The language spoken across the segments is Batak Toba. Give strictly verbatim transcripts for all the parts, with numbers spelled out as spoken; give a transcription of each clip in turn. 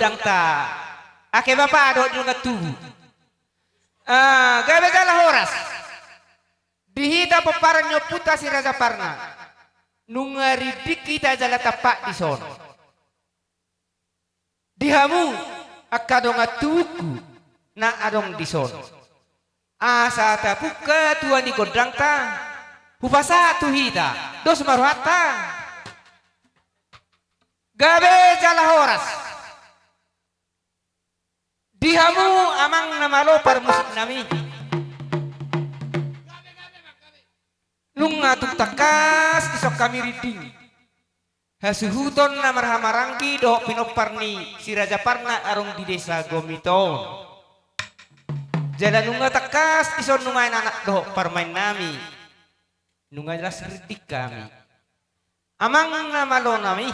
godangta, ake bapa dohot dongan tubu. Ah, gabe jala horas. Di hita pomparan ni ompunta Si Raja Parna, nunga rinding hita jala tampak dison. Di hamu angka dongan tubungku na adong dison, asa tapungka tua ni gondangta, hupasahat tu hita, dos ma rohanta. Gabe jala horas. Di hamu amang na malo parmusiknami, nunga tung tangkas dison hami rinding hasuhuton na marhahamaranggi dohot pinompar ni Si Raja Parna adong di desa Gomiton. Jala nunga tangkas dison nuaeng anak dohot parumaennami, nunga las rinding hami. Amang na malonami,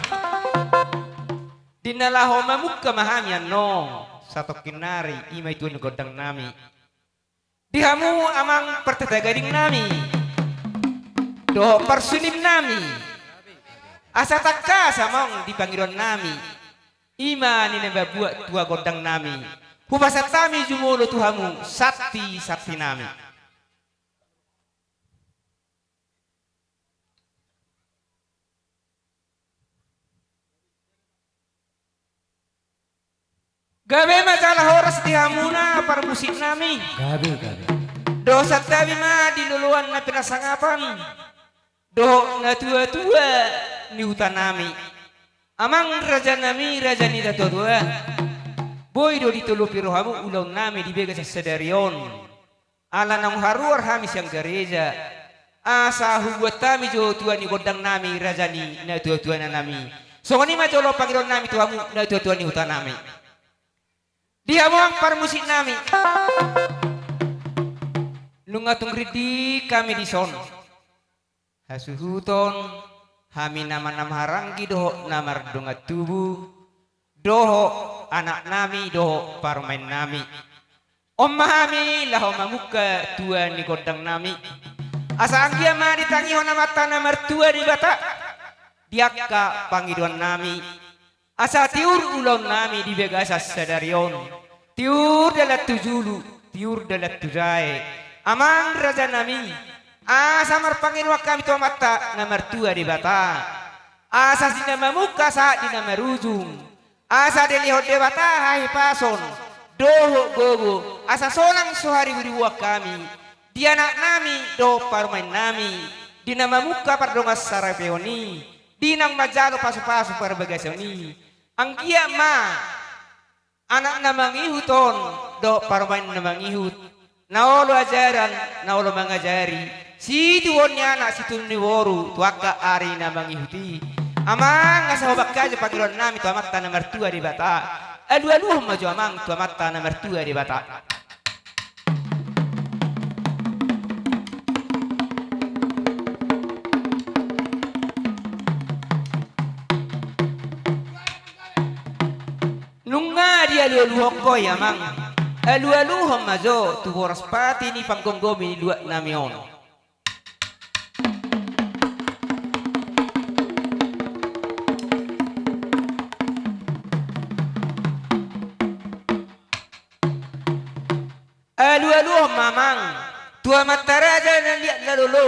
di na laho mamungka ma hami annon satongkin nari, i ma i tua ni gondangnami. Di hamu amang partatagadingnami dohot parsuninami, asa tangkas amang di pangidoannami, i ma na mambuat tua gondangnami, hupasahat hami jumolo tu hamu santisantinami. Gabe ma jala horas di hamuna parmusiknami. Gabe, gabe. Dohot santabi ma di loloan na pinasangapan dohot natuatua ni hutanami. Amang rajanami, raja ni natuatua, boi do ditolopi rohamu ulaonnami di bagasan sadari on. Ala naung haruar hami sian gareja, asa hubuat hami jo tua ni gondangnami, raja ni natuatuanami. Songon i ma jolo pangidoannami tu hamu natuatua ni hutanami. Di hamu amang parmusiknami, nunga tung rinding hami dison hasuhuton hami na marhahamaranggi dohot na mardongan tubu, dohot anaknami dohot parumaennami. On ma hami laho mamungka tua ni gondangnami, asa anggiat ma ditangihon Amanta na martua Debata di angka pangidoannami. Asa tiur ulaonnami di bagasan sadari on, tiur dalan tu julu, tiur dalan tu jae. Amang rajanami, asa marpangidoan hami tu Amanta na martua Debata, asa di na mamungka sahat di na marujung, asa dilehon Debata hahipason dohot gogo, asa sonang so hariburibuan hami di anaknami dohot parumaennami, di na mamungka pardongansaripeon i, di naung manjalo pasupasu parbagason i. Anggiat ma anak na mangihut on dohot parumaen na mangihut, na olo ajaran, na olo mangajari, situbuhon ni anak, situbuhon ni boru tu angka ari na mangihut i. Amang, asa hobangka jo pangidoannami tu Amanta na martua Debata. Alualuhon ma jo amang tu Amanta na martua Debata. Nunga dialualuhon ho i amang, alualuhon ma jo tu boras pati ni panggomgomi ni luatnami on. Alualuhon ma amang tu amanta raja na liat na lolo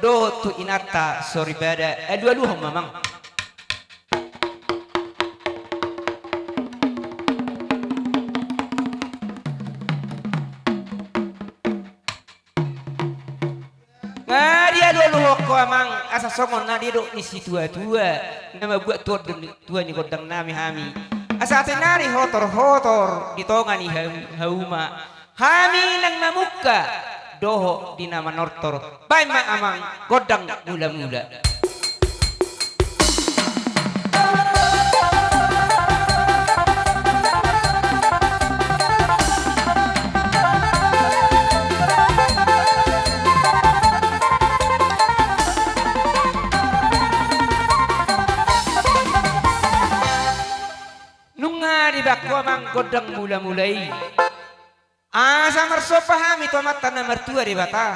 dohot tu inanta soripada, alualuhon ma amang. Nga dialualuhon ho amang, asa songon na nidok ni situatua na mambuat tua, tua ni gondangnami hami, asa atik nari hotorhotor di tonga ni hau-, hauma hami nang mamungka dohot di na manortor. Baen ma amang gondang mulamula. Nunga dibaen ho amang gondang mulamula i, asa marsomba hami tu Amanta na martua Debata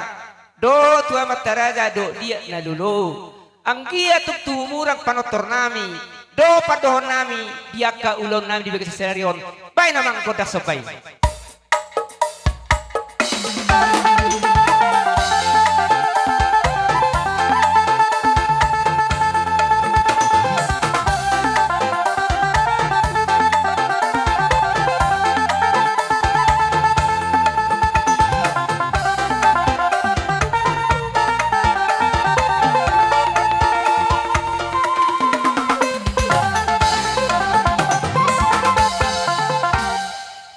dohot tu amanta raja dohot liat na lolo. Anggiat tung tu humurang panortornami, do pandohon nami di angka ulaon nami di bagasan sadari on. Baen amang gondang somba i.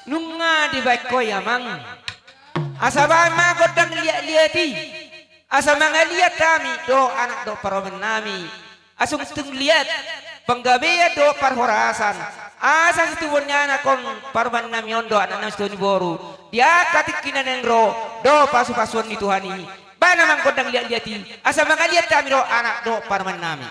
Nunga dibaen ho i amang. Asa baen ma gondang liat-liat i. Asa mangaliat hami dohot anak dohot parumaen nami. Asa tung liat panggabean dohot parhorasan. Asa situbuan ni anak on parumaen nami on dohot anak nami situbuan ni boru. Di angka tingki na naeng ro do pasu-pasuon ni Tuhan i. Baen amang gondang liat-liat i. Asa mangaliat hami dohot anak dohot parumaen nami.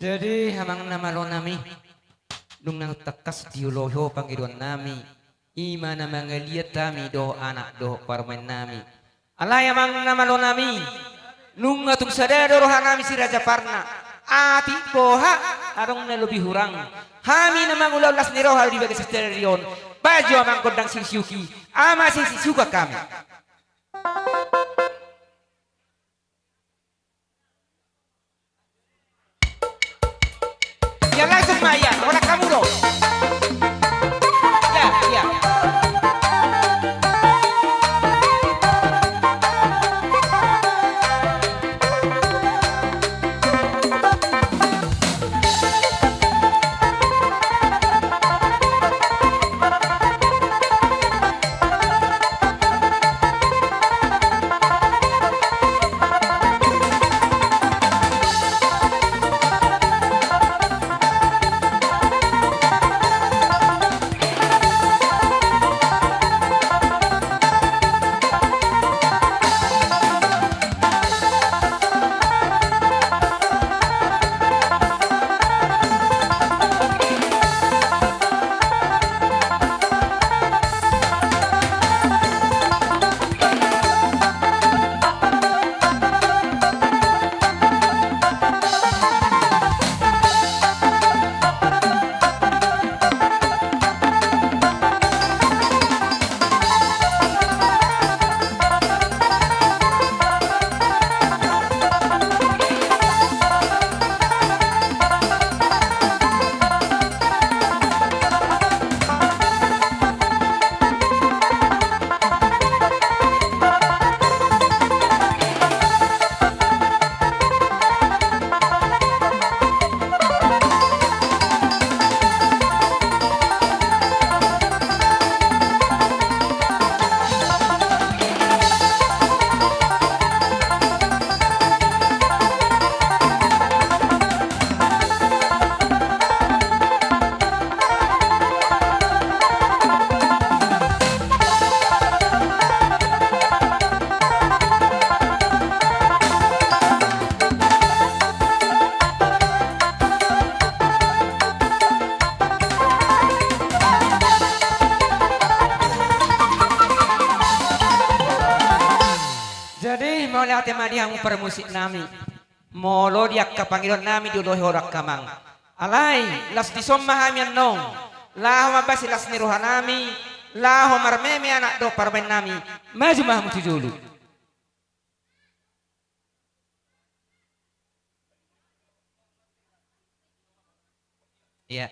Jadi, amang na malo nami, nunga tangkas dioloi ho pangidoan nami, i ma na mangaliat hami dohot anak dohot parumaen nami. Alai amang na malo nami, nunga tung sada do roha nami si Raja Parna, atik boha adong na lobi hurang. Hami na mangulahon las ni roha di bagasan sadari on, bahen jo amang gondang siuksiuksi, ama sisisuka hami. Ya, langsung ma, ya, holan hamu do. Ya, ya. Jadi, mauliate ma di hamu parmusik nami. Molo di angka pangidoan nami dioloi ho do angka amang. Alai, las dison ma hami annon. Laho mambahen las ni roha nami, laho marmeme anak dohot parumaen nami. Maju ma hamu tu jolo. Iya.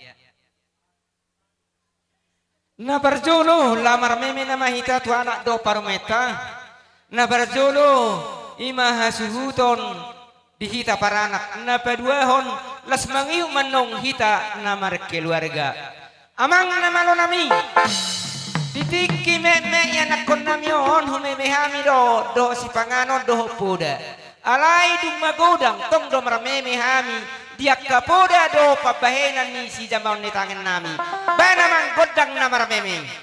Na parjolo, laho marmeme nama hita tu anak dohot parumaenta. Na parjolo, i ma hasuhuton di hita paranak. Na paduahon, las mangihut ma annon hita na markeluarga. Amang na malo nami, di tingki metmet ianakhon nami on, humeme hami do dohot sipanganon dohot poda. Alai dung magodang tong do marmeme hami di angka poda dohot pambahenan ni sijamaon ni tangan nami. Bahen amang gondang na marmeme.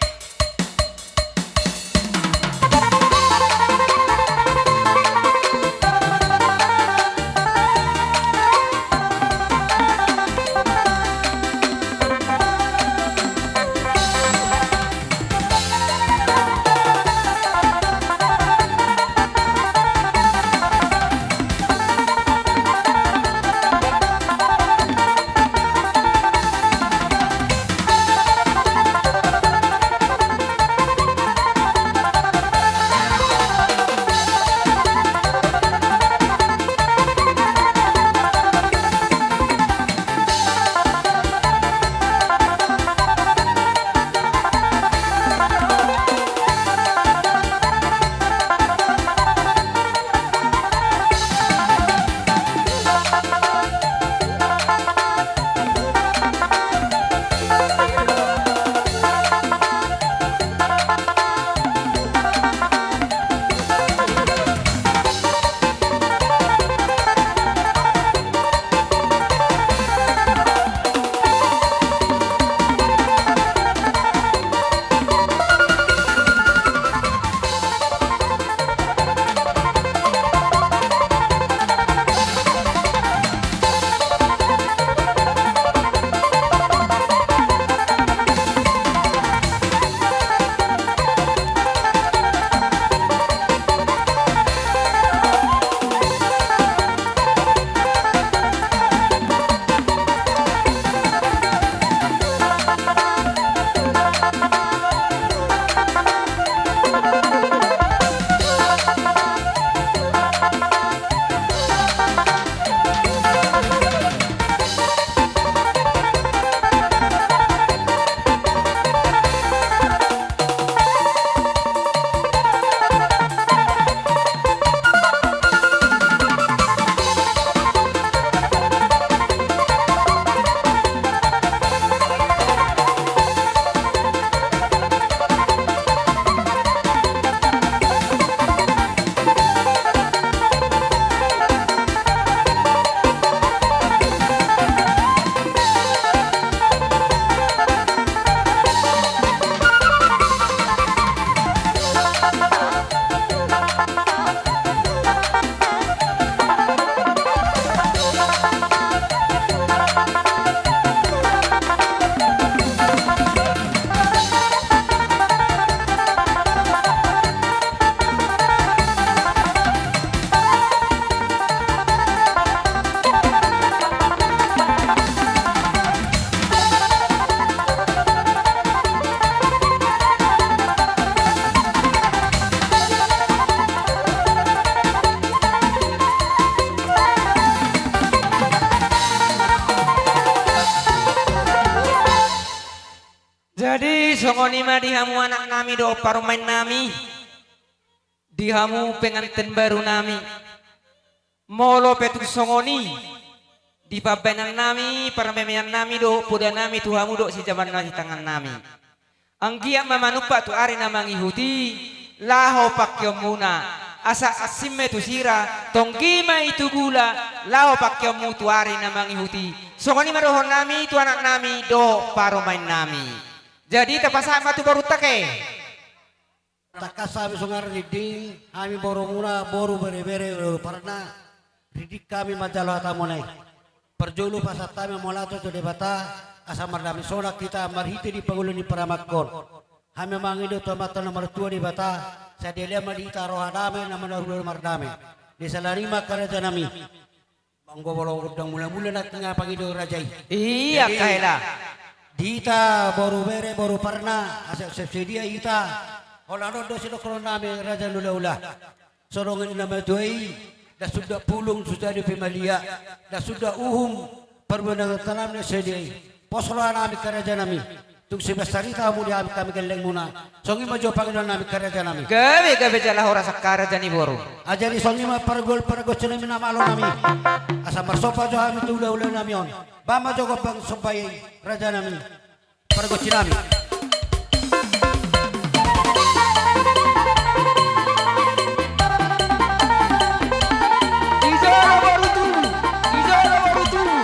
Songon i ma di hamu anak nami dohot parumaen nami, di hamu penganten baru nami. Molo pe tung songon i, di pambahenan nami, parmemean nami dohot poda nami tu hamu dohot sijaman na di tangan nami. Anggiat ma manumpak tu ari na mangihut i, laho pangkeonmuna, asa asing ma i tu sira, tonggi ma i tu gula, laho pangkeonmu tu ari na mangihut i. Songon i ma dohonon nami tu anak nami dohot parumaen nami. Jadi tapasahat ma tu borunta ke. Tangkas hami songon i, rinding hami borumuna, boru Berebere, boru Parna. Rinding hami manjalo hatamuna i. Parjolo pasahat hami mauliate tu Debata, asa mardame sonang hita marhite di pangula ni parumaenkon. Hami mangido tu Amanta na martua Debata, sai dilehon ma di hita roha dame na marhula mardame. Di siala ni i ma angka raja nami. Anggo molo gondang mulamula nangkin na pangido raja i. Iya. Jadi, kahela. Di hita boru Bere, boru Parna, asa siap sadia hita. Holan on do sidohonon nami raja ni hulahula. So adong ninna na matua i, ndang suda pulung so jadi pe malia, ndang suda uhum parbue na tanam na sadia i. Pos roha nami angka raja nami. Tung sibahen sarita hamu di hami, hami gellengmuna. Songon i ma jo pangidoan nami angka raja nami. Gabe, gabe jala horas angka raja ni boru. Ah, jadi songon i ma pargol pargonsi nami na malo nami. Asa marsomba jo hami tu hulahula nami on. Bahen ma jo gombang somba i raja nami. Pargonsi nami. Ijolo boru tubu, ijolo boru tubu.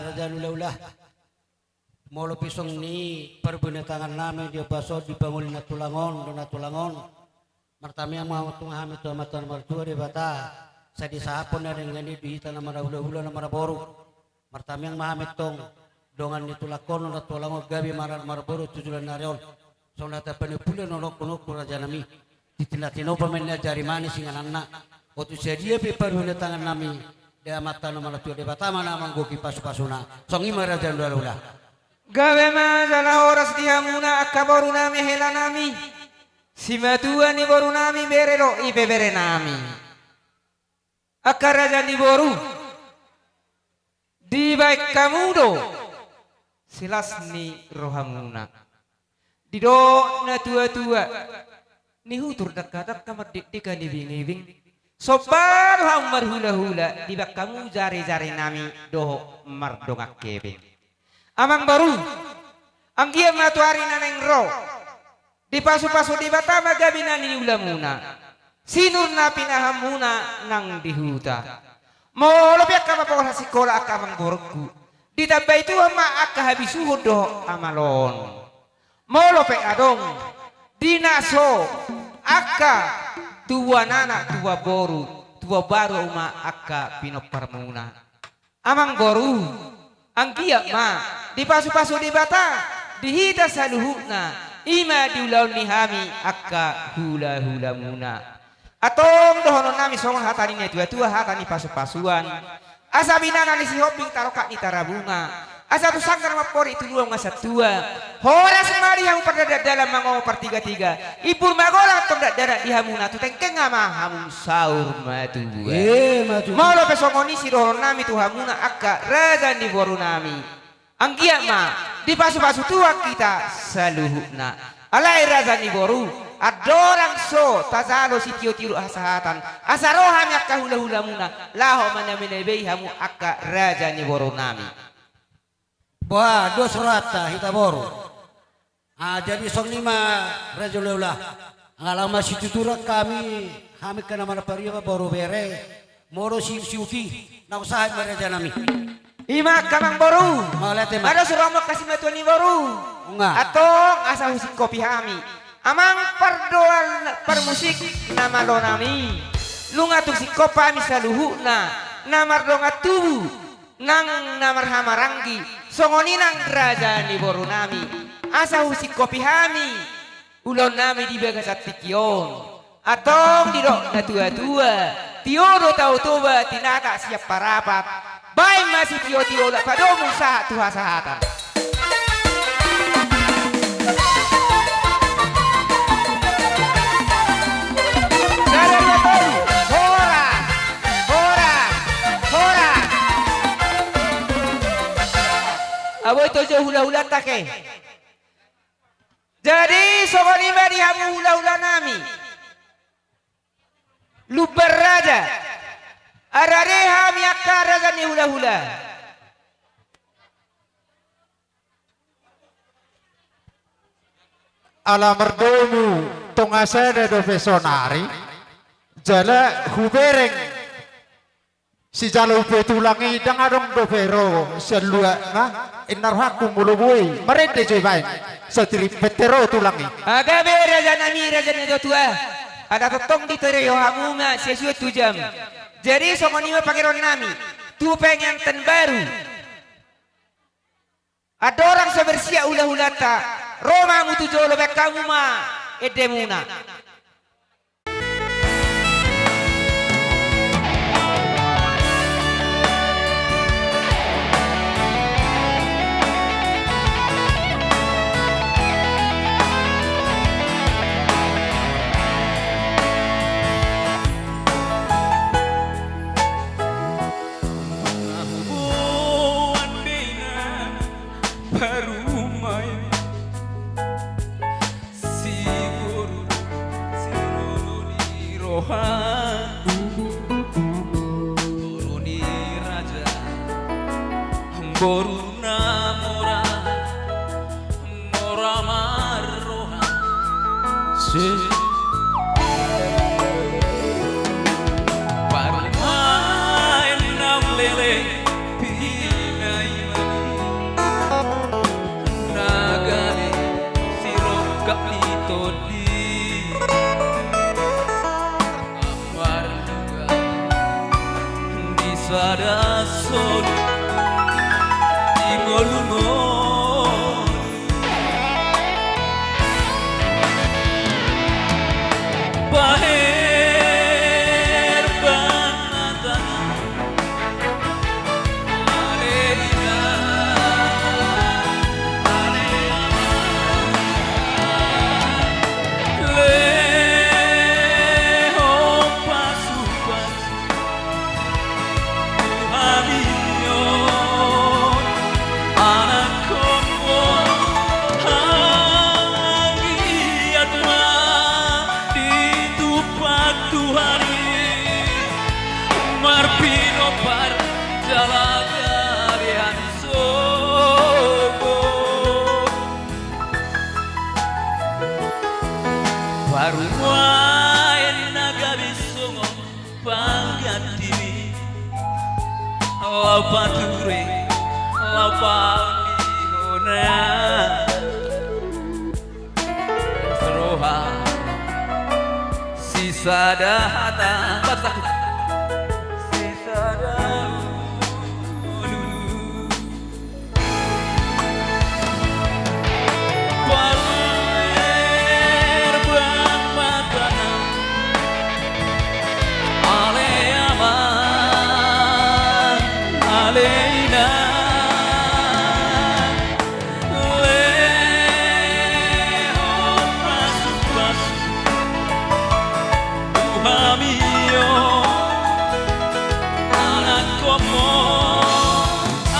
Raja ni hulahula. Molo pe songon i parbinotoan nami di ombas on, di pangoli na tulang on dohot na tulang on. Martamiang ma tong hami tu Amanta na martua Debata, sai disahaphon na denggan i di hita na marhulahula na marboru. Martamiang ma hami tong dongan ni tulangkon na tulang on gabe mara-, marboru tu joloan ni ari on. Songon hata panungkunan on, nongkun-nongkun raja nami. Di tinopa ma i na jari manis ingananna. Otik sadia pe parbinotoan nami, di Amanta na martua Debata ma na manggohi pasu-pasuna. Songon i ma raja ni hulahula. Gabe ma jala horas di hamuna angka boru nami, hela nami. Simatua ni boru nami, bere dohot ibebere nami. Angka raja ni boru, dibahen hamu do silas ni rohamuna. Didok na tua-tua, nihutur dangka-dangka, mardikdikka na ibing-ibing. Somba do hamu marhulahula, dibahen hamu jari-jari nami dohot mardongan hepeng. Amang boru, anggiat ma tu ari na naeng ro, dipasu-pasu Debata ma gabe na niulamuna. Sinur na pinahanmuna nang di huta. Molo pe angka mamboan hasikola angka amang borungku, ditambai Tuhan ma angka habisuhon dohot hamaloon. Molo pe adong, dinaso angka tubuan anak, tubuan boru, tubuan baru ma angka pinomparmuna. Amang boru, anggiat ma dipasu-pasu Debata di hita saluhutna, i ma di ulaon ni hami angka hula-hulamuna. Antong dohonon nami songon hata ni na tua-tua, hata ni pasu-pasuan. Asa binanga ni Sihombing tarongkap ni Tarabunga, asa tu sanggar mamporik tu luang asa tua. Horas ma di hamu pardakdalan mangomo partiga-tiga. Imbur magodang tong dakdanak di hamuna, tu tengkeng ma hamu saur matua. E, matua. Molo pe songon i sidohonon nami tu hamuna angka raja ni boru nami. Anggiat ma dipasu-pasu Tuhan hita saluhutna. Alai raja ni boru, andorang so tajalo sitio-tio hasahatan, asa ro hami angka hula-hulamuna, laho maname-namei hamu angka raja ni boru nami. Boha, dos rohanta hita boru. Ah, jadi songon i ma raja ni hulahula. Nga laho masituturan hami, hami angka na marpariban boru bere. Molo si, siuti, na usaha ma raja nami. I ma angka amang boru. Mauliate ma. Nga dos rohamu angka simatua ni boru. Nga. Antong asa husingkopi hami. Amang pardoal parmusik na malo nami. Nunga tung singkop hami saluhutna. Na mardongan tubu. Nang na marhahamaranggi, songon i nang raja ni boru nami, asa husingkopi hami ulaon nami di bagasan tingki on. Antong didok na tua-tua, tio do tao Toba, tinata sian Parapat. Bahen ma sitio-tio, laho padomu sahat tu hasahatan. Sada, dua, tolu. Horas. Horas. Horas. Abo ito jo hula-hulanta ke. Jadi songon i ma di hamu hula-hula nami. Lumban Raja. Rade hami angka raja ni hula-hula. Ala mardomu tonga sada dope sonari, jala hubereng sijalo upa tulang i, ndang adong dope ro sian luatna, inna rohangku molo boi marende jo ibaen, satirimpet pe ro tulang i. Gabe raja nami, raja ni natuatua, ala tongtong ditoroi hamu ma sian suan tu jam. Jadi songon i ma pangidoan nami tu pengantin baru. Andorang so bersiap hula-hulanta, ro ma hamu tu jolo, baen hamu ma endemuna. Parumaen si boru, si boru ni roha, boru ni raja, boru na mora, mora marroha. Si parumaen naung leleng pinaian. Pature laho pauli hona. Saroha sisada hata. Basa. Sisada ulu. Paluar bang matana. Ale amang, ale inang, lehon pasupasu tu hami on, anak komo,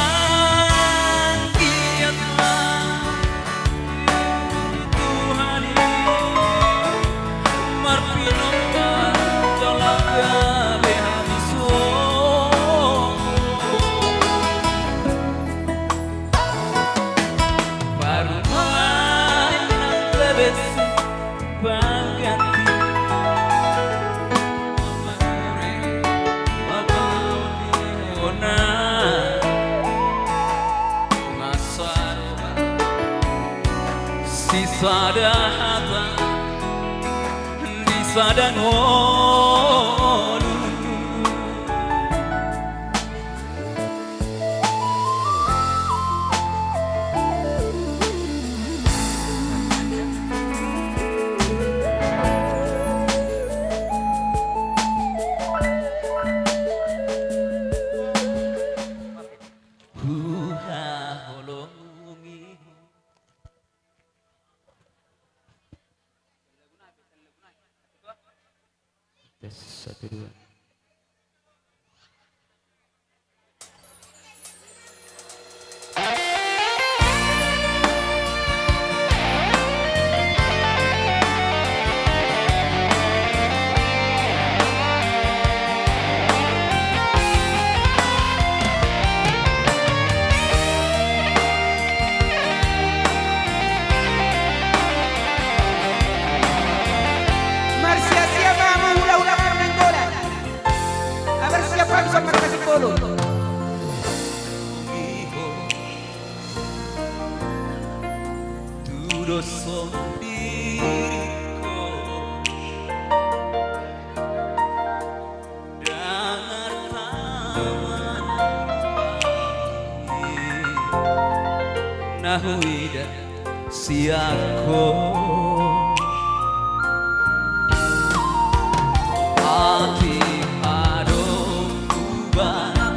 anggiat ma Tuhan i marpinompar jala gabe hami songon parumaen nang lebesi pangganti. Pature laho pauli hona. Masa sisada hata, sisada ngolu. Huhaholongi. Tes, satu, dua. Marsiasiap ma hamu hulahula Parnainggolan. Abar siap hami sian markas Simbolon. Tudos songon diriku. Dang arta manang na huida sian ho. Atik adong hubahen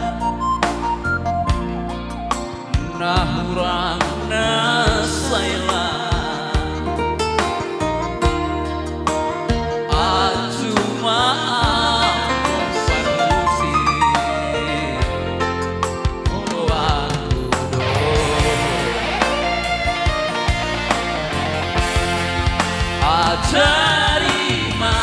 na hurang na sai lan. Ahu ma ahu parmusi oloanku do. Ajari ma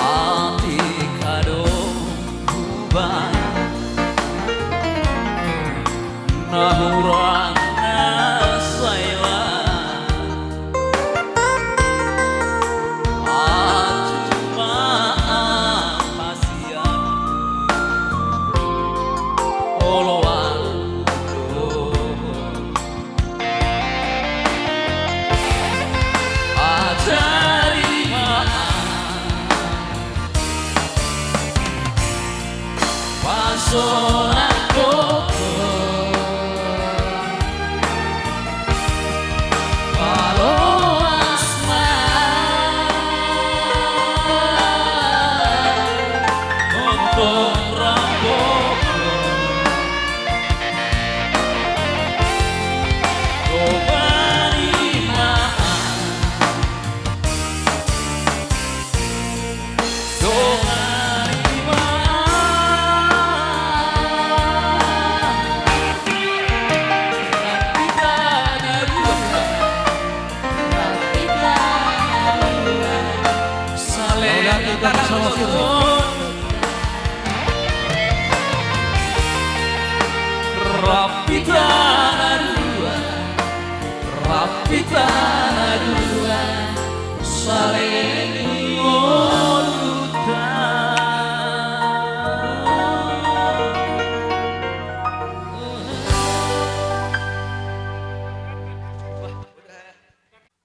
Atik adong hubahen na hurang na sai lan. Ahu ma ahu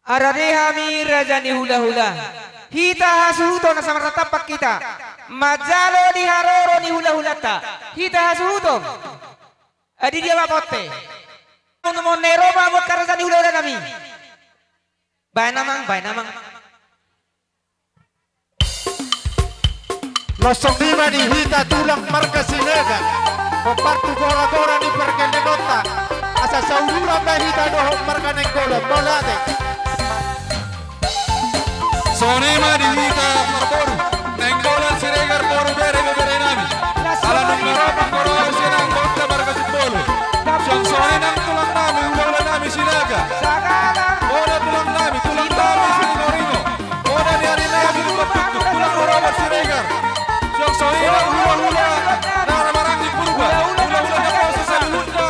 Arade hami raja ni hulahula. Hita hasuhuton asa martatampak hita manjalo di haroro ni hulahulanta. Hita hasuhuton. Adi dia ma bonte. Mon, mon na ro ma angka raja ni hulahula nami. Baen amang, baen amang. Losong i ma di hita tulang marga Sinaga. Hombar tu goragora ni pargellengonta. Asa sauduran ma hita dohot marga Nainggolan. Mauliate. Songon i ma di hita parboru Nainggolan Siregar, boru, bere, bebere nami. Ala nunga ro pangkorhon sian angka marga Simbolon. Suang songon i nang tulang nami, hulahula nami Sinaga. Bona tulang nami, tulang nami Siringoringo. Bona ni ari nami, tulang rorobot Siregar. Suang songon i nang hulahula na marhaha ni Purba. Hulahula na poso saluhutna.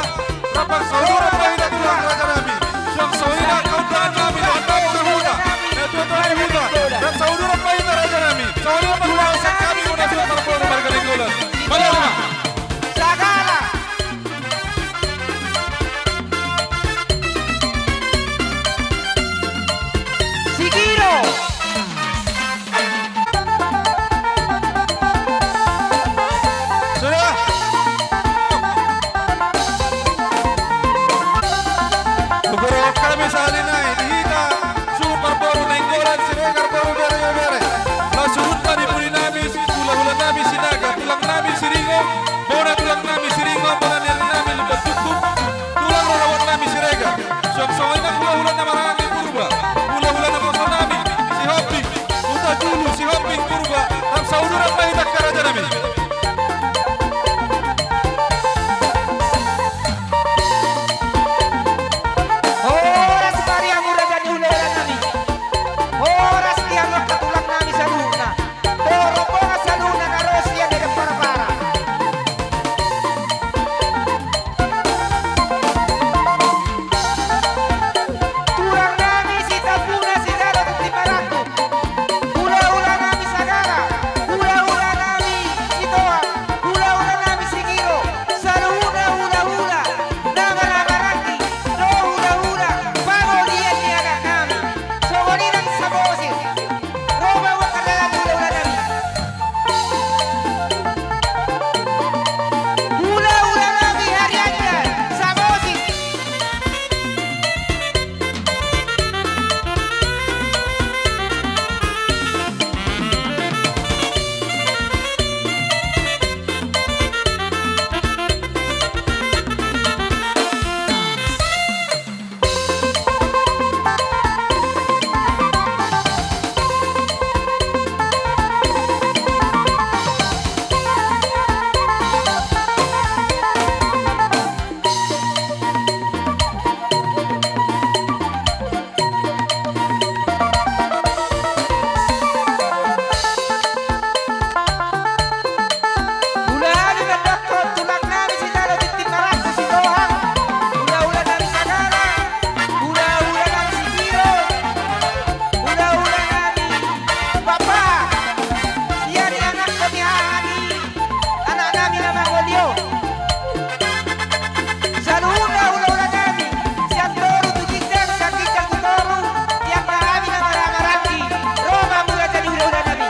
Rap sauduran ma hita tulang raja nami. Suang songon i nang kaundangan nami, dohot nami sahuta. Na tuatua ni huta. Rap sauduran ma hita raja nami. Songon i ma tulang raja nami, bona suhut parboru marga Nainggolan. Mauliate ma. Sagala. Sigiro. Sudah. Hugokhon hami sahali nai di hita suhut parboru Nainggolan Siregar, boru, bere, bebere. Laos suhut ma di pudi nami, hulahula nami Sinaga, tulang nami Siringo, bona tulang nami Siringo, bona ni ari nami Lumban Tungkung, tulang rorobot nami Siregar. Suang songon i nang hulahula na marhaha ni Purba, hulahula na poso nami Sihombing, Hutajulu, Sihombing, Purba. Rap sauduran ma hita angka raja nami. Horas ma di hamu raja ni hulahula nami. Horas di hamu angka tulang nami saluhutna. Dohot rombongan saluhutna na ro sian Medan Parapara. Tulang nami Sitambuna sijalo tintin marangkup. Hulahula nami Sagara, hulahula nami Sitohang, hulahula nami Sigiro, saluhutna hulahula na marhaha maranggi, dohot hulahula pangolian ni anak nami. Songon i nang Samosir. Ro ma angka raja ni hulahula nami. Hulahula nami Harianta, Samosir. Hulahula nami dohot tulang nami sijalo tintin marangkup Sitohang, hulahula nami Sagara, hulahula nami Sigiro, hulahula nami Papa, sian i anakna ni haha ni anak nami na mangoli on. Saluhutna hulahula nami, sian toru tu ginjang, sian ginjang tu toru, di angka hami na marhaha maranggi, ro ma hamu raja ni hulahula nami.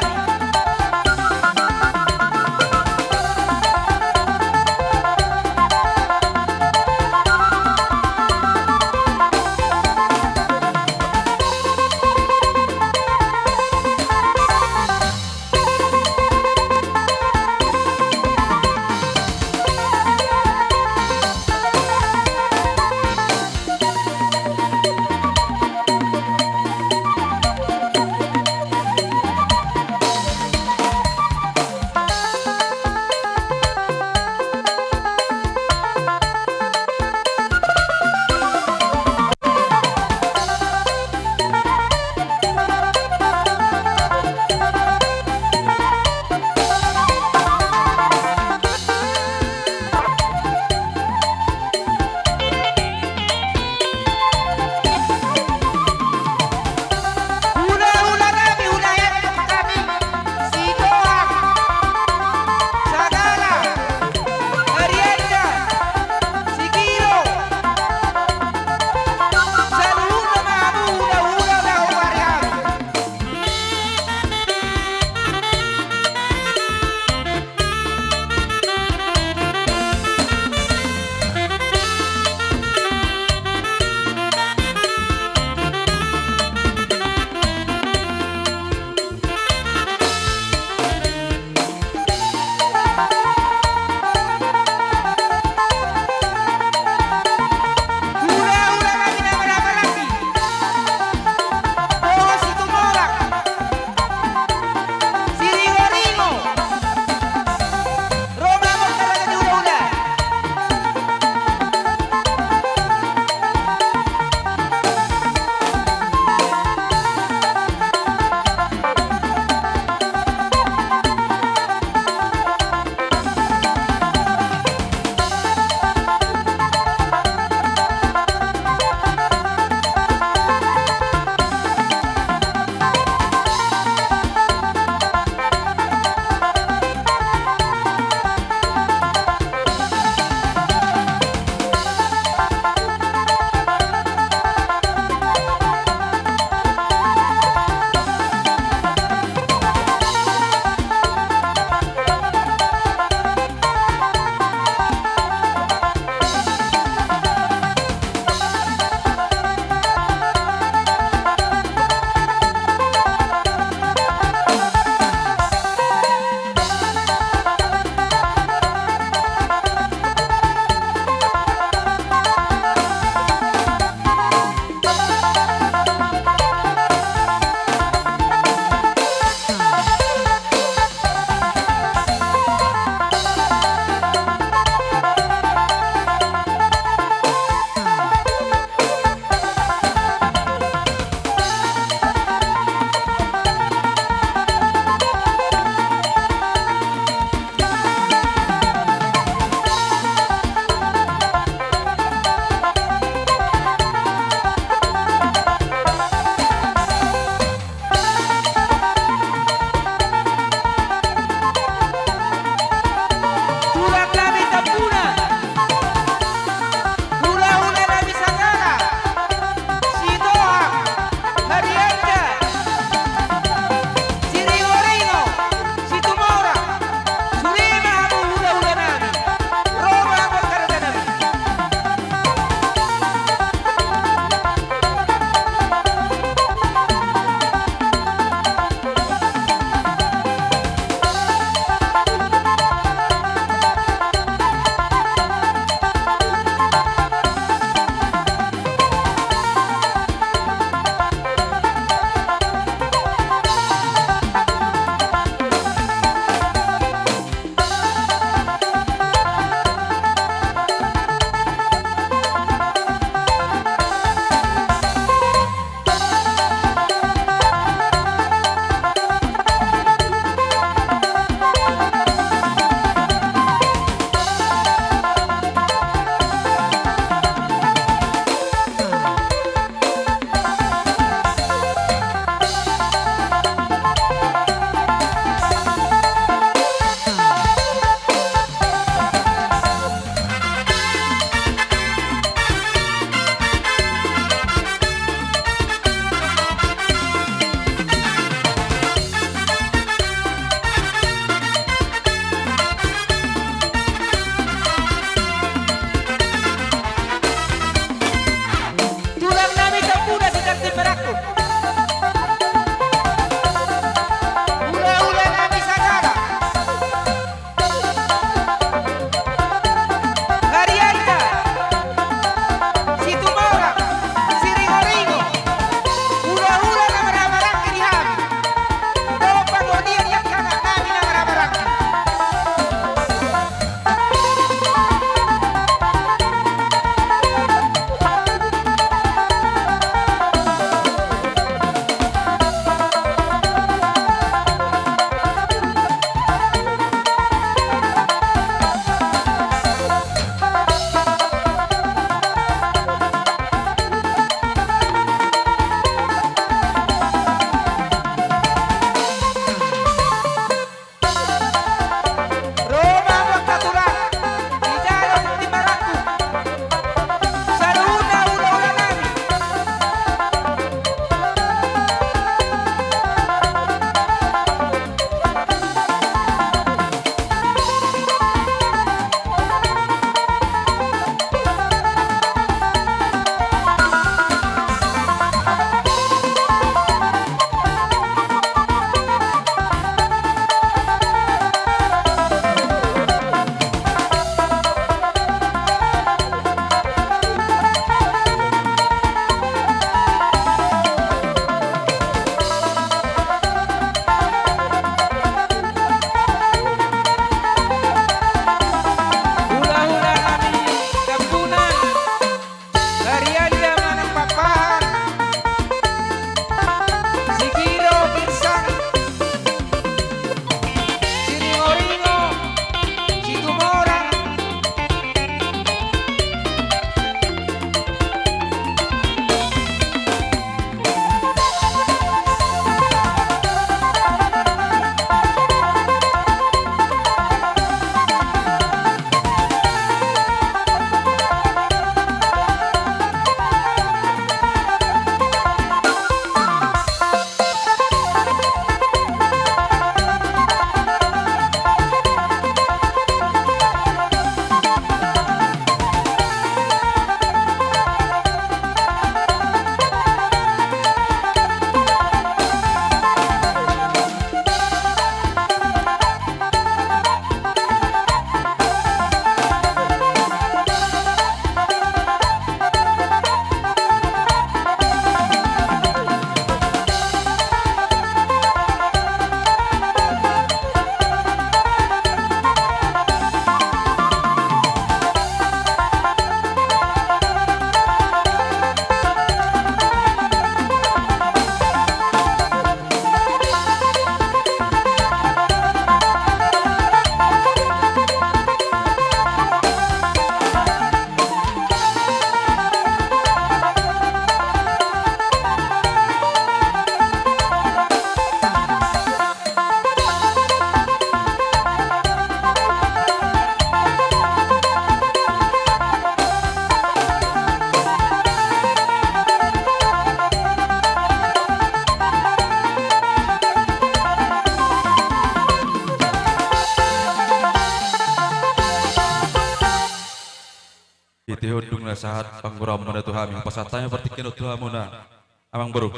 Marhite dung na sahat panggoraonmuna tu hami, hupasahat hami partingkian on tu hamuna, amangboru.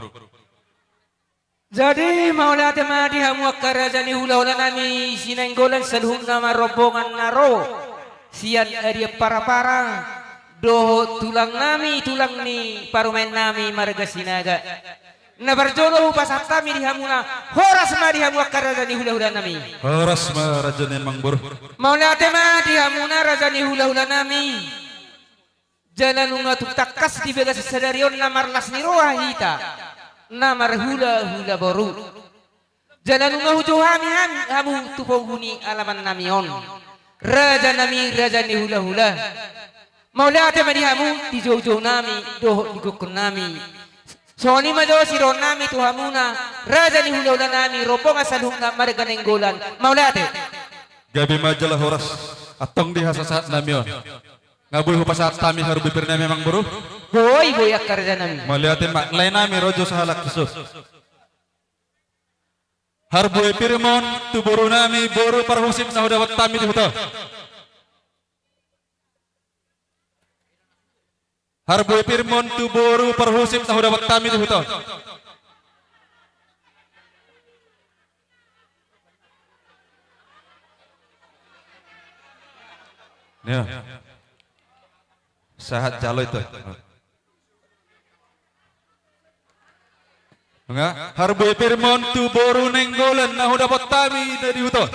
Jadi mauliate ma di hamu angka raja ni hulahula nami Sinainggolan saluhutna ma rombongan na ro sian Arian Parapara, dohot tulang nami, tulang ni parumaen nami marga Sinaga. Na parjolo hupasahat hami di hamuna, horas ma di hamu angka raja ni hulahula nami. Horas ma raja ni amangboru. Mauliate ma di hamuna raja ni hulahula nami. Jala nunga tung tangkas di bagasan sadari on na marlas ni roha hita, na marhulahula boru. Jala nunga hujou hami, hami hamu tu pogu ni alaman nami on, raja nami raja ni hulahula. Mauliate ma di hamu di joujou nami dohot di gokhon nami. Songon i ma jo sirohon nami tu hamuna, raja ni hulahula nami rombongan saluhutna marga Nainggolan. Mauliate. Gabe ma jala horas. Antong di hasasahat nami on, nga boi hupasahat hami harbue pir nami, amangboru? Boi, boi angka raja nami. Mauliate ma, lae nami ro jo sahalak tuson. Harbue pir ma on tu boru nami, boru parhusip na hudapot hami di huta on. Harbue pir ma on tu boru parhusip na hudapot hami di huta on. Nia. Sahat jalo ito. Nga, harbue pir ma on tu boru Nainggolan na hudapot hami na di huta on.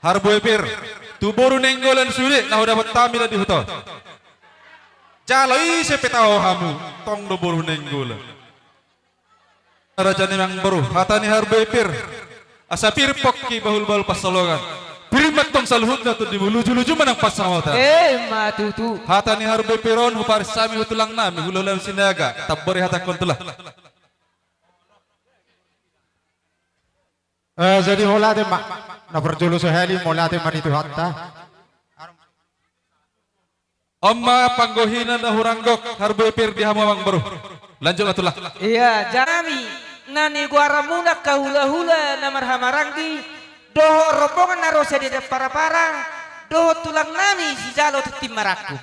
Harbue pir tu boru Nainggolan sude na hudapot hami na di huta on. Jalo ise pe taho hamu, tong do boru Nainggolan. Raja ni amangboru, hata ni harbue pir. Asa pir pongki bahulbahul pansalongan. Pir ma tong saluhutna tondimuna, lujuluju ma nang pansamotan. Emma tutu. Hata ni harbue pir on hupasahat hami tu tulang nami, hulahula Sinaga, tambori hatangkon tulang. Eh, jadi mauliate ma. Na parjolo sahali mauliate ma di Tuhanta. On ma panggohina na hurang gok, harbue pir di hamu amangboru. Lanjut ma tulang. Ia, jala nami na nigoaranmuna angka hulahula na marhahamaranggi dohot rombongan na ro sian Arian Parapara, dohot tulang nami sijalo tintin marangkup.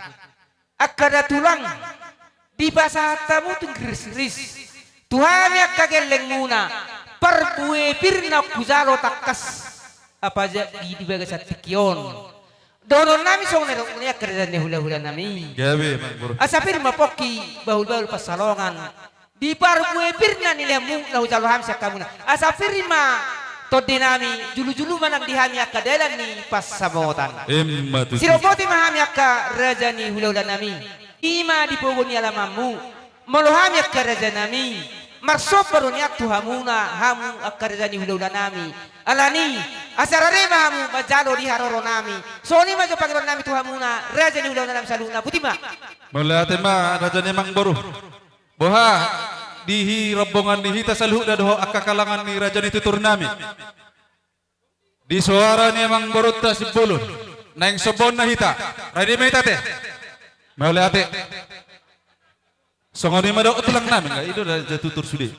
Angka da tulang, dipasahat hamu tung risris tu hami angka gellengmuna, parbue pir na hujalo tangkas, apa ja di, di bagasan tingki on. Dohonon nami songon na nidok ni angka raja ni hulahula nami. Gabe, amangboru. Asa pir ma pongki bahulbahul pansalongan. Di parbue pir na nilehonmu na hujalo hami sian hamuna. Asa pir ma tondi nami, julujulu ma nang di hami angka dalan ni pansamotan. Emma tutu. Siroboti ma hami angka raja ni hulahula nami. I ma di pogu ni alamanmu. Molo hami angka raja nami, marsomba do nian tu hamuna, hamu angka raja ni hulahula nami. Alani, asa rade ma hamu manjalo di haroro nami. Songon i ma jo pangidoan nami tu hamuna, raja ni hulahula nami saluhutna, botima. Mauliate ma, raja ni amangboru. Boha, di hi rombongan ni hita saluhutna dohot angka kalangan ni raja ni tutur nami. Di soara ni amangborunta Simbolon, naeng sombahon na hita, rade ma hita ate. Mauliate. Songon i ma dohot tulang nami, nga i do raja tutur sude.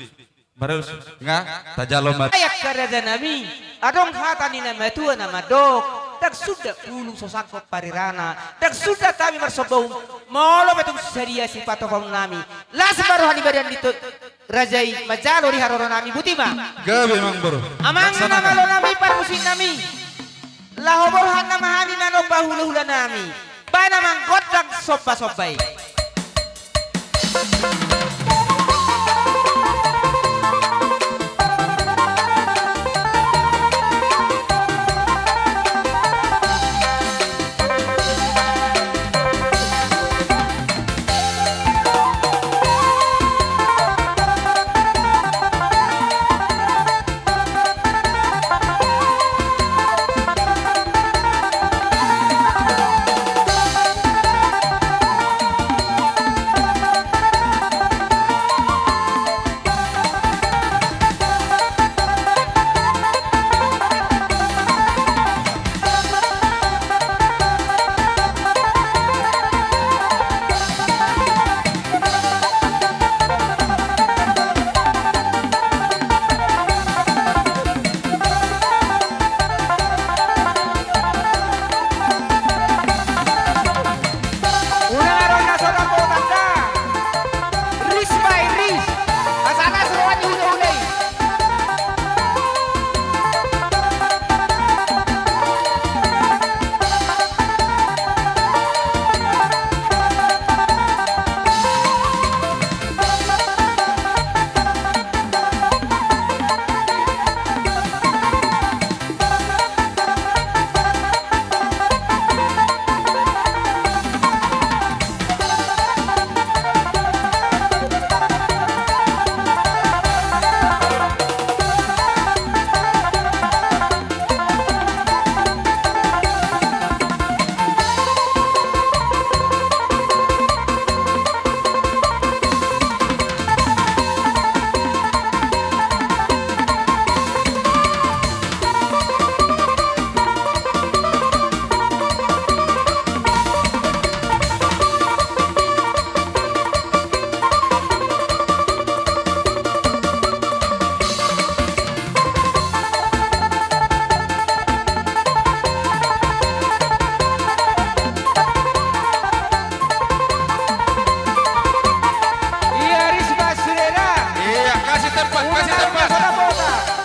Marus, nga, tajalo ma. Ai angka raja nami, adong hata ni na matua na mandok, ndang sundat bulung so sangkot parirana, ndang sundat hami marsomba, molo pe tung sadia sipatupaon nami, las ma roha ni badan ni to-, raja i manjalo di haroro nami, botima. Gabe amangboru. Amang na malo nami, parmusik nami. Laho borhat nama hami manomba hulahula nami. Bahen amang gondang sombasomba i. Angka Situmorang.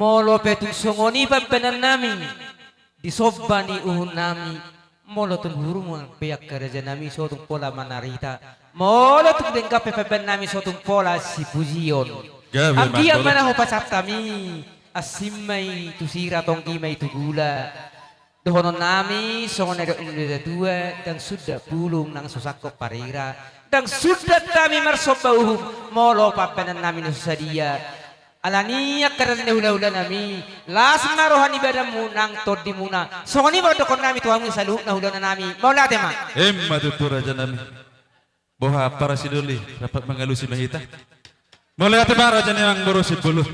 Molo pe tung songon i pambahenannami di somba ni uhumnami, molo tung hurungan pe angka rajanami, so tung pola manarita, molo tung denggan pe pambahenannami, so tung pola sipujion. Gabe, anggiat ma na hupasahat hami, asing ma i tu sira, tonggi ma i tu gula. Dohononnami songon na nidok ni natua-tua: Ndang sundat bulung nang so sangkot parira, ndang sundat hami marsomba uhum molo pambahenannami na so sadia. Alani i angka raja ni hulahulanami, las ma roha ni badanmu nang tondimuna. Songon i ma mandokkon hami tu hamu saluhutna hulahulanami. Mauliate ma. Emma tutu rajanami. Boha parasidoli, rap mangalusi ma hita. Mauliate ma raja ni amangboru Simbolon.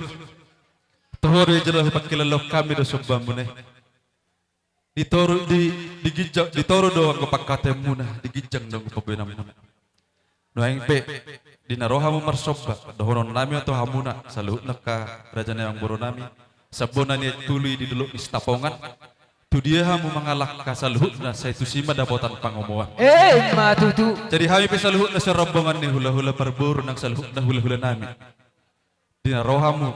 Toho do jala hupangkilalaon hami do sombamuna i. Di toru, di, di ginjang, di toru do anggo pangkataionmuna, di ginjang do anggo pambahenanmuna. Nuaeng pe, di na ro hamu marsomba, dohononnami ma tu hamuna saluhutna angka raja ni amangborunami, sambona ni aek tulu i di Dolok ni Sitapongan. Tu dia hamu mangalangka saluhutna, sai tusi ma dapotan pangomoan. Emma tutu. Jadi hami pe saluhutna sian rombongan ni hulahula parboru nang saluhutna hulahulanami, di na ro hamu,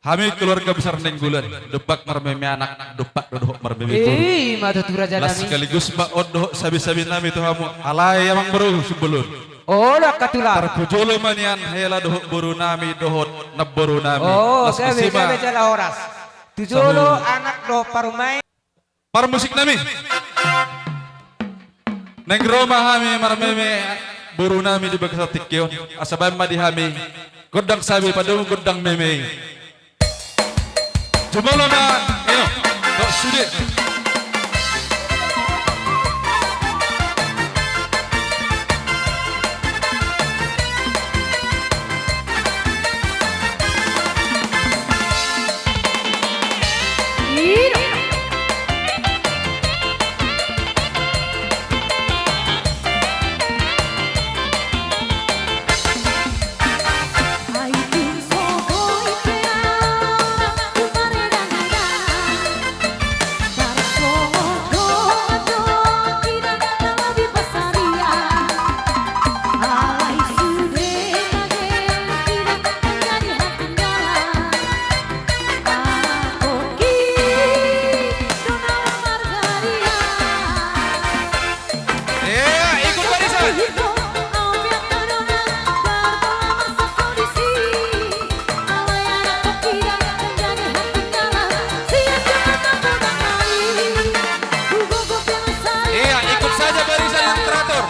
hami keluarga besar Nainggolan, dompak marmeme anak, dompak do dohot marmeme boru. Emma tutu rajanami. Las sekaligus ma on dohot sabesabennami tu hamu, alai amangboru Simbolon. Olo angka tulang. Parpujolo ma nian hela dohot borunami dohot namborunami. O, las gabe, muse ma, gabe jala horas. Tu jolo saluhut anak dohot parumaen. Parmusiknami. Naeng ro ma hami marmeme borunami di bagasan tingki on. Asa baen ma di hami gondang sabe padomu gondang meme i. Jumolo ma, ino, tok sude. Ia, ikut barisan. Ia, ikut saja barisan yang teratur.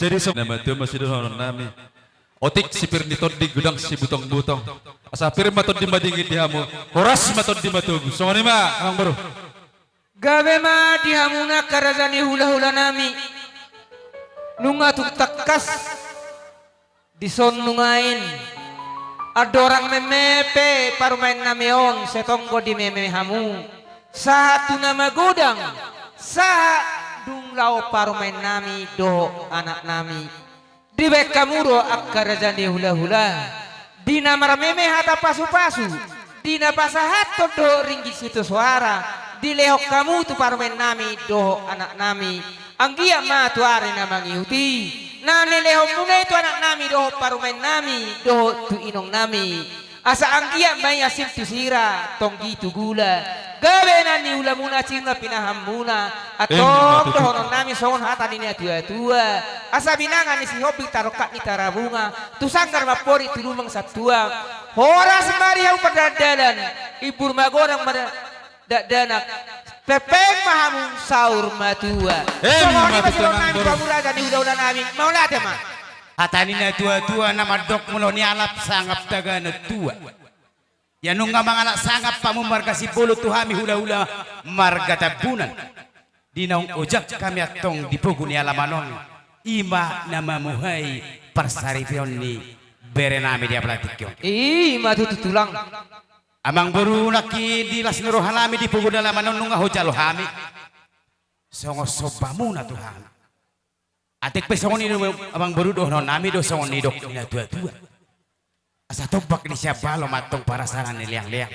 Jadi so nama tu masih dohonon nami. Otik sipir ni tondi, godang sibutong-butong. Asa pir ma tondi madingin di hamu. Horas ma tondi matogu. Songon i ma, amang boru. Gabe ma di hamuna angka raja ni hula-hula nami. Nunga tung tangkas dison nuaeng andorang meme pe parumaen nami on, sai tonggo dimeme hamu. Sahat tu na magodang, sahat dung laho parumaen nami dohot anak nami. Dibaen hamu do angka raja ni hula-hula, di na marmeme hata pasu-pasu, di na pasahathon dohot ringgit sitio soara, dilehon hamu tu parumaen nami dohot anak nami. Anggiat ma tu ari na mangihut i, na nilehonmuna i tu anak nami dohot parumaen nami dohot tu inong nami. Asa anggiat ma i asing tu sira, tonggi tu gula. Gabe na niulamuna, asing na pinahanmuna. Antong dohonon nami songon hata ni natua-tua. Asa binanga ni Sihombing, tarongkap ni Tarabunga, tu sanggar ma amporik, tu lubang santuang. Horas ma di hamu pardalan-dalan, imbur magodang ma dakdanak, pengpeng ma hamu saur matua. Songon i ma sidohonon nami tu hamu raja ni hula-hula nami. Mauliate ma. Hata ni natua-tua na mandok, molo nialap sangap tagana tua. Ia nunga mangalap sangap hamu marga Simbolon tu hami hula-hula marga Tambunan. Di naung ojak hami antong di pogu ni alaman on, i ma na mamuhai parsaripeon ni bere nami di apala tingki on. I ma tutu tulang. Amang boru, nangkin di las ni roha nami di pogu ni alaman on nunga hujalo hami songon sombamuna tu hami. Atik pe songon i do, amang boru, dohonon nami do songon nidok ni natua-tua. Asa tombak ni siambalo ma antong parasana ni leang-leang.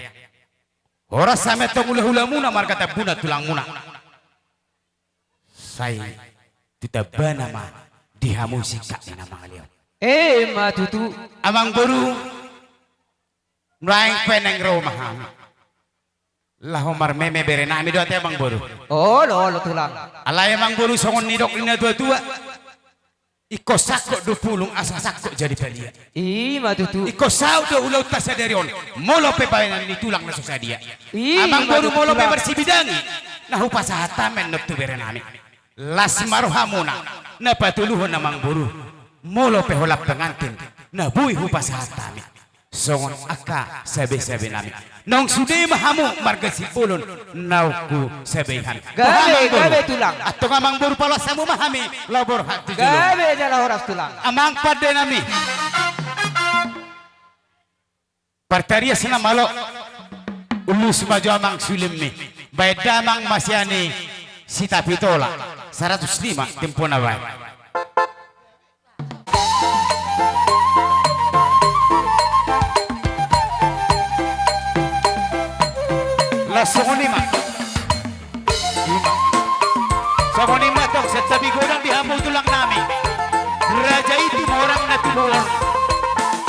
Horas hami antong hula-hulamuna marga Tambunan, tulangmuna. Sai tu tambana ma di hamu singkat ni na mangalean. E ma tutu. Amang boru, nuaeng pe naeng ro ma hami. Laho marmeme bere nami do ate, amang boru. Olo, olo tulang. Alai amang boru, songon nidok ni natua-tua, ingkon sangkot do pulung asa sangkot jadi palia. I ma tutu. Ingkon saut do ulaonta sadari on, molo pe baenan ni tulang na so sadia. I ma tutu tulang. Amang boru, molo pe marsibidangi, na hupasahat hami annon tu bere nami. Las ma rohamuna, na patoluhon, amang boru, molo pe holan pengantin na boi hupasahat hami. Songon angka sabe-sabe nami. Naung sude ma hamu marga Simbolon naung husabei hami. Gabe, gabe tulang. Antong amang boru, palas hamu ma hami laho borhat tu jolo. Gabe jala horas tulang. Amang pande nami. Partarias na malo. Ullus ma jo amang sulimmi. Baen damang ma sian i Sitapitola. Saratus lima tempo na baen. Las songon i ma. Songon i ma tong, santabi godang di hamu tulang nami. Raja i tu morang na tubu on.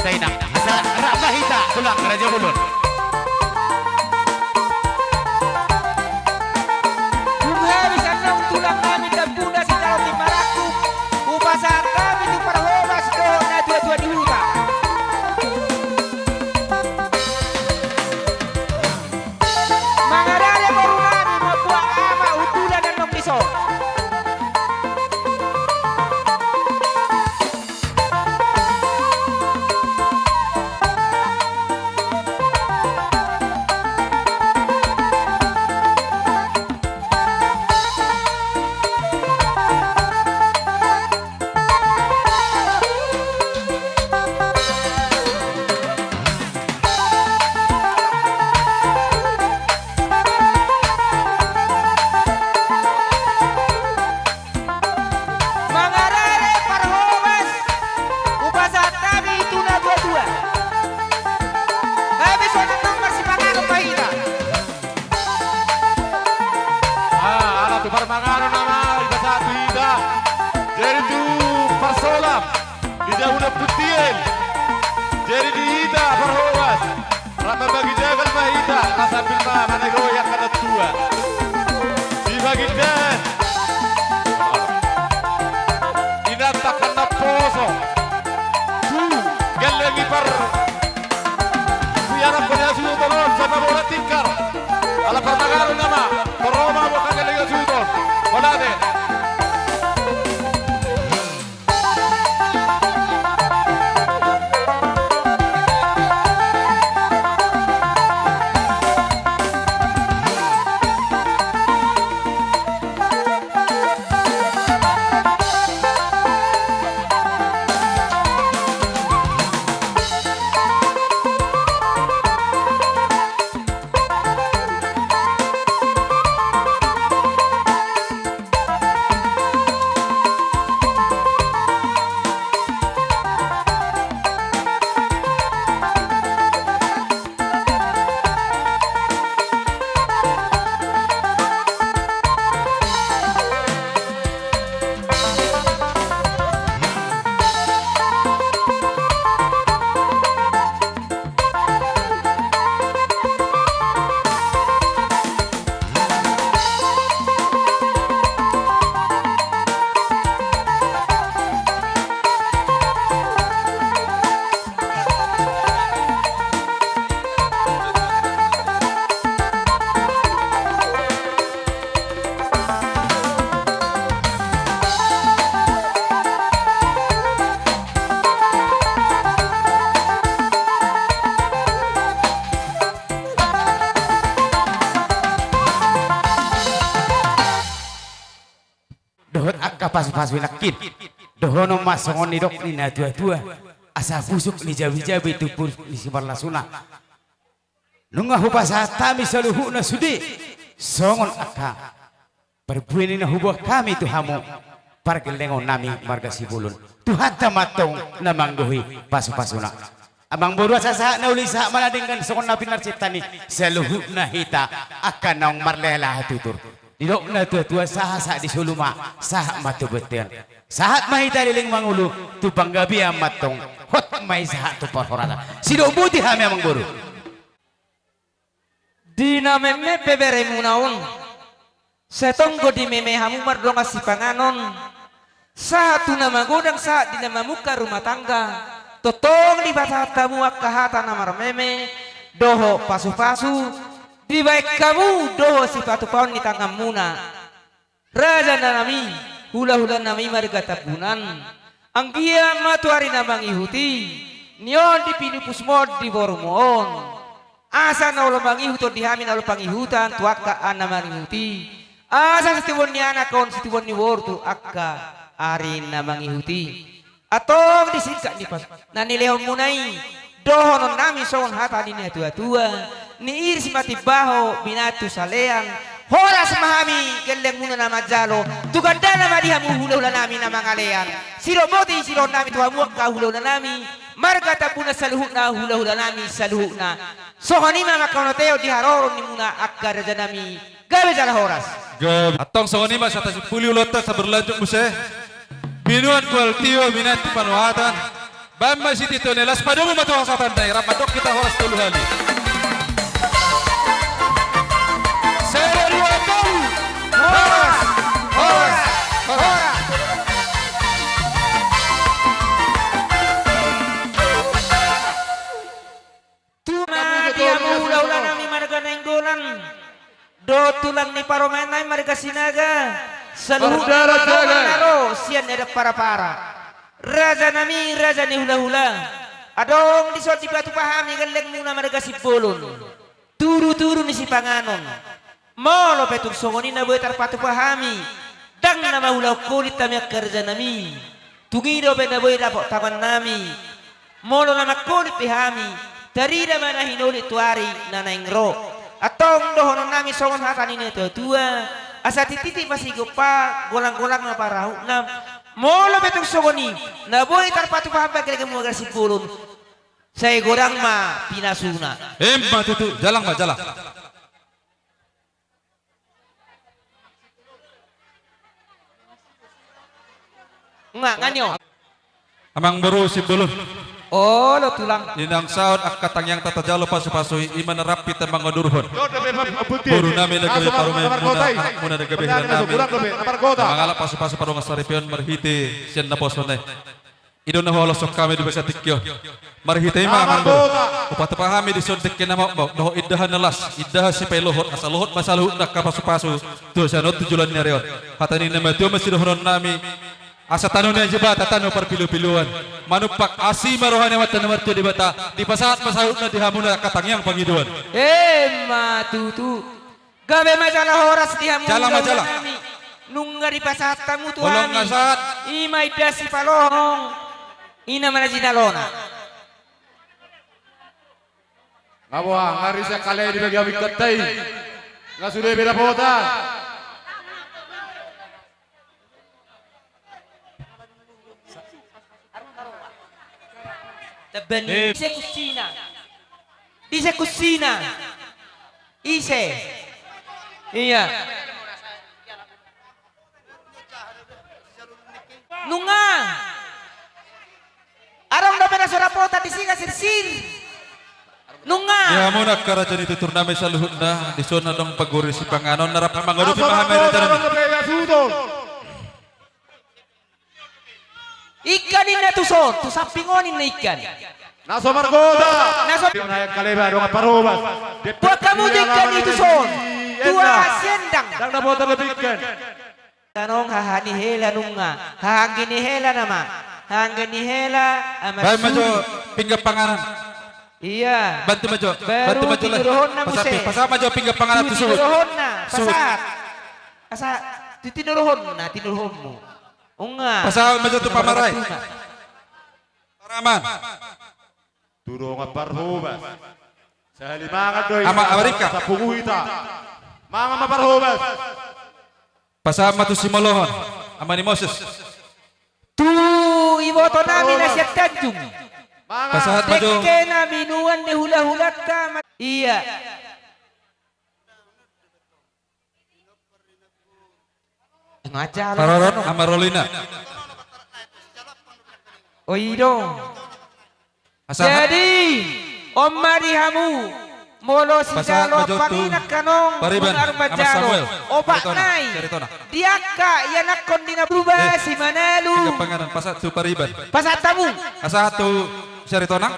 Dainang, asa rap ma hita tulang raja bolon. Dung habis annon tulang nami Tambunan sijalo timbaranku, hupasahat hami tu parhobas dohot natua-tua di huta. Mangadale boru nami mambuat amak hundulan annon dison. Pasu-pasu i nangkin. Dohonon ma songon nidok ni na tua-tua. Asa pusuk ni jabi-jabi tu pusuk ni simarlasuna. Nunga hupasahat hami saluhutna sude songon angka parbue na huboan hami tu hamu pargellengon nami marga Sibolon. Tuhanta ma antong na manggohi pasu-pasuna. Amangboru, asa sahat na uli, sahat ma na denggan songon na pinarsinta ni saluhutna hita angka naung marlaha-laha tutur. Didok na tua-tua, sahat-sahat di solu ma, sahat ma tu bontean. Sahat ma hita leleng mangolu, tu panggabean ma antong, hot ma i sahat tu parhorasan. Sidok boti hami, amangboru. Di na meme pe beremuna on, sai tonggo dimeme hamu mardongan sipanganon, sahat tu na magodang, sahat di na mamungka rumah tangga, tongtong dipasahat hamu angka hata na marmeme, dohot pasu-pasu, dibaen hamu dohot sipatupaon ni tanganmuna. Rajanami, hula-hulanami marga Tambunan, anggiat ma tu ari na mangihut i, ni on di pinupusmu on, di borumon, asa na olo mangihut on di hami na olo pangihutan tu angka ari na mangihut i, asa situbuan ni anak on, situbuan ni boru tu angka ari na mangihut i. Antong di singkat ni pasu na nilehonmuna i, dohononnami songon hata ni na tua-tua: Ni iris ma timbaho, binatu salean. Horas ma hami gellengmuna na manjalo, tu gandana ma di hamu hula-hulanami na mangalean. Sidok boti sidohononnami tu hamu angka hula-hulanami marga Tambunan saluhutna, hula-hulanami saluhutna. Songon i ma mangkaonoteon di haroron nimuna angka rajanami. Gabe jala horas. Gabe. Antong songon i ma, sai tasimpuli ulaonta, sai berlanjut muse. Binuat kual tio, binanti panuatan. Baen ma sitio ni las, padomu ma tu hasahatan na i, rap mandok hita horas tolu hali. Sada, dua, tolu. Horas, horas, horas. Tulang ni hamu hula-hulanami marga Nainggolan, dohot tulang ni parumaennami marga Sinaga, saluhutna na ro sian ni adat Parapara. Rajanami, raja ni hula-hula, adong dison dipatupa hami gellengmuna marga Simbolon, turu-turu ni sipanganon. Molo pe tung songon i na boi tarpatupa hami, ndang na mangulahon holit hami angka rajanami. Tung i dope na boi dapot tangannami. Molo na mangholit pe hami, tarida ma na hinolit tu ari na naeng ro. Antong dohononnami songon hata ni na tua-tua: Asa tititi pasigompa, golang-golang ma parahutna. Molo pe tung songon i na boi tarpatupa hami gellengmuna marga Simbolon, sai godang ma pinasuna. Emma tutu, jalang ma, jalang. Nga, nga nyo. Amangboru Simbolon. Olo tulang. Inang saut angka tangiangta tajalo pasu-pasu i, i ma na rap hita mangodurhon. Borunami na gabe parumaenmuna, anakmuna na gabe helanami, mangalap pasu-pasu pardongan saripeon marhite sian naposona i. I do na huhaloshon hami di bagasan tingki on. Marhite i ma, amangboru, hupatupa hami dison dengke na mokmok dohot indahan na las, indahan sipalohot, asa lohot ma saluhutna angka pasu-pasu tu sian on tu joloan ni ari on. Hata ni na matua ma sidohononnami: Asa tano ni Debata tano parpilu-piluan. Manumpak asi ma roha ni Amanta na martua Debata, dipasahat ma saluhutna di hamuna angka tangiang pangidoan. Emma tutu. Gabe ma jala horas di hamu. Jala ma jala. Nunga dipasahat hamu tu hami. Holong na sahat. I ma indahan sipalohot, i na ma na jinalona. Nga boha, nga ri sian kale dibagi hamu ingkanta i. Nga sude be dapotan. Tebani. Eh. Ise kuncina? Ise kuncina? Ise? Iya. Nunga. Adong dope na so dapotan disi, nga sirsir. Nunga. Di hamuna angka raja ni tuturnami saluhutna, dison adong paguri sipanganon, na rap mangadopi ma hami rajanami. Ikan ninna tuson, tu samping on ninna ikan. Na so margota. Na so. Naek kaleba dongan parobas. Buat hamu tu ikan i tuson. Tua siendang. Ndang dapotan dope ikan. Tanong haha ni hela nunga. Haha anggi ni hela nama. Haha anggi ni hela. Baen ma jo pinggan panganon. Iya. Bantu ma jo. Bantu ma jo lah. Pasahat ma jo pinggan panganon tu suhut. Pasahat. Asa tu tinuruhonna, tinuruhonmu. Pasahat ma jo tu pamarai. Paraman. Tu dongan parhobas. Sahali mangan do i. Ama, ama Rika. Sapungu hita. Mangan ma parhobas. Pasahat ma tu Simolohon, ama ni Moses. Tu iboto nami na sian Tanjung. Pasahat ma jo. Dengke na minuan ni hulahulanta ma-, ia. Parorot, ama Rolina. O i do. Jadi on ma di hamu. Molo sijalo panginan annon, Pariban, unang manjalo. Opat nai. Di angka ianakhon di na purba si Manalu. Pasahat tu Pariban. Pasahat hamu. Pasahat tu si Aritonang.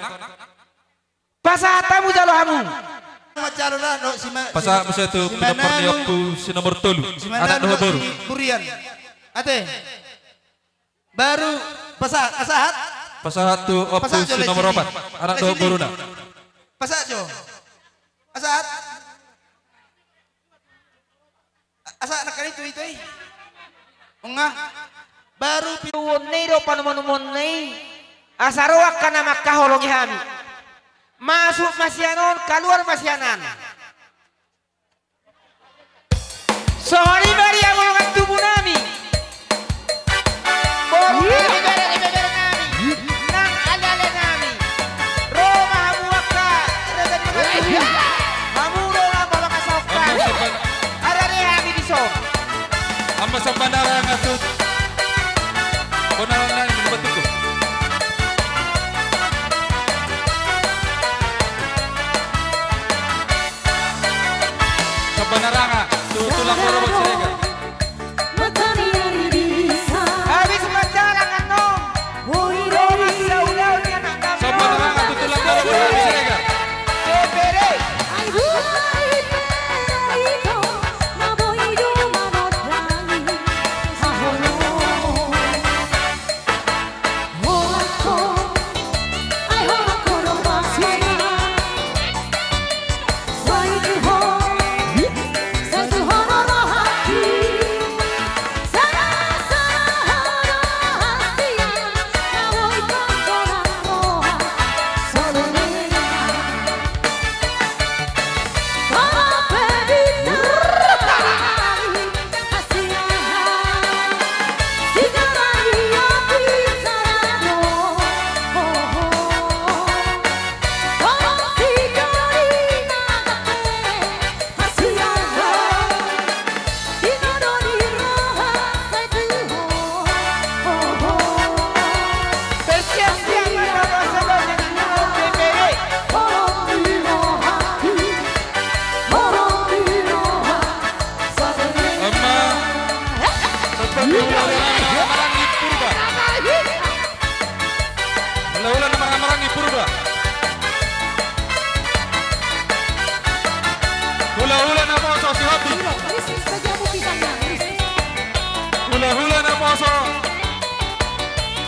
Pasahat hamu jalo hamu. Pasahat muse tu pinompar ni ompu si nomor tolu. Anak dohot boru. Ate. Baru pasahat, pasahat. Pasahat tu ompu si nomor opat. Anak dohot boruna. Pasahat jo. Pasahat. Asa anak kali itu, itu, eh. Ongga. Baru pi-, uon na i do panuman-uman na i. Asa ro angka na mangkaholongi hami. Masuk ma sian on, kaluar ma sian an. Songon i ma di hamu dongan tubu nami. Boru nami, bere ni beber nami. Nang ale-ale nami. Ro ma hamu angka rekan-rekan tubu. Hamu do na pamangasahon hami. Arare hami dison. Amma sambandara ngatut. Bona nang ini batuku. Sabanaranga tu tulang borobot Siregar. Habis pacaran annon. Sabanaranga tu tulang borobot Siregar. Hula-hula na marhaha-maranggi Purba. Hula-hula naposo Sihombing. Hula-hula naposo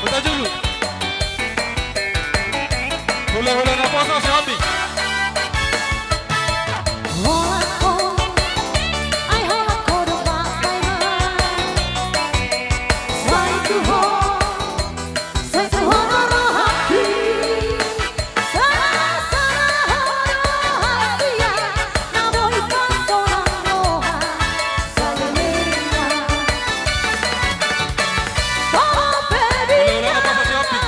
Hutajulu. Hula-hula naposo Sihombing. Hula-hula naposo Sihombing.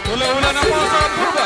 Hula-hula naposo Purba.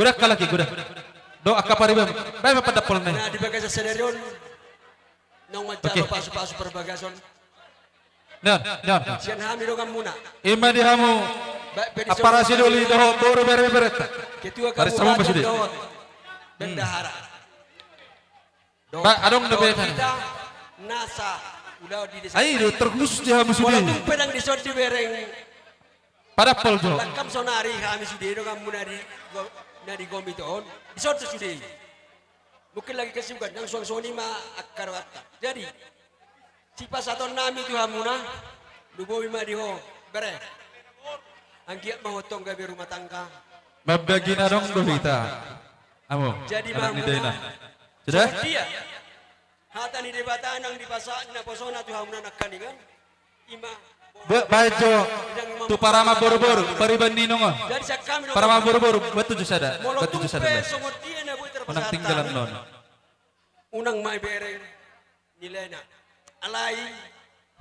Godang halak i, godang. Dohot angka pariban, baen ma pandampolna i. Nah, di bagasan sadari on, naung manjalo pasupasu parbagason. Nah, nah, nah. Sian hami donganmuna. Ima di hamu, baik pe di ampara sidoli dohot boru, bere, bereta. Ketua kabupaten dohot bendahara. Ba, adong dope hita nasa ulaon di desa. Ai do terkhusus di hamu sude. Molo tung pe ndang dison dibereng. Pandampol jo. Langkam sonari hami sude donganmuna di go-, na di komite on. Dison do sude. Mungkin lagi kesibukan, ndang suang songon i ma angka rohanta. Jadi, sipasahatonnami tu hamuna, lumobi ma di ho, bere. Anggiat ma ho tong gabe rumah tangga. Mambagi na adong do hita. Amo, jadi anak ni Dainang. Sudah? Songon dia hata ni Debata nang dipasahat naposona tu hamuna nangkiningan. Ima. Ba-, baen jo tu parama boruboru, pariban ni inong on. Jadi sian hami do parama boruboru, batu jo sada, batu jo sada. Molo tung pe songon dia na boi terpasahat hami, unang ma ibereng nilaina. Alai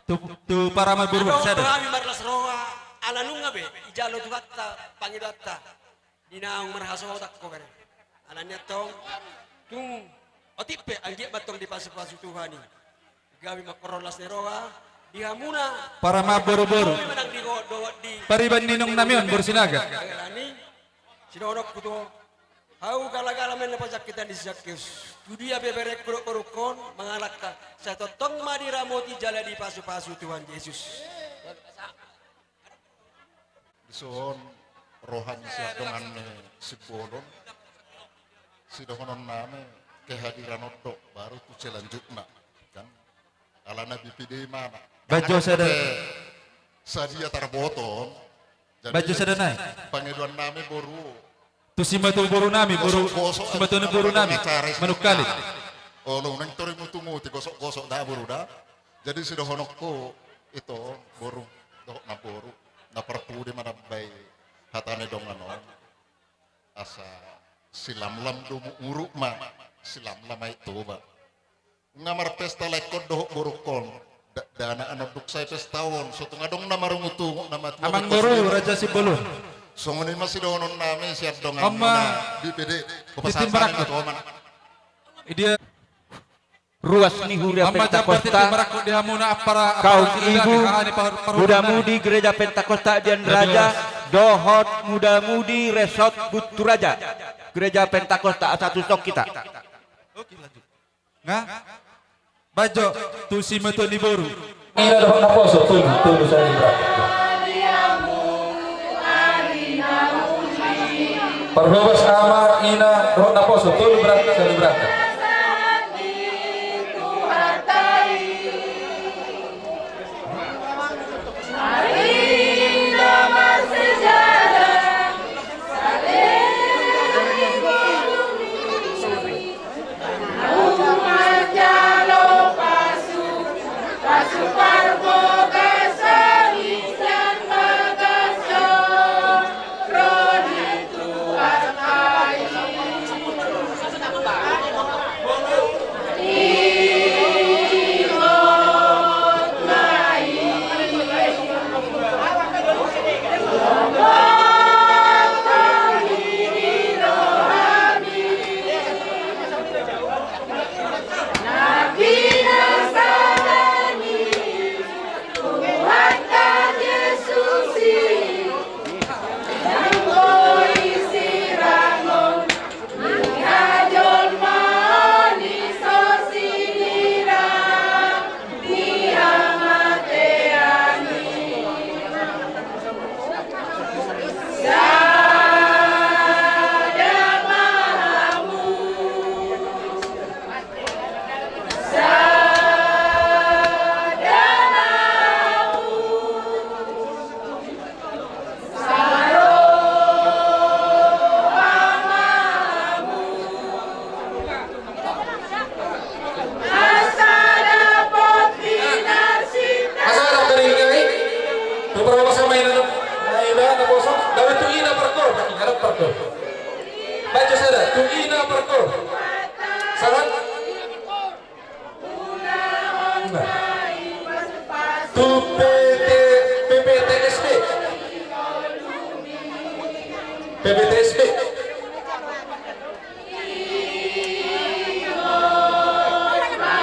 tu, tu parama boruboru sada. Adong do hami marlas roha, ala nunga be ijalo Tuhanta pangidoanta. Di naung marhasohotan ho bere. Alani antong, tung otik pe anggiat ma antong dipasupasu Tuhan i. Gabe mangkorhon las ni roha di hamuna. Parama boruboru. Pariban ni inong nami on, boru Sinaga. Alani, sidohononku tu ho. Hau galagala ma na pajangkitan ni si Sakeus. Tu dia pe berengku dohot borungkon mangalangka, sai tongtong ma diramoti jala dipasupasu Tuhan Jesus. Dison roha ni sian dongan ni Simbolon. Sidohononnami kehadiran on do baru tu selanjutna, kan? Alana B P D i ma na. Bajo sada. Sadia tarboto on. Jadi, bajo sada nai. Pangidoannami boru. Tu simatuborunami, boru, simatuborunami Manungkalit. Olo, naeng tori mutumuti gosok-gosok da boru da. Jadi sidohononku ito boru dohot namboru, na parpudi manambai hata ni dongan on. Asa silamlam domu uruk ma, silamlam aek Toba. Nga marpesta laengkon dohot borungkon. Da-, dana anon duk sai pesta on, so tung adong na marungut-ungut na matua. Amangboru Raja Simbolon. Songon i ma sidohononnami sian donganmuna B P D. Hupasahat hami ma tu ho ma. Idia. Ruas ni Huria Pentakosta, kaum ibu, muda-mudi Gereja Pentakosta Adian Raja, dohot muda-mudi Resort Bunturaja, Gereja Pentakosta, asa tusuk hita. Nga? Bajo, tu simatua ni boru. Ina dohot naposo, tolu, tolu, sada, dua. Parhobas ama, ina, dohot naposo, tolu, berangkat, sada, berangkat.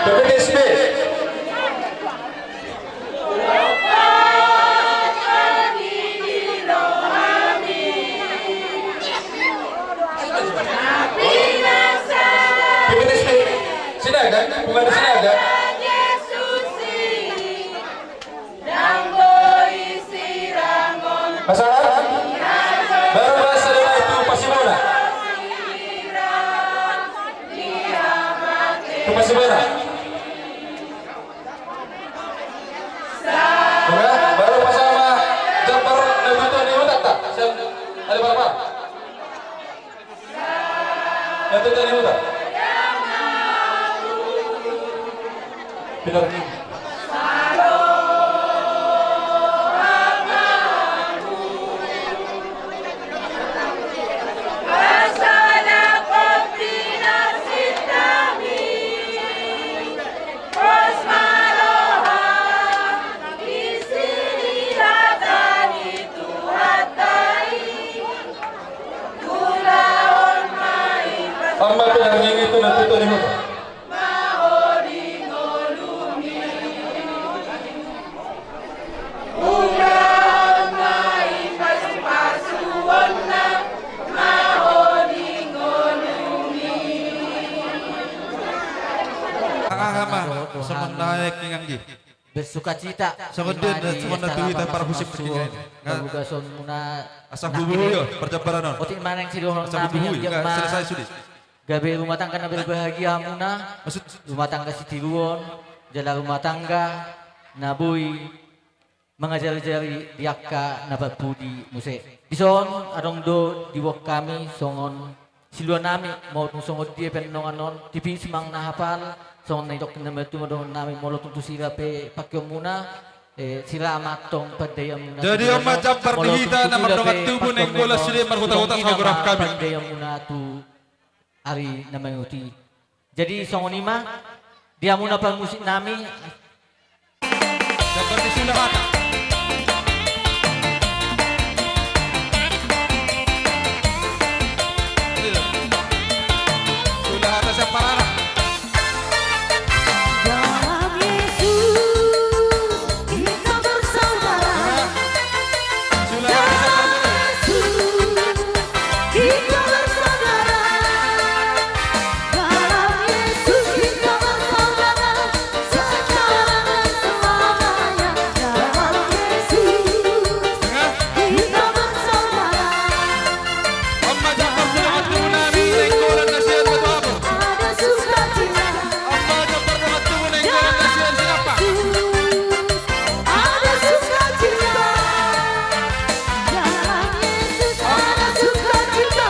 P P S B. P P S B. Sinaga, pembantu Sinaga. Masalah? Baru bahasa dengan itu pasti bola. Itu pasti bola. Baru, baru pas sama Jabar, lebih tua di hutan, tak? Siap. Ada berapa? Nanti tadi udah. Pindah. Amma pinarnging itu nanti tadi udah. Aha ma, songon na aek ni nganggi. Bersukacita. Songon dia, songon na tuita para husip kecil. Pembagasonmuna. Asa bubu yo, perjambaran on. Otik maneng sidung. Asa bubu yo, selesai sudah. Gabe rumah tangga na berbahagia hamuna. Maksud? Rumah tangga sitiruon, jala rumah tangga na boi mangajari-jari di angka na parpudi muse. Dison adong do diboan hami songon siluanami, molo tung songon dia pe dongan on, tipis ma na hapal, songon na nidok na martua dongannami, molo tung tu sira pe pangkeonmuna, eh, sira ma antong pandaianmuna. Jadi on ma jambar di hita na mardongan tubu naeng golas sude marhuta-huta songon i ma pandaianmuna tu ari na mangihut i. Jadi songon i ma, di hamuna parmusiknami. Seperti sudah kata. Sudah kata siapa rara? Dalam Yesus kita bersaudara. Sudah kata siapa rara? Yesus. Kita bersaudara, dalam Yesus kita bersaudara, sekarang dan selamanya, dalam Yesus kita bersaudara. Dalam Yesus ada sukacita. Dalam Yesus ada sukacita. Dalam Yesus ada sukacita.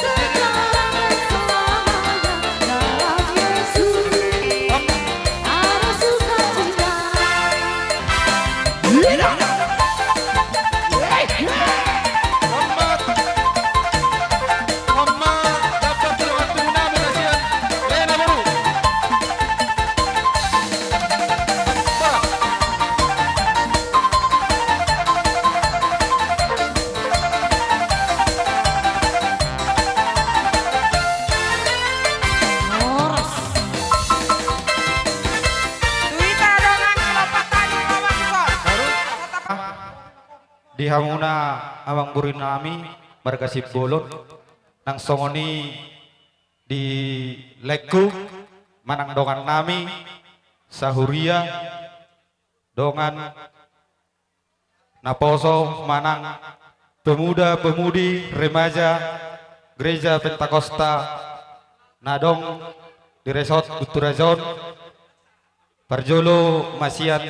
Sekarang dan selamanya. Dalam Yesus ada sukacita. Di hamuna amangboru nami marga Simbolon, nang songon i di laengku manang dongannami sahuria, dongan naposo manang pemuda-pemudi remaja Gereja Pentakosta na adong di Resort Bunturaja on, parjolo ma sian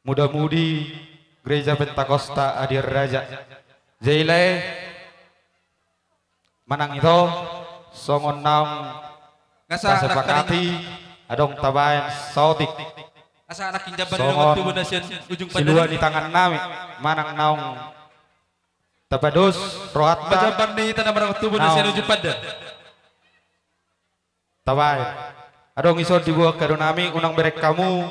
muda-mudi Gereja Pentakosta Adian Raja. Jadi lae, manang ito, songon naung tasepakati, adong tabaen saotik. Songon silua ni tangannami, manang naung tapados rohanta. Tabaen. Adong ison diboan hamu nami, unang bereng hamu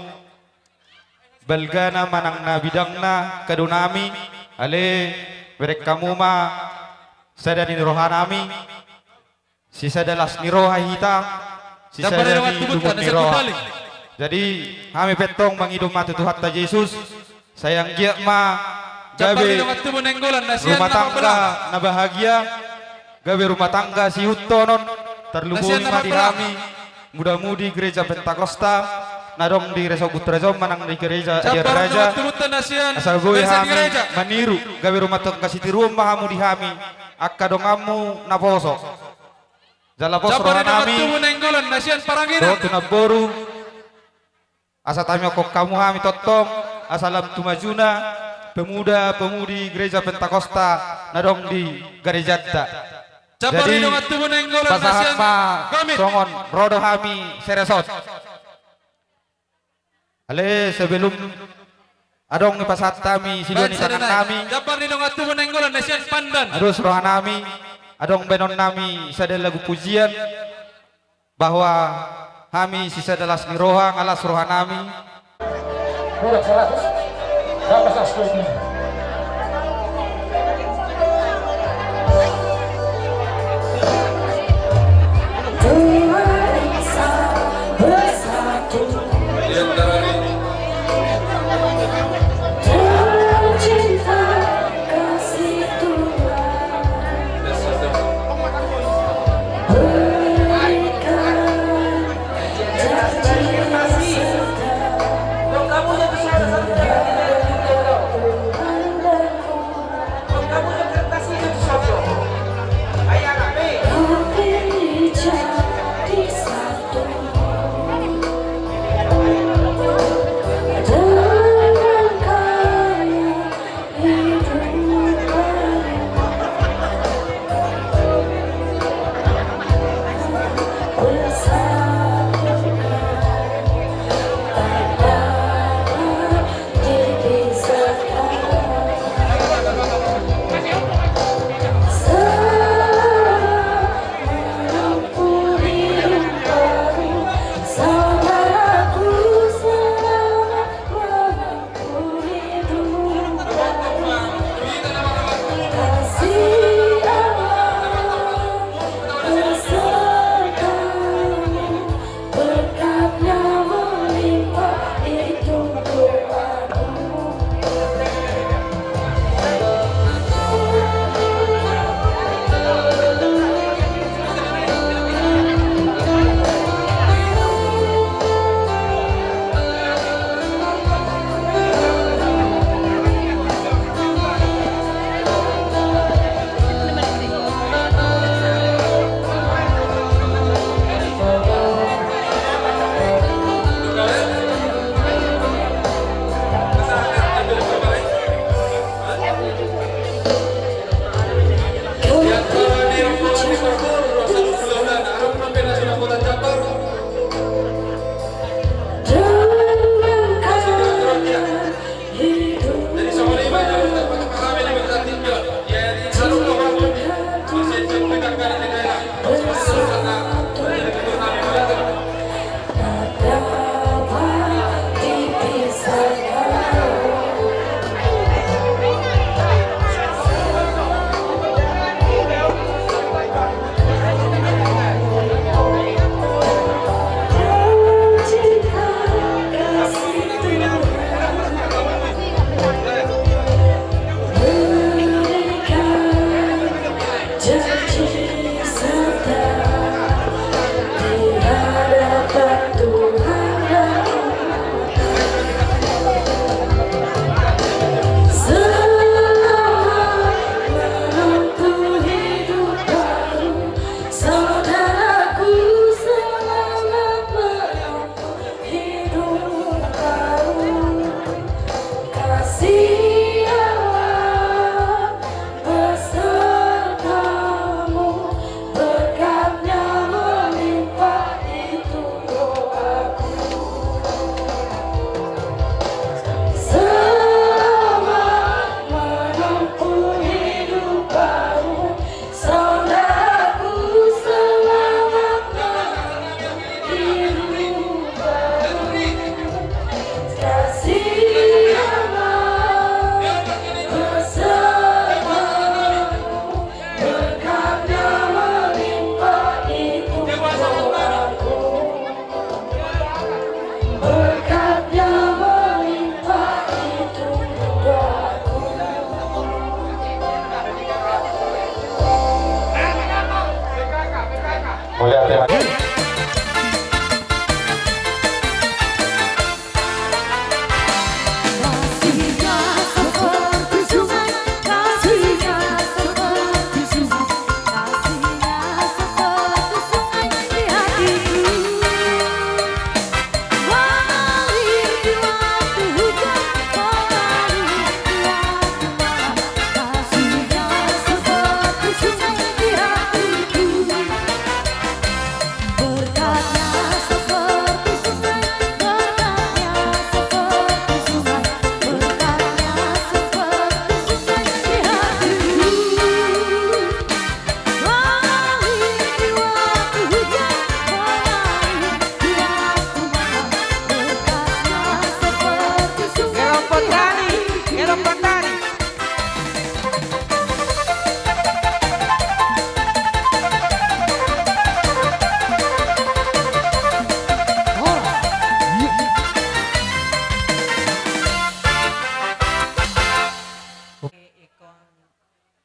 balgana manang na bidangna hamu nami, ale bereng hamu ma sada ni roha nami, sisada las ni roha hita, Sisada ni lubuk ni roha. Jadi, hami pe antong mangido ma tu Tuhanta Jesus, sai anggiat ma gabe rumah tangga na bahagia, gabe rumah tangga siihuthonon, tarlumobi ma di hami muda-mudi Gereja Pentakosta na adong di Resort Buturejo manang di Gereja Adian Raja. Asa boi hami maniru, gabe rumah tangga sitiruon ma hamu di hami, angka donganmu naposo. Jala pos rohanami dohot tu namboru, asa tangiangkon hamu hami tongtong, asa lam tu majuna pemuda-pemudi Gereja Pentakosta na adong di garejanta. Jadi, pasahat ma songon ro do hami seresot. Ale, sebelum adong dipasahat hami sidua ni tangannami, jambar ni dongan tubu Nainggolan na sian Pandan, ados rohanami, adong baenonnami sada lagu pujian, bahwa hami sisada las ni roha, nga las rohanami. Kurang seratus. Dapat seratus.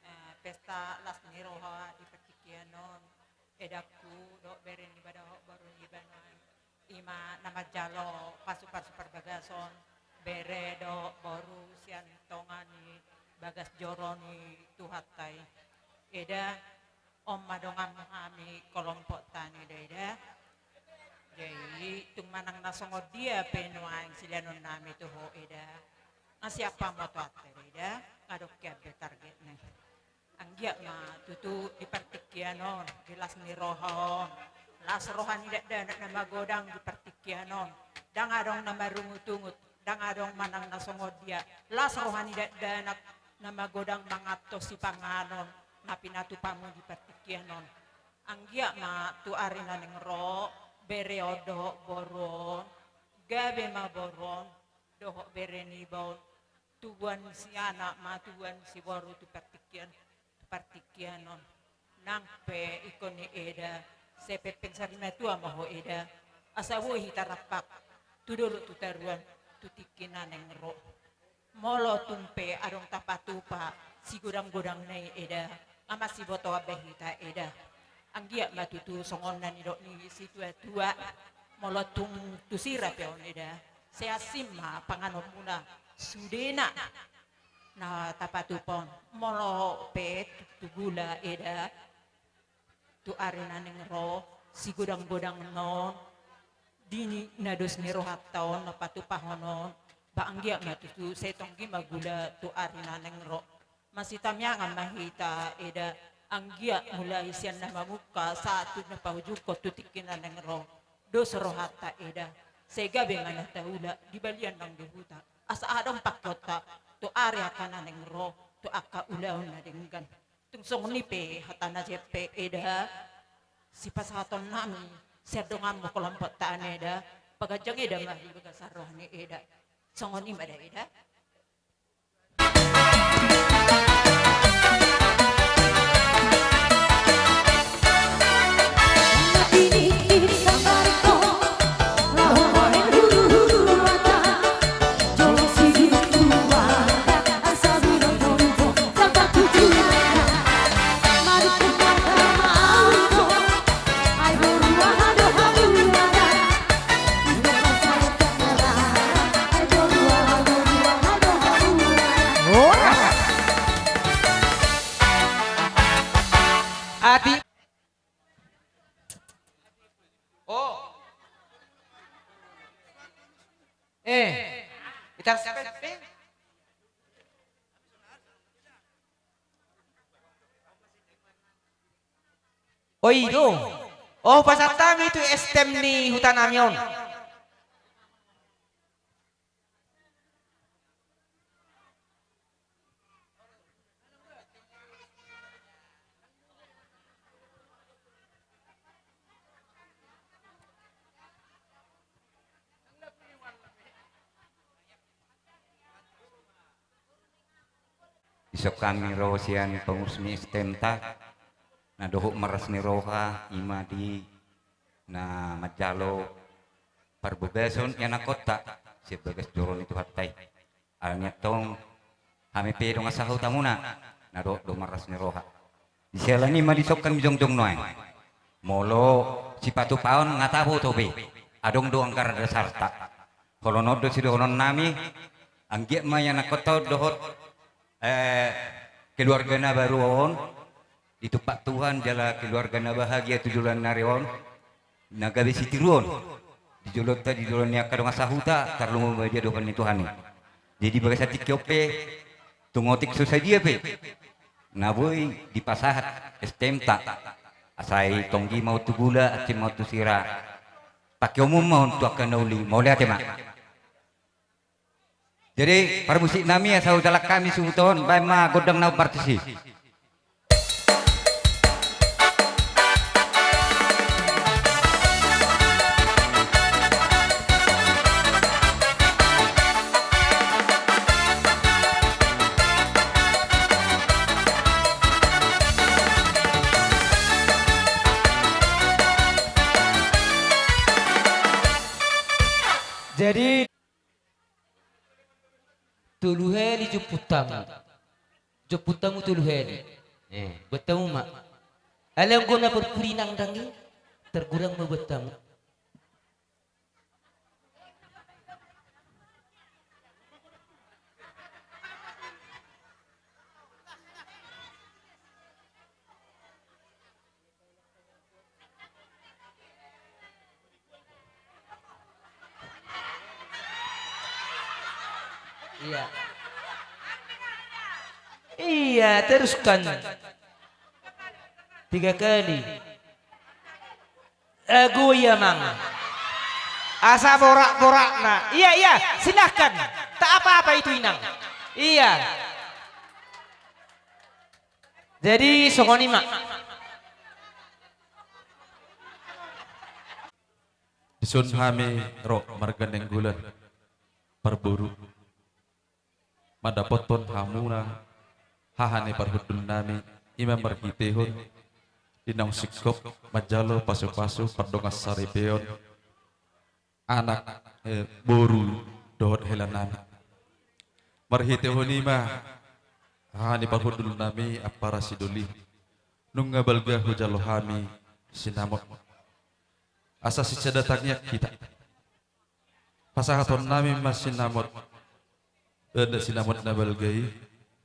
Eh, pesta las ni roha di partingkian on, edangku dohot bere niba dohot boru niba nuaeng. Ima na manjalo pasupasu parbagason, bere dohot boru sian tonga ni bagas joro ni Tuhanta i. Eda, on ma donganmu hami kelompokta ni da, eda. Jadi tung manang na songon dia pe nuaeng sileanonnami tu ho, eda, nga siap hamu tu atta da, eda, nga dong hian be targetna. Anggiat ma tutu di partingkian on, di las ni roha on, las roha ni dakdanak na magodang di partingkian on. Ndang adong na marungutungut, ndang adong manang na songon dia, las roha ni dakdanak na magodang manganhon sipanganon na pinatupamu di partingkian on. Anggiat ma tu ari na naeng ro, bere on dohot boru on, gabe ma boru on dohot bere niba on tubuan sianak ma tubuan siboru tu partingkian, tu partingkian on. Nang pe ingkon ni eda, sai pengpeng sari matua ma ho eda, asa boi hita rampak tu dolok tu toruan tu tingki na naeng ro. Molo tung pe adong tapatupa sigodang-godangna i eda, nga masibotoan be hita eda. Anggiat ma tutu songon na nidok ni situa-tua, molo tung tu sira pe on eda, sai asing ma panganonmuna sudena na tapatupa on. Molo pe tu, tu gula eda, tu ari na naeng ro, sigodang-godangna on, di ni na dos ni rohanta on na patupahon on, ba anggiat ma tutu sai tonggi ma gula tu ari na naeng ro. Masitamiangan ma hita eda, anggiat mulai sian na mamungka sahat tu na paujungkon tu tingki na naeng ro. Dos rohanta eda, sai gabe ma na taula di balian nang di huta, asa adong pangkeonta tu ari angka na naeng ro, tu angka ulaon na denggan. Tung songon i pe hata na jempek eda, sipasahatonnami sian donganmu kelompokta on eda, paganjang eda ma di bagasan roha ni eda. Songon i ma da eda. Ati. Oh. Eh. Ita sepe. Oi do. Oh, pasahat hami tu S T M ni huta nami on. Dison hami ro sian pengurus ni S T M-ta, na dohot marlas ni roha, ima di na manjalo parbagason ianakhonta sian bagas joro ni Tuhanta i. Alani antong hami pe dongan sahutamuna, na dohot do marlas ni roha. Di siala ni i ma dison hami jongjong nuaeng. Molo sipatupaon nga tabo dope, adong do anggaran dasarta. Holon on do sidohonon nami, anggiat ma ianakhonta on dohot, eh, keluarga na baru on, ditumpak Tuhan jala keluarga na bahagia tu joloan ni ari on, na gabe sitiruon di jolonta, di joloan ni angka dongan sahuta, tarlumobi ma di adopan ni Tuhan i. Jadi bagasan tingki on pe, tung otik so sadia pe na boi dipasahat STM-ta, asa i tonggi ma on tu gula, ancin ma on tu sira. Pake umum ma on tu angka na uli. Mauliate ma. Jadi parmusik nami, asa hujalang hami suhut on, baen ma gondang na partis i. Jadi tolu hali jumpuntamu. Jumpuntamu tolu hali. Eh, buat tamu ma. Alai anggo na purpuri nang dang i, targurang ma buat tamu. Iya. Iya, teruskan. Tiga kali. Ago iya, Mang. Asa borak-borakna. Iya, iya, silahkan. Tak apa-apa itu, Inang. Iya. Jadi songon i ma. Dison hami ro marga Nainggolan parboru mandapothon hamuna haha ni parhundul nami, i ma marhitehon di naung singkop manjalo pasu-pasu pardongan saripeon anak, eh, boru dohot hela nami. Marhitehon i ma, haha ni parhundul nami Ampara Sidoli, nunga balga hujalo hami sinamot. Asa sisada tangiang hita. Pasahaton nami ma sinamot, eh, sinamot na balga i,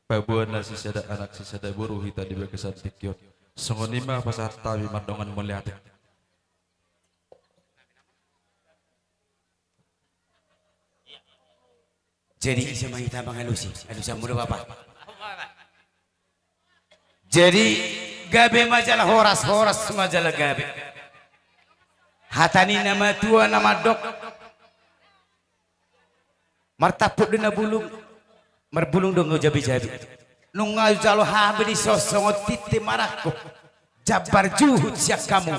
paboa na sisada anak sisada boru hita di bagasan tingki on. Songon i ma pasahat nami mandongan mauliate. Jadi ise ma hita mangalusi? Alusanmu do, Bapa. Jadi gabe ma jala horas, horas ma jala gabe. Hata ni na matua na mandok, martampuk do na bulung, marbulung do na jabi-jabi. Nunga hujalo hami dison songon tintin marangkup, jambar juhut sian hamu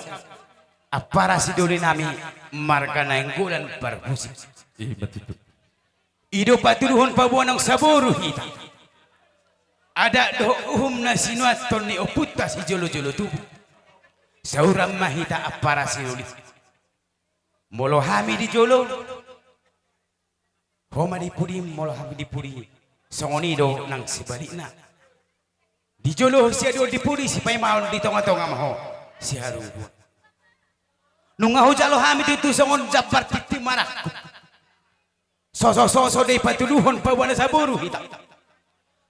Ampara Sidoli nami marga Nainggolan parhusip. Ima tutu. I do patuduhon paboa naung saboru hita. Adat dohot uhum na sinuanhon ni ompunta sijolo-jolo tubu. Sahuran ma hita Ampara Sidoli. Molo hami di jolo, ho ma di pudi, molo hami di pudi, songon i do nang sebalikna. Di jolo ho siaduon, di pudi sipaimaon, di tonga-tonga ma ho siharungguon. Nunga hujalo hami tutu songon jambar tintin marangkup. Soso-soso do i patuduhon paboa na saboru hita.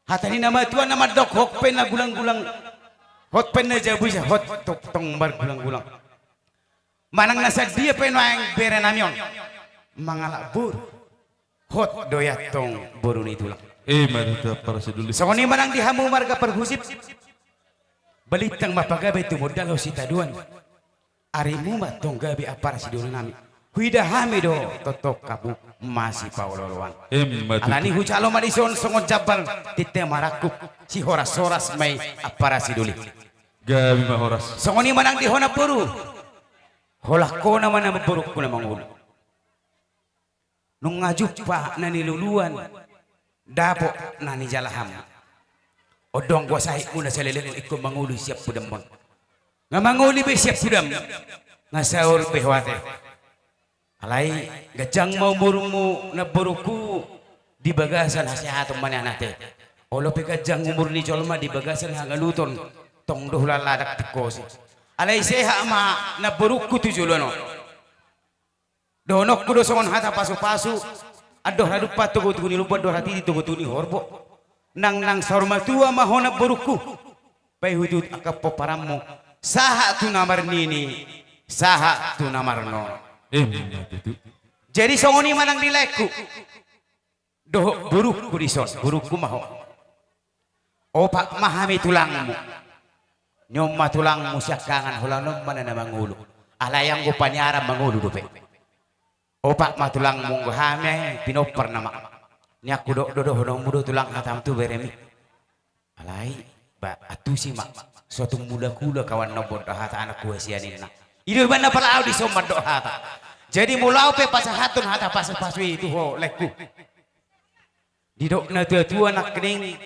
Hata ni na matua na mandok, hot pe na gulang-gulang, hot pe na jabu-jabu, hot tong, tong margulang-gulang. Manang na sadia pe nuaeng bere nami on mangalap boru, hot do i antong boru ni tulang. Ima tutu Ampara Sidoli. Songon i ma nang di hamu marga parhusip. Balintang ma pagabe tumundalhon sitadoan. Arimu ma antong gabe Ampara Sidoli nami. Huida hami do tongtong hamu masipaolo-oloan. Ima tutu. Alani hujalo ma dison songon jambar tintin marangkup, sihoras-horas ma i Ampara Sidoli. Gabe ma horas. Songon i ma nang di ho namboru. Holan hona ma namborungku na mangolu. Nunga jumpa na niluluan, dapot na nijalahan. Ondong gua sahitmu na saleleng ingkon mangolu sian pudam on. Nga mangolu be sian pudam, nga saur be ho ate. Alai ganjang ma umurmu namborungku di bagasan hasehaton ma nian ate. Olo pe ganjang umur ni jolma di bagasan hangaluton, tong do hulala dang tingkosi. Alai sehat ma namborungku tu joloan on. Dohononku do songon hata pasupasu: Andor hadumpang togu-togu ni lombu, andor hatiti togu-togu ni horbo. Nangnang saur matua ma ho namborungku, paihutihut angka pomparanmu, sahat tu na marnini, sahat tu na marnono. Ima tutu. Jadi songon i ma nang di laengku dohot borungku dison, borungku ma ho. Opat ma hami tulangmu. Nion ma tulangmu siangkangan, holan on ma na mangolu. Alai anggo paniaran mangolu dope. Opat ma tulangmu, anggo hami pinompar nama. Nian hudok do dohononmu do tulang hatam tu beremi. Alai ba antusi ma, so tung mulak-ulak ahu mandok hata, anak hua sian inna. I do ibana pala ahu dison mandok hata. Jadi molo ahu pe pasahathon hata pasupasu i tu ho laengku. Didok na tua-tua nangkining,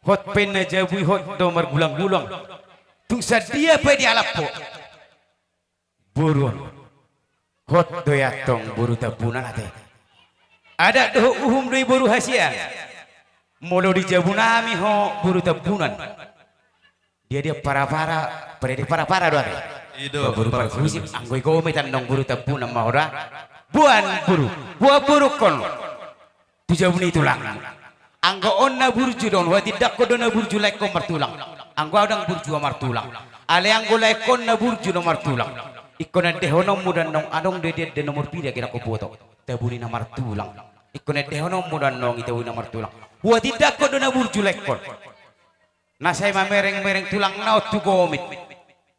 hot pe na jabu i hot do margulang-gulang. Tung sadia pe dialap ho boru on, hot do i antong boru Tambunan ate. Adat dohot uhum do i boru hasian. Molo di jabu nami ho boru Tambunan. Dia-dia Parapara, pada di Parapara do ate. I do, boru Parapara Parhusip, Parhusip. Anggo i Gomit antong boru Tambunan ma ho da. Boan boru, boan borungkon tu jabu ni tulang. Anggo on na burju do on, huatindangkon do na burju laengkon martulang. Anggo ahu ndang burju ahu martulang. Alai anggo laengkon na burju do martulang. Ingkon endehononmu do antong, adong do i di ende nomor pira gira huboto, tabu ni na martulang. Ingkon endehononmu do antong i tabu ni na martulang. Huatindangkon do na burju laengkon. Na sai mamereng-mereng tulangna on tu Gomit.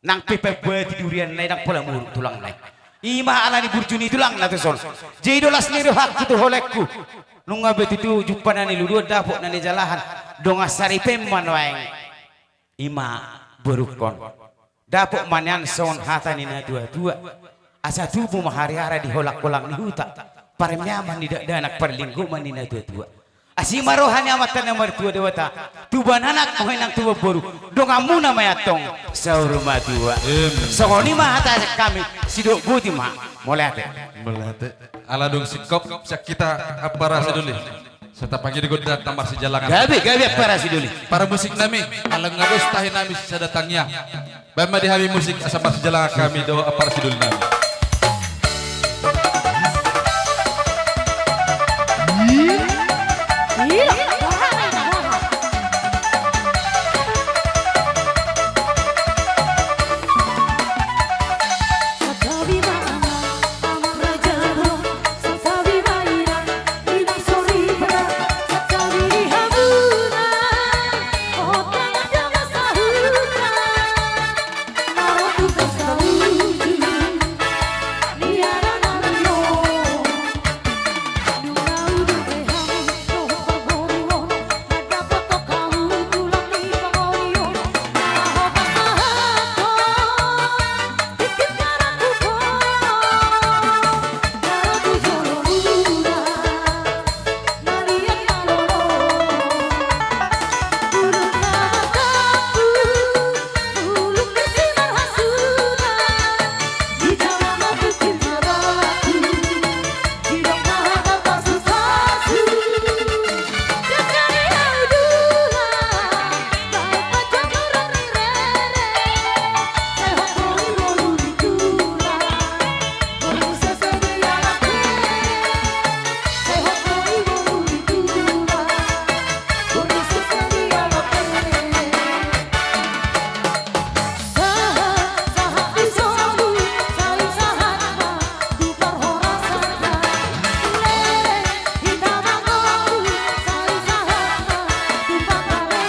Nang pe pambati durianna i ndang pola muruk tulangna i. I ma ala ni burju ni tulangna tuson. Jadi i do las ni rohangku tu ho laengku. Nunga be tutu jumpa na niluluan, dapot na nijalahan, dongan saripeon ma nuaeng. I ma borungkon. Dapot ma nian songon hata ni na tua-tua. Asa tubu ma hariara di holang-holang ni huta, parmiaman ni dakdanak, parlinggoman ni na tua-tua. Asi ma roha ni Amanta na martua Debata, tubuan anak ma ho i nang tubuan boru, donganmuna ma i antong saur matua. Em. Songon i ma hata sian hami, sidok boti ma. Mauliate. Mauliate. Ala dung singkop, sian hita ampara sidoli. Sai tapangido gondang na marsijalangan. Gabe, gabe ampara sidoli. Para musik nami, ala nga dos tahi nami sada tangiang. Baen ma di hami musik asa marsijalangan hami dohot ampara sidoli nami.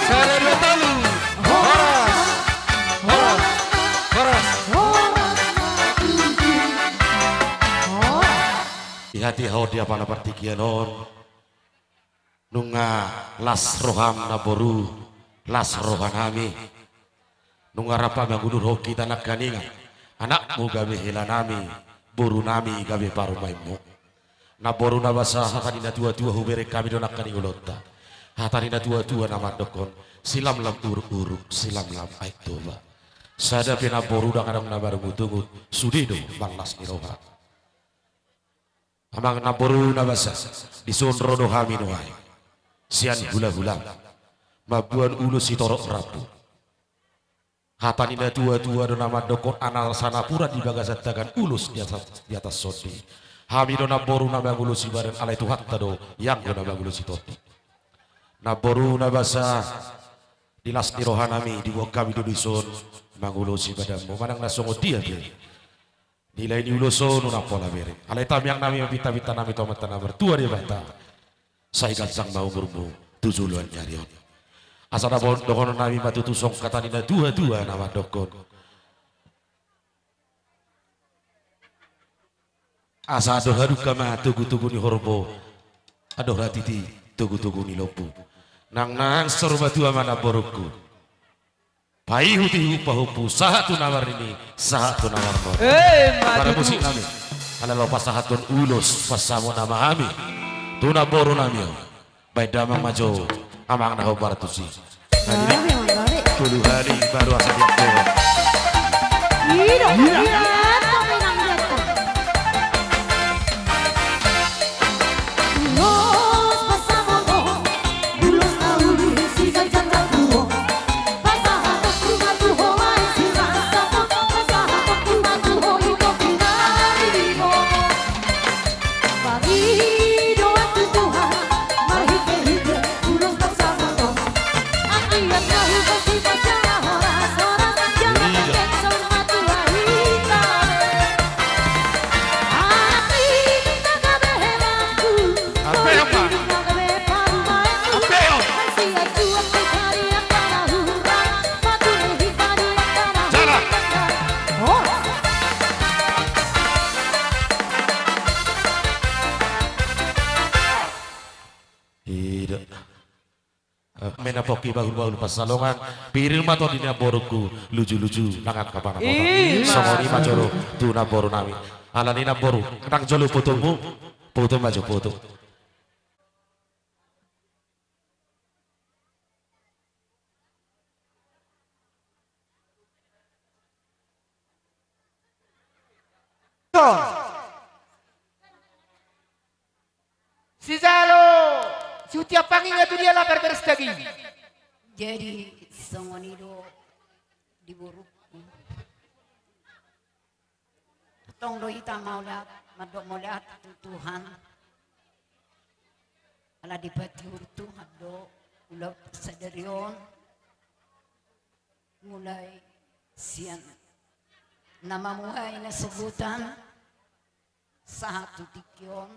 Sada, dua, tolu. Horas. Horas. Horas. Di hatiha on, di apala partingkian on. Nunga las roham namboru, las rohanami. Nunga rap mangudur ho hita nangkaningan. Anakmu gabe helanami, borunami gabe parumaenmu. Namboru na basa, hata ni na tuatua hubereng hami do nangkaning ulaonta. Hata ni na tuatua na mandokkon, silamlam uruk-uruk, silamlam aek Toba. Sada pe namboru ndang adong na marungutungut, sude do manlas ni roha. Amang namboru na basa, dison ro do hami nuaeng sian hulahulam mamboan ulos sitorop rambu. Hata ni na tua-tua do na mandokkon, asa napuran di bagasan tagan, ulos di atas, di atas sondi. Hami do namboru na mangulosi badan, alai Tuhanta do ianggo na mangulosi tondi. Namboru na basa, di las ni rohanami diboan hami do dison mangulosi badanmu. Manang na songon dia pe nilai ni ulos on, unang pola bereng. Alai tamiang nami, pinta-pinta nami tu Amanta na martua Debata, sai ganjang ma umurmu tu joloan ni ari on. Asa na dohonon nami ma tutu songon hata ni na tua-tua na mandokkon: Asa andor hadungka ma togu-togu ni horbo, andor hatiti togu-togu ni lombu. Nang, nang saur matua ma namborungku, paihut-ihut pahompu, sahat tu na marnini, sahat tu na marnono. Eh, ma tutu. Para musik nami, ala laho pasahathon ulos pansamot nama hami tu namboru nami on. Baen damang ma jo amang na hombar tusi. Tolu hali baru asa diampehon. Ida. Eh, mena pongki bahul-bahul pansalongan, pir ma tondi ni namborungku, luju-luju nang angka panambotan. Ima. Songon i ma jolo tu namboru nami. Alani namboru, nang jolo fotomu, foto ma jo, foto. Sijalo, sitiap pangingot tu dia lapar beres daging. Jadi, songon i do di boru. Tong do hita mauliate, mandok mauliate tu Tuhan. Ala dipatiur Tuhan do ulaon sadari on. Mulai sian na mamuhai na sogot on sahat tu tingki on.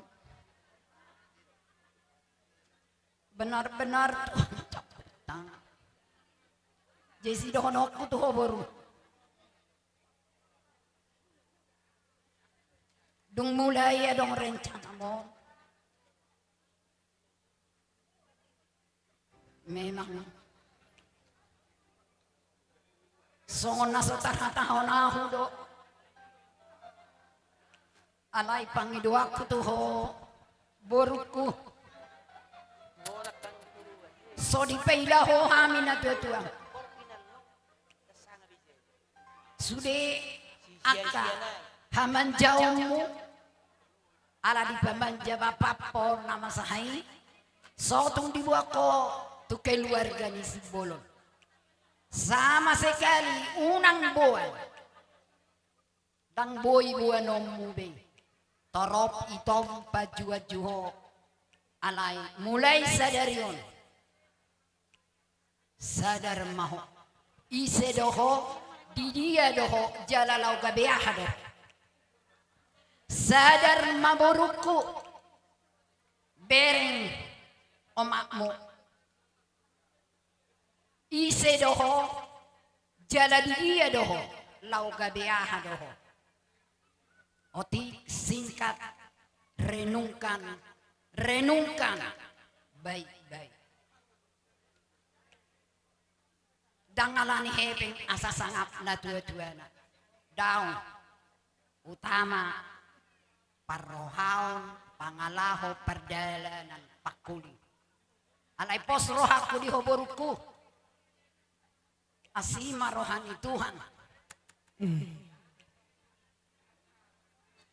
Benar-benar Tuhan campur tangan. Jadi sidohononku tu ho boru. Dung mulai adong rencanamu. Memang songon na so tarhatahon ahu do. Alai pangidoanku tu ho borungku, so dipaila ho hami na tua-tua. Sude angka hamanjaonmu, ala dipamanja bapam na masa i, so tung diboan ho tu keluarga ni Simbolon. Sama sekali unang boan. Ndang boi boanonmu be. Torop itom pajuanju ho. Alai mulai sadari on, sadar ma ho. Ise do ho, di dia do ho, jala laho gabe aha do ho. Sadar ma borungku, bereng omakmu. Ise do ho, jala di dia do ho, laho gabe aha do ho. Otik, singkat, renungkan, renungkan baik-baik. Ndang alani hepeng asa sangap na tua-tuana. Daong. Utama parrohaon, pangalaho, pardalanan, pangkuling. Alai pos rohangku di ho borungku. Asi ma roha ni Tuhan.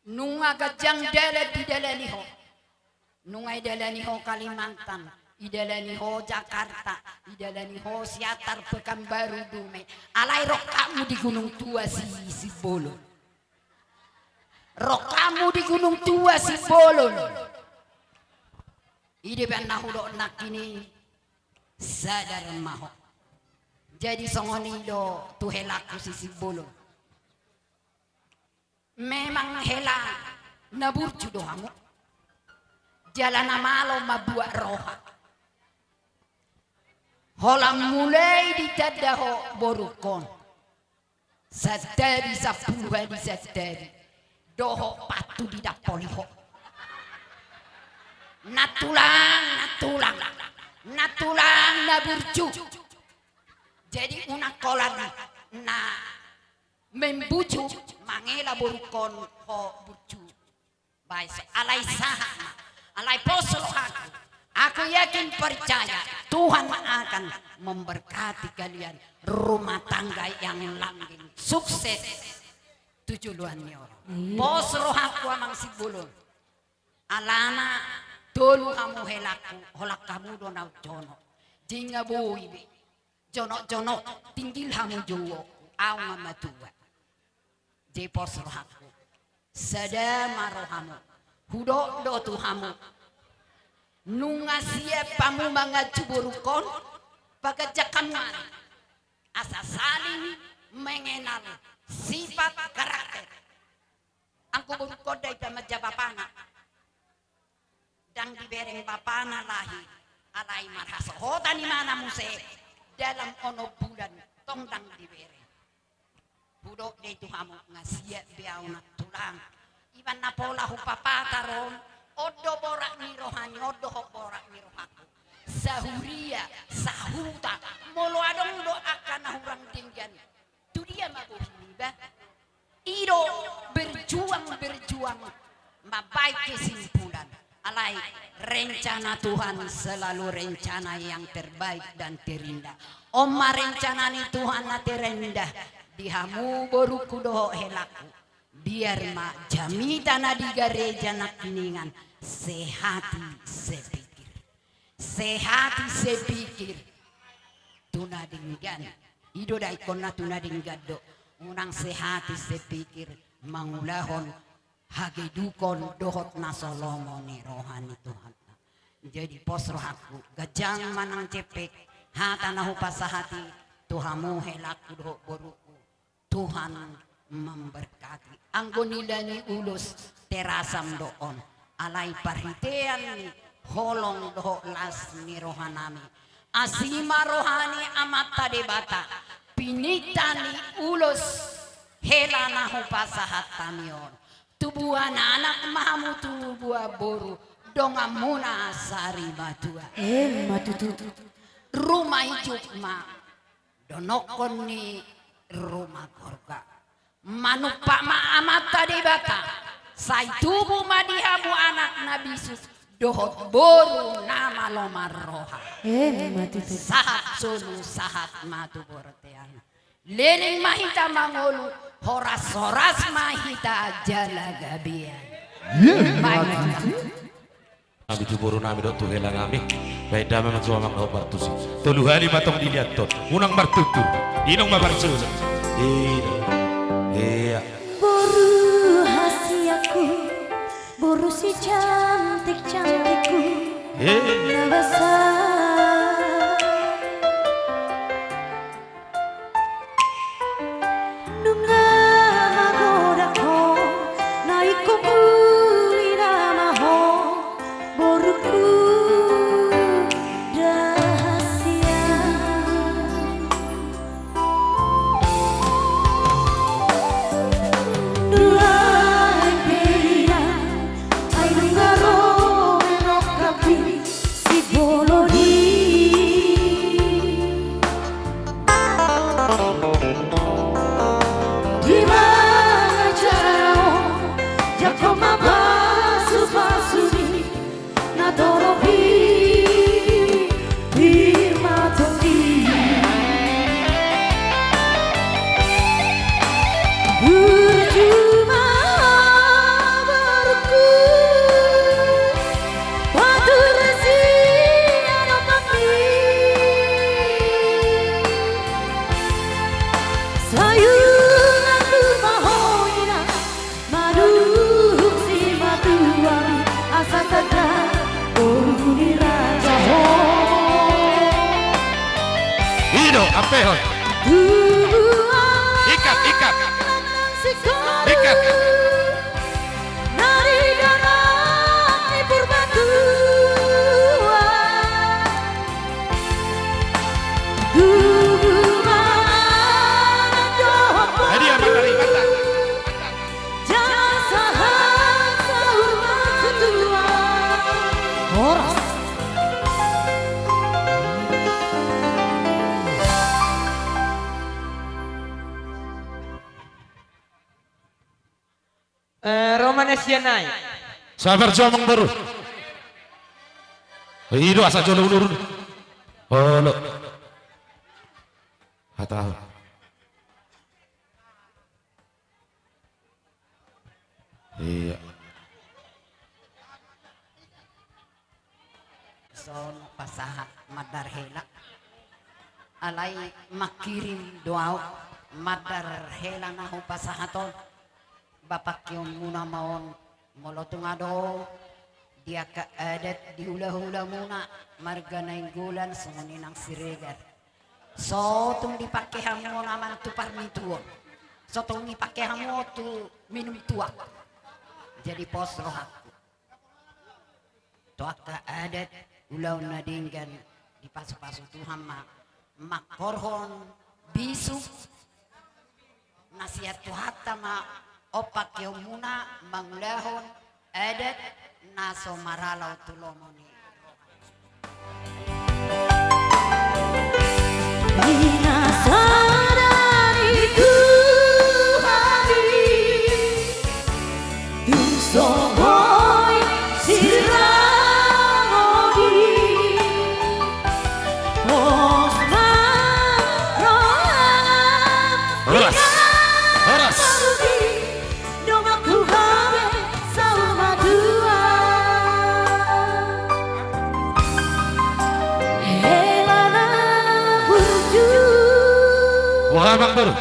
Nunga ganjang dalan didalani ho. Nunga idalani ho Kalimantan. Idalani ho Jakarta, idalani ho Siantar, Pekanbaru, Dumai. Alai rongkapmu di Gunung Tua si, Simbolon. Rongkapmu di Gunung Tua Simbolon. I do umbahen na hudok nangkin i, sadar ma ho. Jadi songon i do tu helangku si Simbolon. Memang hela na burju do hamu. Jala na malo mambuat roha. Holan mulai ditanda ho borungkon. Santabi, sampulu hali santabi. Dohot pantu didampoli ho. Na tulang, na tulang. Na tulang na burju. Jadi unang holan na membujuk mangela borungkon ho burju. Baen so, alai sahat ma, alai pos rohangku. Aku yakin percaya Tuhan akan memberkati kalian, rumah tangga yang langgeng, sukses tu joloan ni on. Iya. Pos rohangku amang Simbolon. Alana tolu hamu helangku, holan hamu do na jonok. Jala boi be jonok-jonok, tinggil hamu jouonku, au ma matua. Jadi pos rohangku. Sada ma rohamu. Hudok do tu hamu. Nunga siap hamu manganju borungkon, paganjang hamu ari. Asa saling mengenal sifat karakter. Anggo borungkon da iba manjaha bapana. Ndang dibereng bapana lahi, alai marhasohotan imana muse dalam onom bulan tong ndang dibereng. Hudok do i tu hamu, nunga siap be au na tulang. Iba na pola hupapatar on, on do borat ni rohani, on do hot borat ni rohangku. Sahuria, sahuta, molo adong do angka na hurang denggan. Tu dia ma bohi niba? I do berjuang-berjuang mambaen kesimpulan. Alai rencana Tuhan selalu rencana yang terbaik dan terindah. On ma rencana ni Tuhan na terindah di hamu borungku dohot helangku. Biar ma jamita na di gareja nangkiningan sehati sepikir. Sehati sepikir tu na denggan. I do da ingkon na tu na denggan do. Unang sehati sepikir mangulahon hagedukon dohot na so lomo ni roha ni Tuhanta. Jadi pos rohangku, ganjang ma nang jempek hata na hupasahat i tu hamu helangku dohot borungku. Tuhan memberkati. Anggo nilai ni ulos terasam do on. Alai parhitean ni holong dohot las ni rohanami. Asi ma roha ni Amanta Debata. Pinta ni ulos hela na hupasahat hami on. Tubuan anak ma hamu, tubuan boru, donganmuna sari matua. Emma tutu. Ruma ijuk ma donokkon ni ruma gorga. Manumpak ma Amanta Debata, sai tubu ma di hamu anak na bisuk dohot boru na malo marroha. Emma tutu. Sahat solu, sahat ma tu bontean. Leleng ma hita mangolu, horas-horas ma hita jala gabean. Emma tutu. Nami tu boru nami dohot tu hela nami. Baen damang jo amang dohot partusi. Tolu hali ma tong dilehon, unang martutur. Inong ma parjolo. Iya. Iya. Boru hasianku, boru si cantik-cantikku. Iya. Na basa. Nunga magodang ho, na ingkon huida ma ho, borungku da hasian. Nuaeng pe ia, ai nunga ro menokap i, Simbolon i. Di mangajar au, jangkon ma pasu-pasu ni na torop i, i ma tonggi. Burju ma borungku, patur sian Ikat, ikat. Ikat. Hadiah materi, materi. Jala sahat saur matua. Horas. Eh, ro ma na sian i. Sabar jo amang boru. I do asa jolo ulur. Olo. Hata. Iya. Son pasahat mandar hela. Alai mangkirim do au mandar hela na hupasahat on. Ba pangkeonmuna ma on, molo tung adong di angka adat di hulahulamuna, marga Nainggolan songon i nang Siregar. So tung dipangke hamu on amang tu parmituon. So tung dipangke hamu on tu minum tuak. Jadi pos rohangku. Tu angka adat ulaon na denggan dipasupasu Tuhan ma mangkorhon bisuk na sian Tuhanta ma on pangkeonmuna mangulahon adat na so maralo tu lomo ni roha. Pinasaran i Tuhan i, tung so boi sirang on i, pos ma roha. Horas. Horas. Donganku hape saur matua. Hela na burju. Wah, Bang Boru.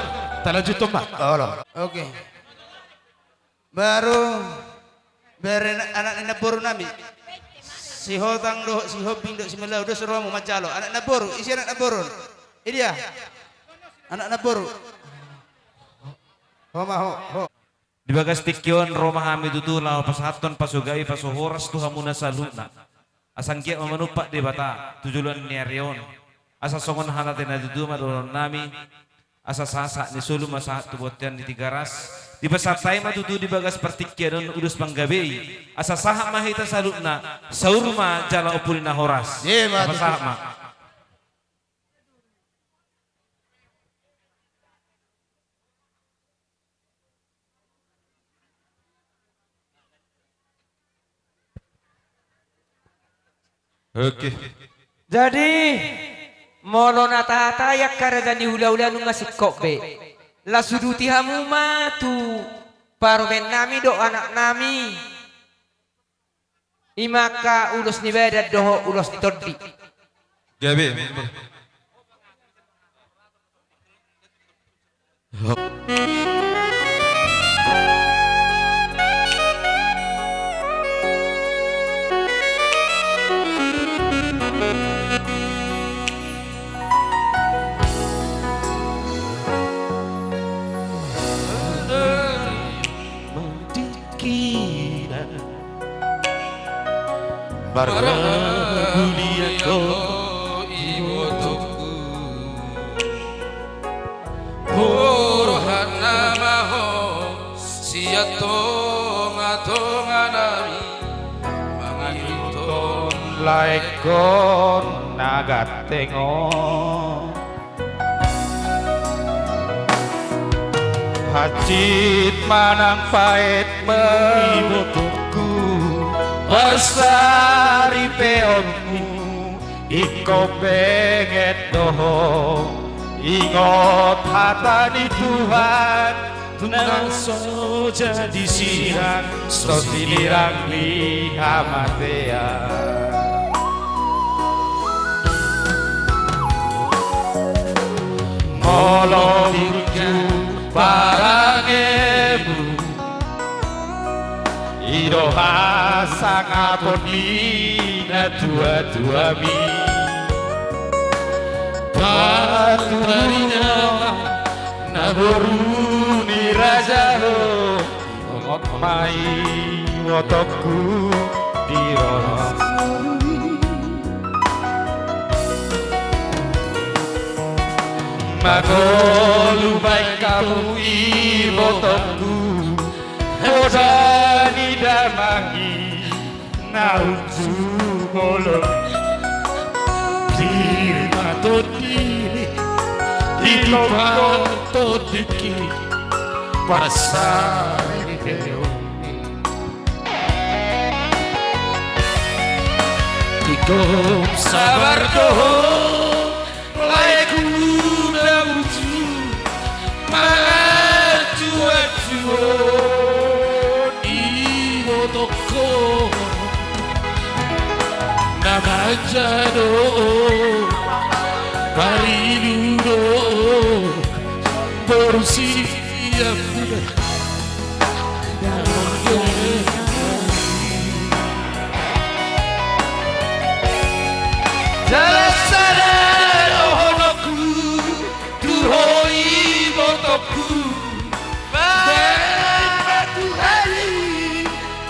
Talanjut, Bang. Olo. Oke. Baru bere anak ni namboru nami. Si Hotang dohot si Hombing dohot si Malau, dos rohamu manjalo. Anak namboru, ise anak namboru? Idia. Anak namboru. Ho ma, ho, ho. Di bagas tingki on ro ma hami tutu laho pasahathon pasogot i, pasu horas tu hamuna saluhutna. Asa anggiat ma manumpak Debata tu joloan ni ari on. Asa songon hata ni natuatua ma dohonon nami, asa sahat ni solu ma sahat tu bontean ni Tigaras. Dipasahat hami ma tutu di bagas partingkian on ulos panggabean i. Asa sahat ma hita saluhutna, saur ma jala ompu ni na horas. Ima tutu. Sahat ma. Oke. Jadi, molo na tahatai angka raja ni hulahula nunga singkop be. Laos uduti hamu ma tu parumaen nami dohot anak nami. Ima angka ulos ni badan dohot ulos ni tondi. Gabe. Dikira marhaha bulian do ibotongku. Borhat nama ho sian tongatonga nami, mangihuthon laengkon na ganteng on. Hansit manang paet ma ibotongku, parsaripeonmu ingkon benget do ho. Ingot hata ni Tuhan, tung so jadi sirang, so sinirang ni hamatean. Molo burju parangemu, i do hasangapon ni natuatuami. Pantarida ma na boru ni raja ho, ingot ma ibotongku di roha. Mangolu baen hamu ibotongku, poda ni damang i naung jumolo. Pir ma tondi i, di tonga tondingki, parsari beong i. Ingkon sabar do ho, laengku na burju, manganju-anju on ibotongku. Na manja do, parilu do, boru sian puda. Jala sada dohononku tu ho ibotongku, baen ma Tuhan i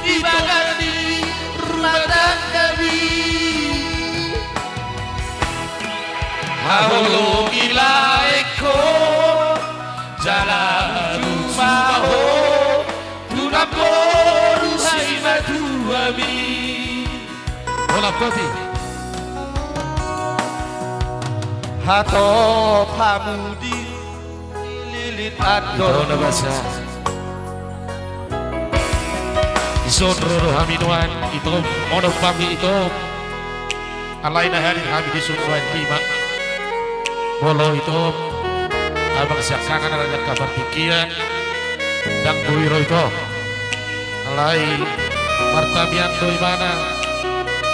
di bagas ni rumah tanggami. Haholongi laengkon, jala burju ma ho tu namboru simatuami. Holan poti. Hatop hamu di lilit andor. Ito na basa. Dison ro do hami nuaeng, ito, onom hami ito. Alai na hadir hami dison nuaeng, i ma molo ito, abang siangkangan, raja angka partingkian, ndang boi ro ito. Alai martamiang do ibana,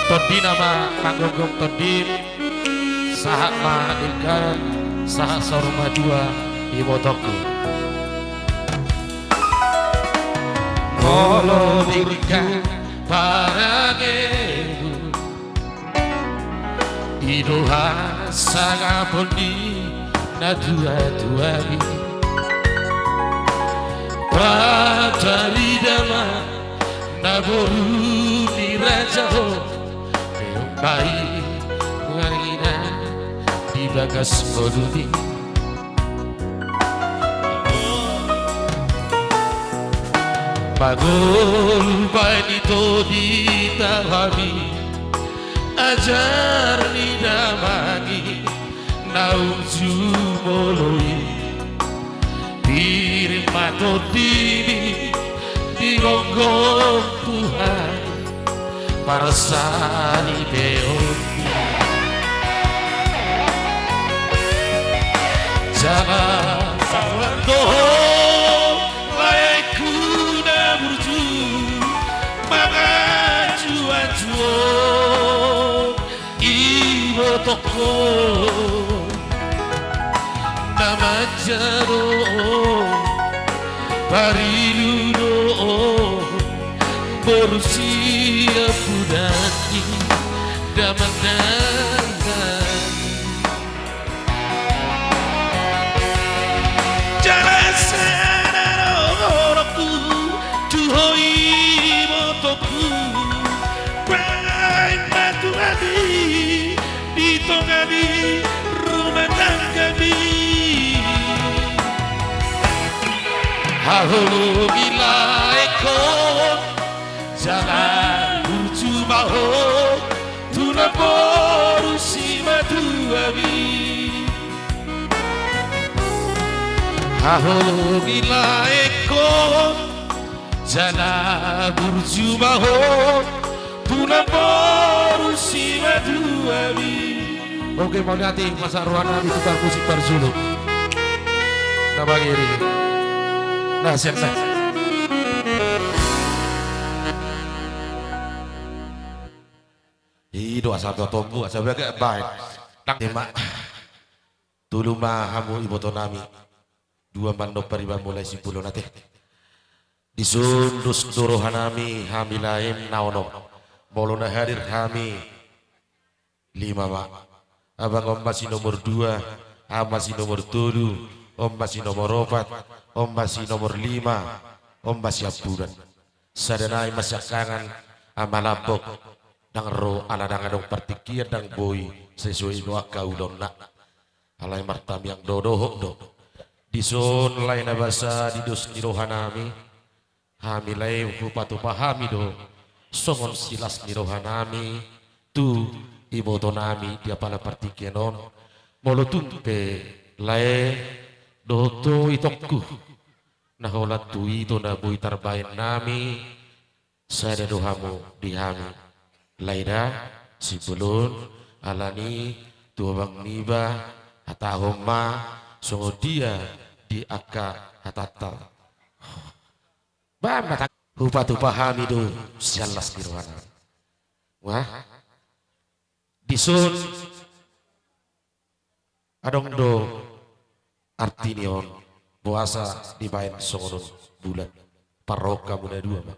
tondina ma manggomgom tondim, sahat ma denggan, sahat saur matua ibotongku. Molo denggan parangemu, i do hasangapon ni natuatuami. Pantarida ma na boru ni raja ho, pe umbai marina di bagas ngolumi. Mangolu baen ito di taomi, ajar ni damang i naung jumolo i. Pir ma tondimi di gonggom Tuhan, parsari beong i. Jala sabar do ho, laengku na burju, manganju-anju on ibotongku. Na manja do, parilu do, boru sian puda ni damang na i. Jala sada dohononku tu ho ibotongku, baen ma Tuhan i di tonga ni rumah tanggami. Haholongi laengkon, jala burju ma ho tu namboru simatuami. Haholongi laengkon, jala burju ma ho tu namboru simatuami. Oke, mauliate, masa rohanami tukang musik parjolo. Na bagi iri. Na siap, siap. I do asa tombu, asa bagak baen. Nang tema. Tolu ma hamu ibotonami. Dua mandompar iba mulai simpulon ate. Dison dos do rohanami, hami laem na onom. Molo na hadir hami lima ma. Abang on ma si nomor dua, ahu ma si nomor tolu, on ma si nomor opat, on ma si nomor lima, on ma si ampudan. Sada nai ma siangkangan, Ama Lambok, ndang ro ala ndang adong partingkian, ndang boi sesuai do angka ulaonna. Alai martamiang do dohot do. Dison lae na basa di dos ni rohanami, hami lae hupatupa hami do songon silas ni rohanami tu ibotonami di apala partingkian on. Molo tung pe lae dohot ho itongku, na holan tu ito na boi tarbahen nami, sada do hamu di hami. Lae da, Simbolon, alani tu abang niba, hatahon ma songon dia di angka hatanta. Ba, mata hupatupa hami do silas ni rohana. Wah. Dison adong do arti ni on, boasa dibaen songon on bulat. Parrohon hamu na dua ma.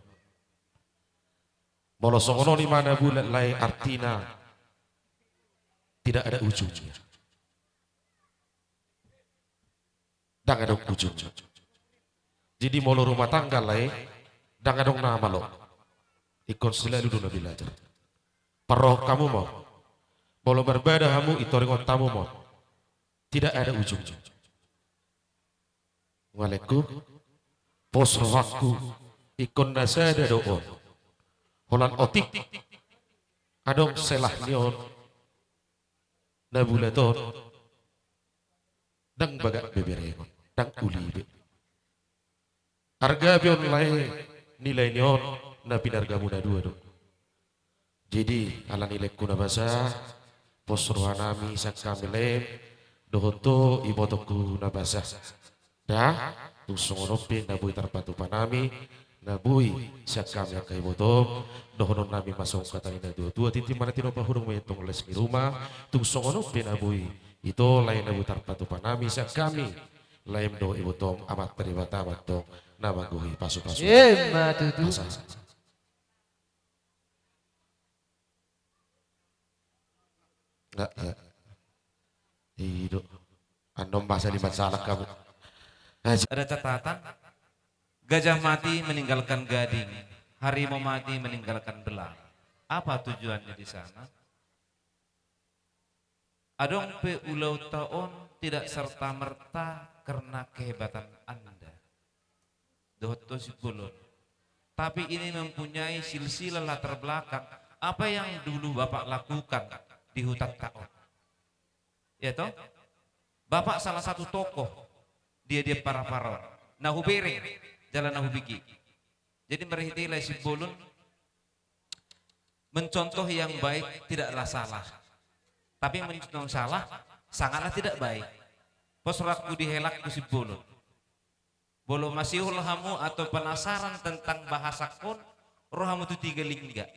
Molo songon on i ma na bulat lae, artina tidak ada ujungnya. Ndang adong ujungna. Jadi molo rumah tangga lae, ndang adong na malo. Ingkon selalu do na belajar. Parrohon hamu ma. Molo marbada hamu, intoringon hamu ma. Tidak ada ujungnya. Waleku, pos rohangku, ingkon na sada do on. Holan otik adong selah ni on, na bulat on. Ndang bagak beberengon, ndang uli be. Arga pe on lae, nilai ni on na pinargamu na dua do. Jadi ala ni laengku na basa, pos rohanami sian hami laem dohot ho ibotongku na basa. Da, tung songon on pe na boi tarpatupa nami, na boi sian hami angka ibotom, dohonon nami ma songon hata ni na tuatua: Tintin ma na tinopa, hurang ma i antong las ni ruma. Tung songon on pe na boi ito lae na boi tarpatupa nami sian hami laem dohot ibotom, Amanta Debata ma antong na manggohi pasupasu. Ima tutu. Asa, asa. Nga, nga. I do. Annon ma saliman salah hamu. Nah, si- Ada catatan, gajah mati meninggalkan gading, harimau mati meninggalkan belang. Apa tujuannya di sana? Adong pe ulaonta on tidak serta-merta karena kehebatan Anda. Dohot ho Simbolon. Tapi ini mempunyai silsilah latar belakang apa yang dulu Bapak lakukan di hutanta on. Ya toh? Bapak salah satu tokoh dia, dia para-para on. Na hubereng, jala na hubege. Jadi marhite lae Simbolon, mencontoh yang baik tidaklah salah. Tapi mencontoh yang salah, sangatlah tidak baik. Pos rohangku di helangku Simbolon. Molo masihol hamu atau penasaran tentang bahasangkon, ro hamu tu Tiga Lingga.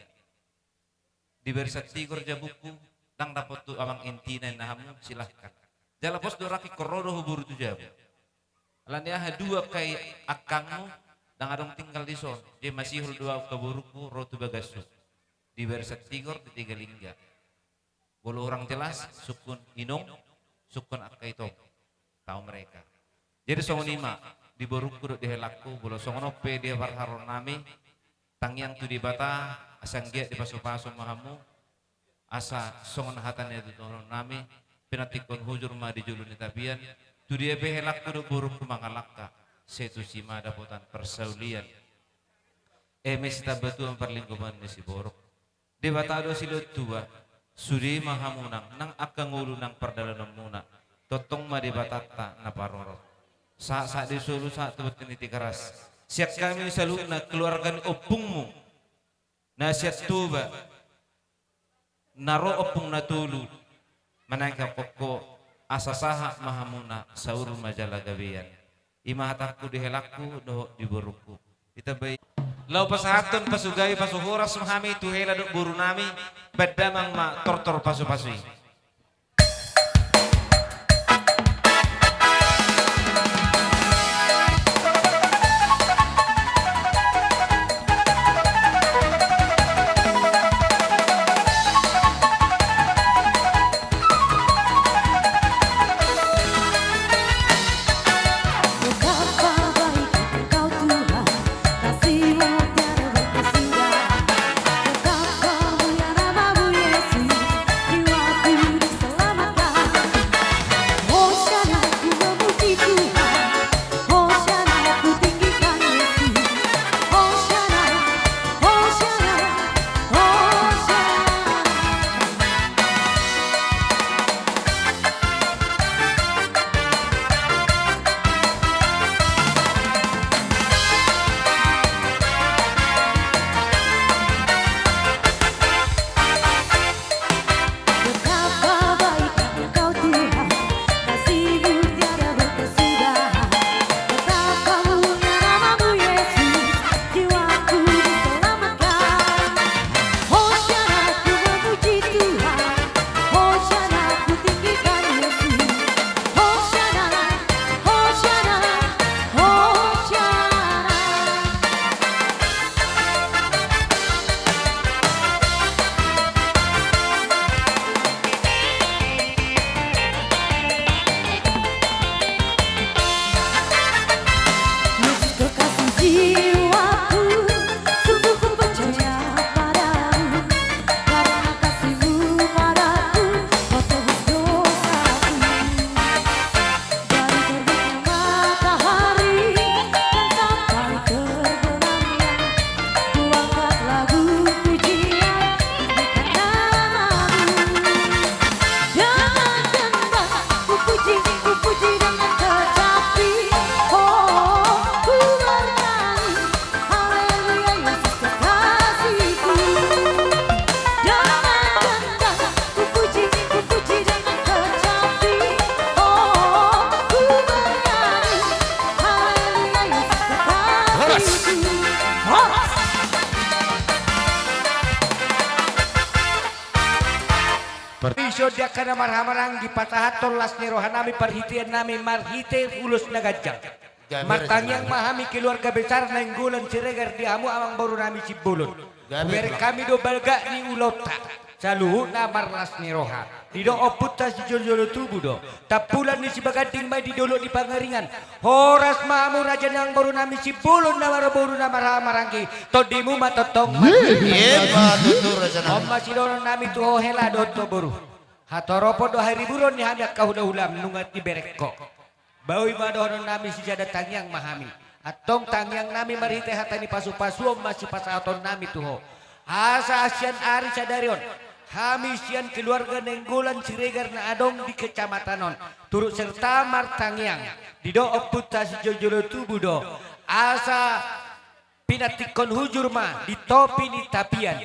Di Barisan Tigor jabungku, ndang dapot tu Amang Inti na ninna hamu, silahkan. Jala pos do rangkingkon ro do huboru tu jabu. Alani aha, dua angka angkangmu ndang adong tinggal dison. Jadi masihol do au angka borungku ro tu bagashu. Di Barisan Tigor, di Tiga Lingga. Molo hurang jelas, sungkun inong, sungkun angka itom. Tahu mereka. Jadi songon i ma, di borungku dohot di helangku, molo songon on pe dia parharoro nami, tangiang tu Debata, asa anggiat dipasupasu ma hamu, asa songon hata ni na tuatua nami, pinantikkon hujur ma di jolo ni tapian, tu dia pe helangku dohot borungku mangalangka, sai tusi ma dapotan parsaulian. Eme sitambatua parlinggoman ni siborok. Debata do silehon tuba, sude ma hamu nang, nang angka ngolu nang pardalananmuna. Tongtong ma Debatanta na parorot. Sahat-sahat di solu, sahat tu bontean ni Tigaras. Sian hami saluhutna keluarga ni ompungmu. Na sian Toba. Na ro ompung na tolu. Manangihon ho, asa sahat ma hamuna saur ma jala gabean. I ma hatangku di helangku dohot di borungku. Ditambai. Laho pasahathon, pasugawi, pasuhoras ma hami tu hela dohot boru nami, baen damang ma tortor pasupasu i. Ison di angka na marhahamaranggi pasahathon las ni rohanami parhiteannami marhite ulos na ganjang. Martangiang ma hami keluarga besar Nainggolan Siregar di hamu amangborunami Simbolon. Hubereng hami do bagak ni ulaonta saluhutna marlas ni roha. Didok ompunta sijolojolo tubu do. Tampulan ni Sibaganding ma i di dolok ni Pangaringan. Horas ma hamu raja ni amangborunami Simbolon na marboru na marhahamaranggi. Tondimu ma tongtong ma. Ima tutu rajanami. On ma sidohononnami tu ho hela dohot ho boru. Hatoropon dohot hariburon ni hami angka hulahulam nunga dibereng ho. Boi ma dohononnami sisada tangiang ma hami. Antong tangiangnami marhite hata ni pasupasuon ma sipasahatonnami tu ho. Asa sian ari sadari on hami sian keluarga Nainggolan Siregar na adong di kecamatan on turut serta martangiang. Didok ompunta sijolojolo tubu do. Asa pinantikhon hujur ma di topi ni tapian.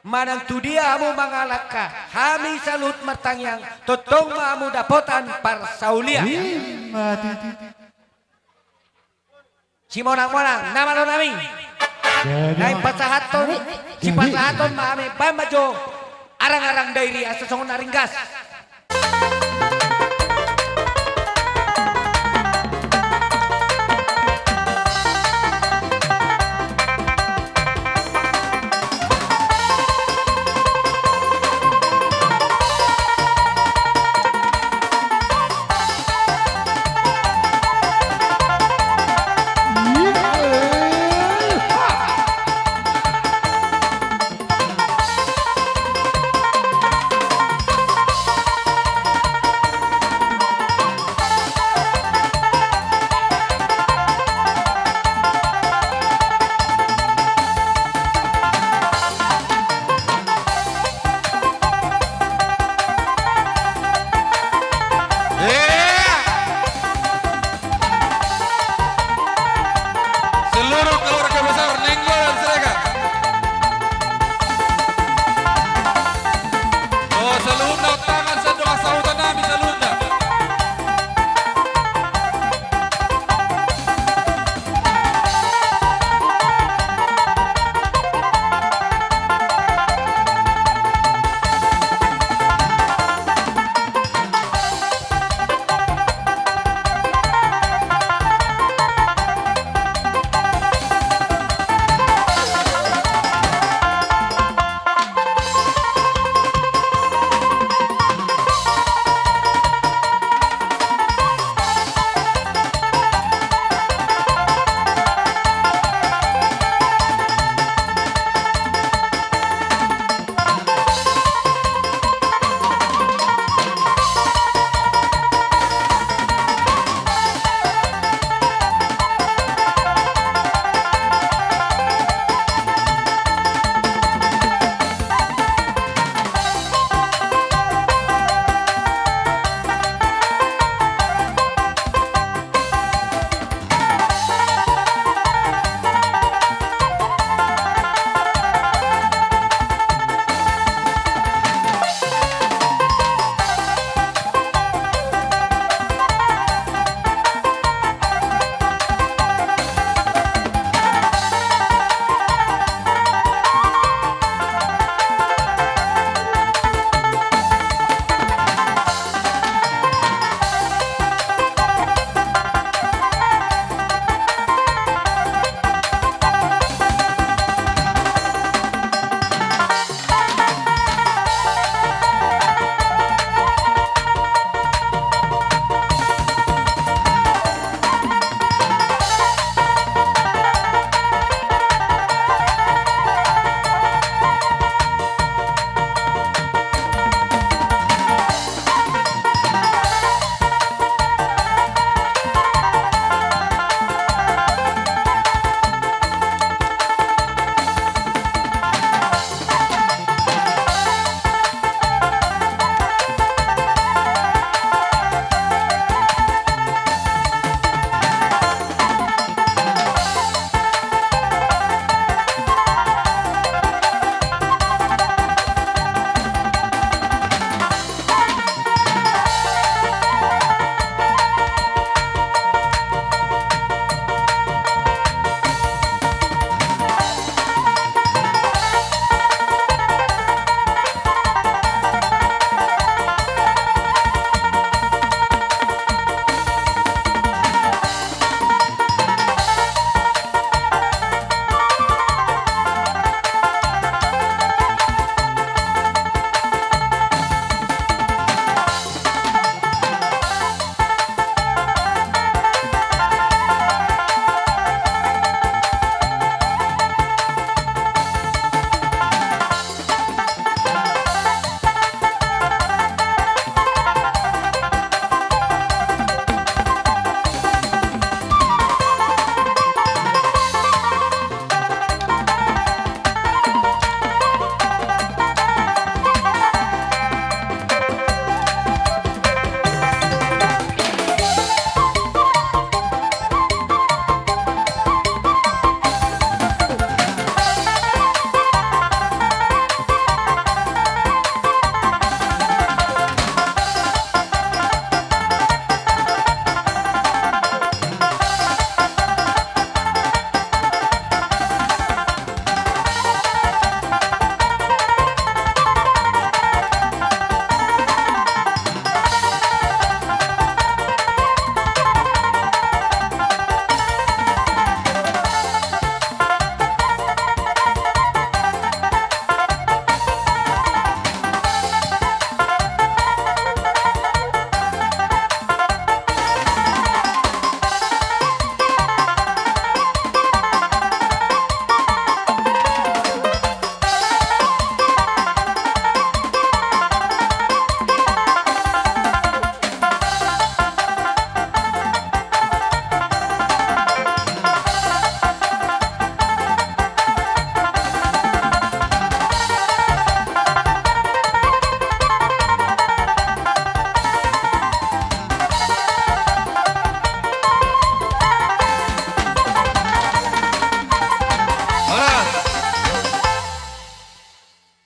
Manang tu dia hamu mangalangka, hami saluhut martangiang, tongtong ma hamu dapotan parsaulian. Ima tutu. Simonang-monang, na malo nami. Naeng pasahathon, sipasahathon ma hami, baen ma jo arang-arang dairi asa songon na ringgas.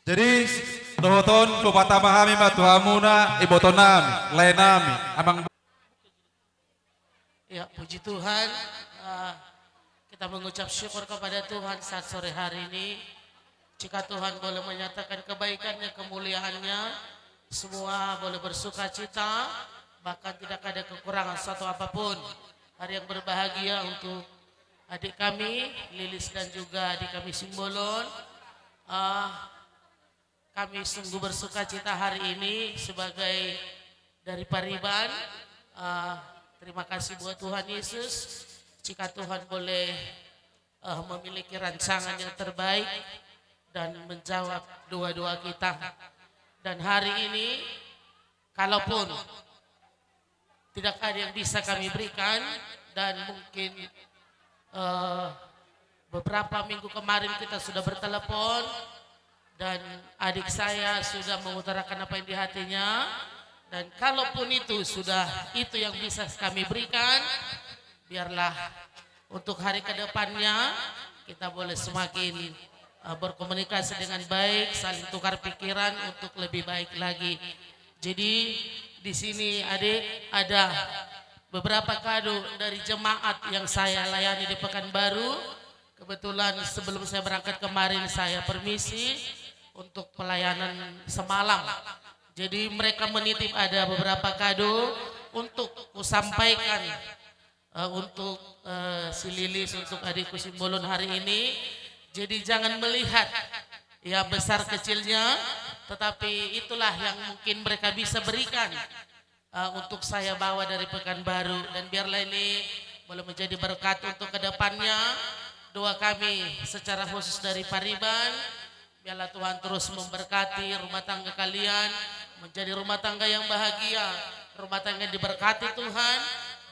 Jadi, dohot on, hupatama hami ma tu hamuna, ibotonami, laenami, amang. Ya, puji Tuhan, eh, kita mengucap syukur kepada Tuhan saat sore hari ini. Jika Tuhan boleh menyatakan kebaikan-Nya, kemuliaan-Nya, semua boleh bersukacita, bahkan tidak ada kekurangan satu apapun. Hari yang berbahagia untuk adik kami, Lilis, dan juga adik kami Simbolon. Eh, Kami sungguh bersukacita hari ini sebagai dari Pariban. Eh, terima kasih buat Tuhan Yesus. Jika Tuhan boleh, eh, memiliki rancangan yang terbaik dan menjawab doa-doa kita. Dan hari ini, kalaupun tidak ada yang bisa kami berikan, dan mungkin, eh, beberapa minggu kemarin kita sudah bertelepon, dan adik saya sudah mengutarakan apa yang di hatinya, dan kalaupun itu sudah itu yang bisa kami berikan, biarlah untuk hari ke depannya kita boleh semakin, eh, berkomunikasi dengan baik, saling tukar pikiran untuk lebih baik lagi. Jadi, di sini, adik, ada beberapa kado dari jemaat yang saya layani di Pekanbaru. Kebetulan sebelum saya berangkat kemarin, saya permisi untuk pelayanan semalam. Jadi, mereka menitip ada beberapa kado untuk kusampaikan, eh, untuk, eh, si Lilis, untuk adikku Simbolon hari ini. Jadi, jangan melihat ya besar kecilnya, tetapi itulah yang mungkin mereka bisa berikan, eh, untuk saya bawa dari Pekanbaru. Dan biarlah ini boleh menjadi berkat untuk ke depannya. Doa kami secara khusus dari Pariban, biarlah Tuhan terus memberkati rumah tangga kalian, menjadi rumah tangga yang bahagia, rumah tangga yang diberkati Tuhan,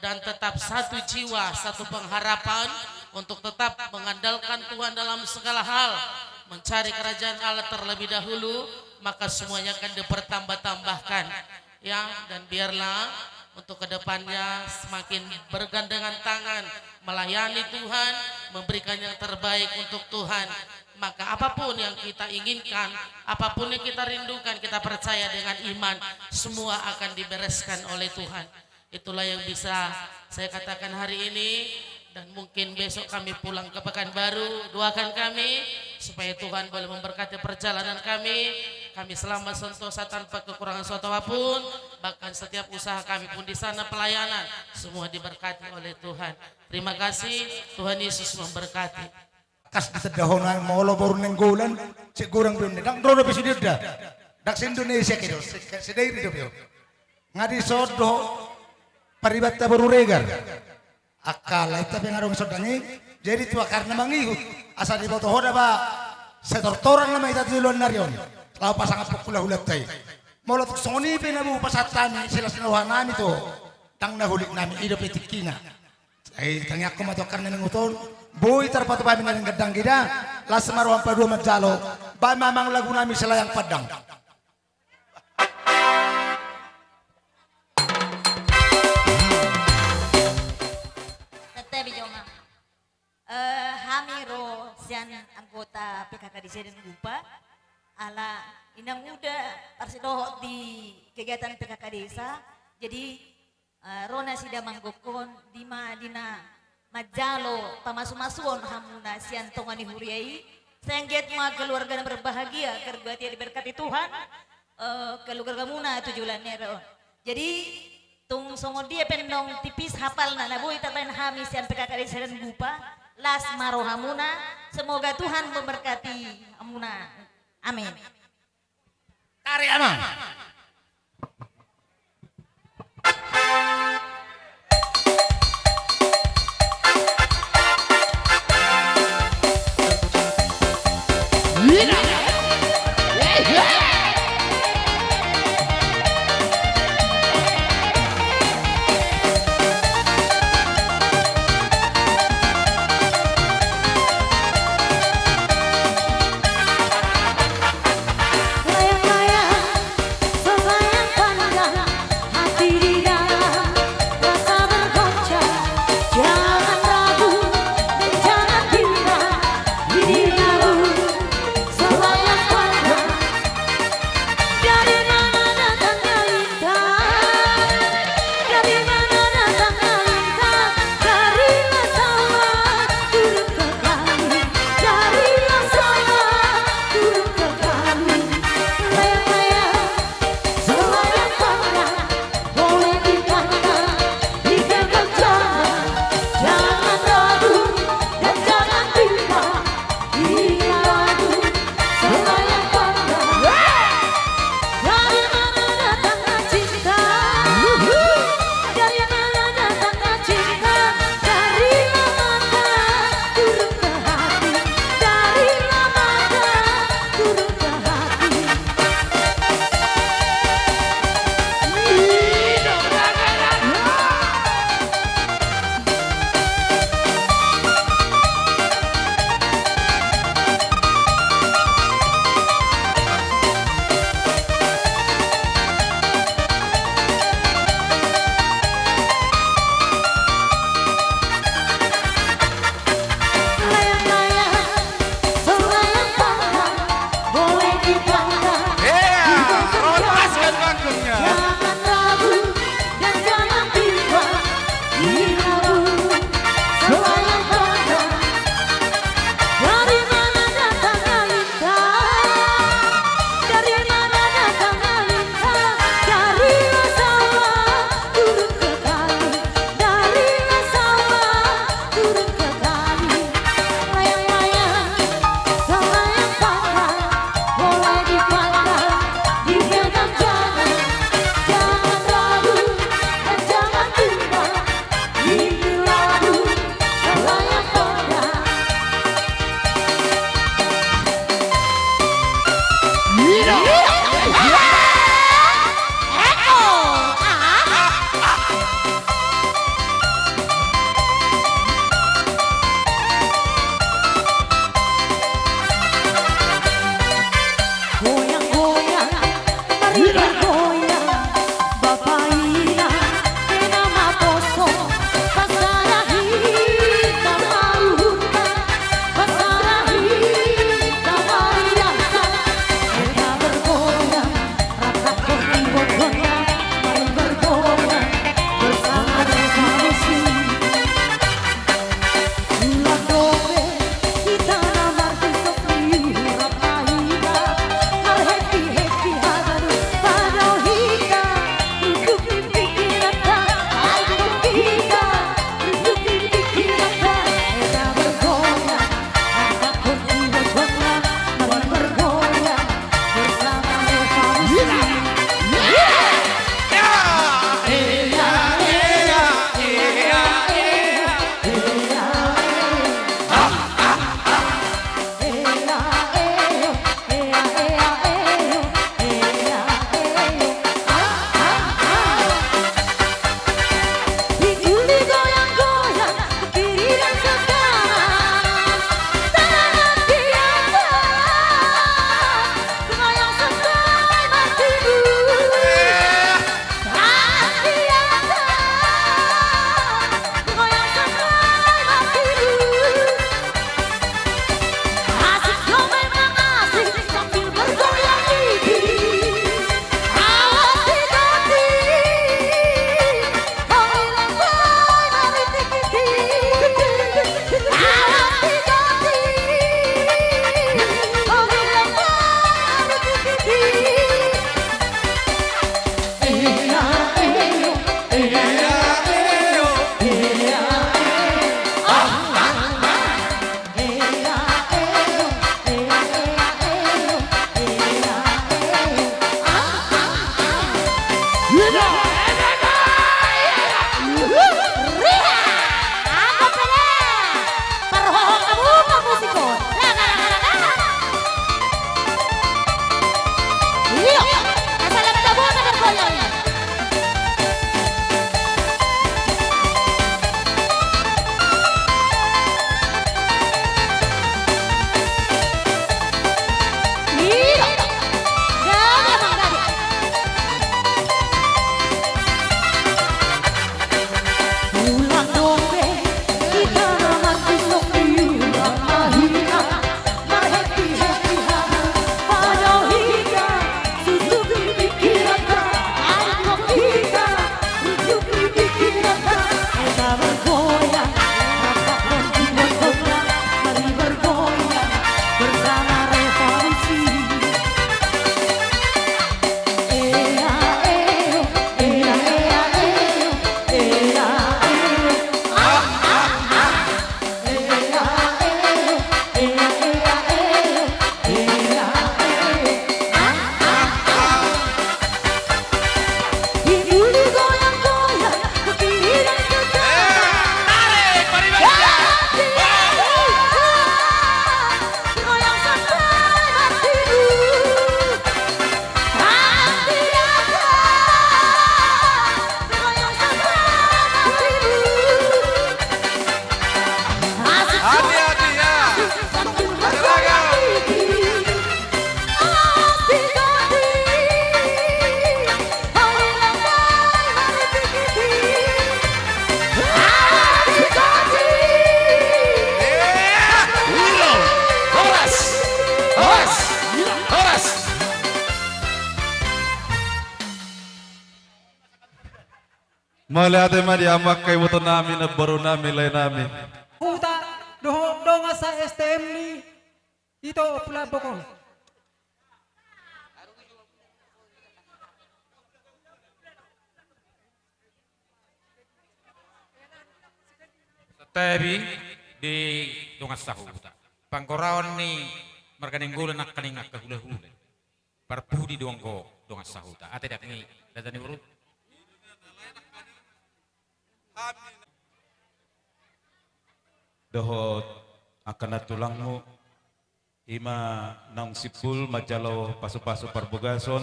dan tetap satu jiwa, satu pengharapan untuk tetap mengandalkan Tuhan dalam segala hal, mencari kerajaan Allah terlebih dahulu, maka semuanya akan dipertambah-tambahkan. Ya, dan biarlah untuk kedepannya semakin bergandengan tangan, melayani Tuhan, memberikan yang terbaik untuk Tuhan. Maka apapun yang kita inginkan, apapun yang kita rindukan, kita percaya dengan iman, semua akan dibereskan oleh Tuhan. Itulah yang bisa saya katakan hari ini. Dan mungkin besok kami pulang ke Pekanbaru, doakan kami supaya Tuhan boleh memberkati perjalanan kami. Kami selamat sentosa tanpa kekurangan suatu apapun. Bahkan setiap usaha kami pun di sana pelayanan, semua diberkati oleh Tuhan. Terima kasih, Tuhan Yesus memberkati. Kas ditendahon molo boru Nainggolan, cek gorang be on, ndang ro dope sude da. Ndang se-Indonesia ke do, se-, sedairi dope on. Nga dison do Paribanta boru Regar. Angka lae ta pe nga adong sondang i. Jadi tu angka na mangihut, asa diboto ho da ba, setortoran nama hita tu joloan ni ari on. Laho pasangaphon hulahulanta i. Molo tung songon i pe na boi pasahat hami, silas ni rohanami tu ho. Ndang na hulik nami, i dope tingkina. Ai tangiangkon ma tu angka na mangihut on. Boi tarpatupa hami na denggan danggi da. Las ma roham padomu manjalo. Baen ma amang lagunami Silayang Pandang. Tete bijoma. Eh, hami ro sian anggota P K K Desa Sedan Gupa, ala inang uda parsidohot di kegiatan P K K Desa. Jadi, eh, ro nasida manggokhon di ma di na manjalo pamasumasuon hamuna sian tonga ni huria i. Sai anggiat ma keluarga na berbahagia, keluarga yang diberkati Tuhan, eh, keluargamuna tu joloan ni ari on. Jadi, tung songon dia pe annon tipis hafalna na boi tabaen hami sian P K K Desa Sedan Gupa, las ma rohamuna, semoga Tuhan memberkati hamuna. Amin. Tarik, Amang. Layang-layang, selayang pandang, hati di dalam rasa bergoncang. Jangan ragu dan jangan bimbang, ini lagu selayang Goyang-goyang, mari bergoyang, Bapak Ina, kena maposo, pasara hita maruhutna, pasara hita mariasa, kena bergoyang, rap-rap kopi botolna, mari bergoyang, bersama revolusi. Mauliate ma di hamu angka iboto nami, namboru nami, lae nami. Huta dohot dongan sa S T M ni Ito Pulabokon. Santabi di dongan sahuta. Panggoraon ni marga Nainggolan nangkaning angka hulahula. Parpudi do anggo dongan sahuta. Ate dak ni raja ni boru. Dohot angka nantulangmu. Ima naung simpul manjalo pasupasu parbagason,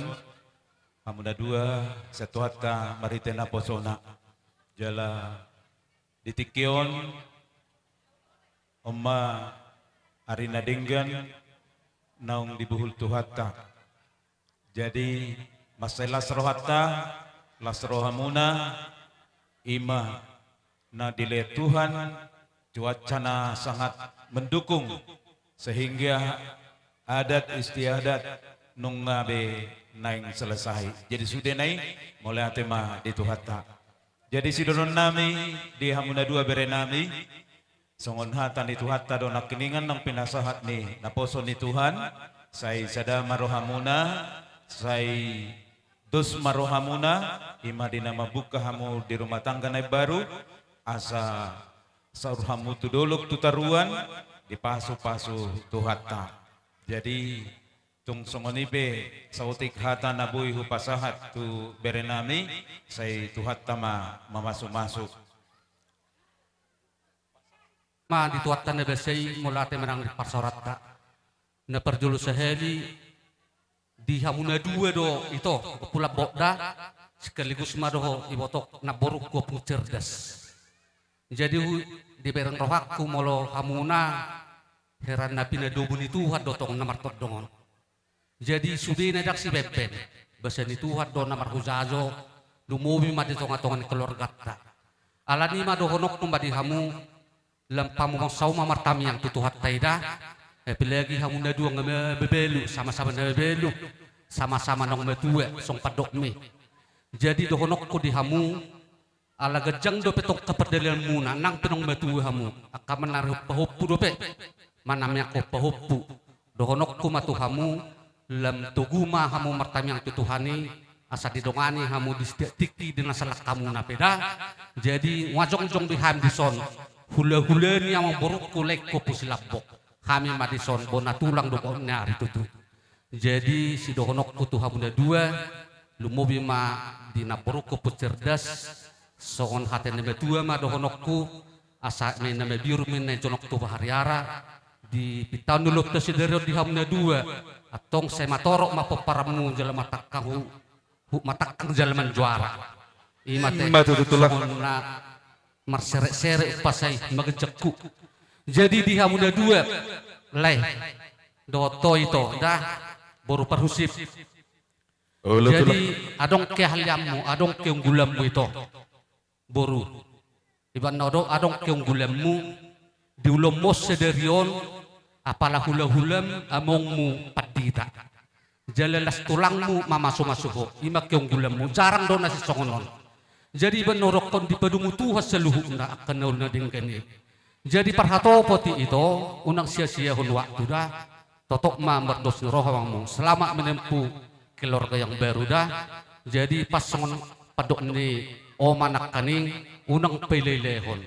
hamu na dua, sian Tuhanta marhite naposona. Jala di tingki on, on ma ari na denggan naung dibuhul Tuhanta. Jadi, mansai las rohanta, las rohamuna, ima na dilehon Tuhan, cuaca na sangat mendukung, sehingga adat istiadat nunga be naeng selesai. Jadi sude na i, mauliate ma di Tuhanta. Jadi sidohonon nami di hamu na dua bere nami, songon hata ni Tuhanta do nangkiningan nang pinasahat ni naposo ni Tuhan, sai sada ma rohamuna, sai dos ma rohamuna, ima di na mambuka hamu di rumah tangga na imbaru, asa saur hamu tu dolok tu toruan, dipasupasu Tuhanta. Jadi, tung songon i pe saotik hata na boi hupasahat tu bere nami, sai Tuhanta ma mamasumasu. Ma di Tuhanta na basa i, mauliate ma nang di parsaoranta. Na parjolo sahali, di hamu na dua do ito, ompu Lambok da, sekaligus ma dohot iboto namborungku Ompung Cerdas. Jadi hu-, dibereng rohangku molo hamuna, heran na pinadomu ni Tuhan do tong na martondong on. Jadi sudena ndang sibeben, basa ni Tuhan do na marhujajo, lumobi ma di tongatonga ni keluarganta. Alani i ma dohononku ma di hamu, lam hamu bangso ma martamiang tu Tuhanta i da, apalagi hamu na dua nga mabalu, samasama na mabalu, samasama naung matua, songon pandokmi. Jadi dohononku di hamu, ala ganjang dope tongka pardalanan muna, nang pe naung matua hamu, angka manari pahompu dope, manamiangkon pahompu. Dohononku ma tu hamu, lam togu ma hamu martamiang tu Tuhan i, asa didongani hamu di setiap tingki di na salak hamu na pe da. Jadi, nga jongjong be hami dison, hulahula ni amangborungku laengku Ompu Silambok. Hami ma dison, bona tulang do bona ari tutu. Jadi, sidohononku tu hamu na dua, lumobi ma di namborungku Ompu Cerdas, songon hata ni na matua ma dohononku, asa ma i na mabiar ma i na jonok tu bahariara, di pinta ni ulaonta sadari on di hamu na dua, antong sai matorop ma pomparanmu jala matangkang hu-, hu-, matangkang jala manjuara. Ima te, ima tutu, tulang, songon na marseresere umpasa i ma ganjangku. Jadi di hamu na dua, lae, dohot ho ito, da, boru Parhusip. Olo, tulang. Jadi adong keahlianmu, adong keunggulanmu ito, boru. Ibaen na adong, adong keunggulanmu, di ulaonmu sadari on, apala hulahulam amongmu pandita. Jala las tulangmu mamasumasu ho, ima keunggulanmu, jarang do na sisongon on. Jadi ibaen na hudokhon dipadomu Tuhan saluhutna angka na uli na denggan i. Jadi parhatopot i ito, unang siasiahon waktu da, totop ma mardos ni roha amangmu, selamat menempuh keluarga yang baru da. Jadi pas songon pandok ni oma nangkaning, unang pailailahon.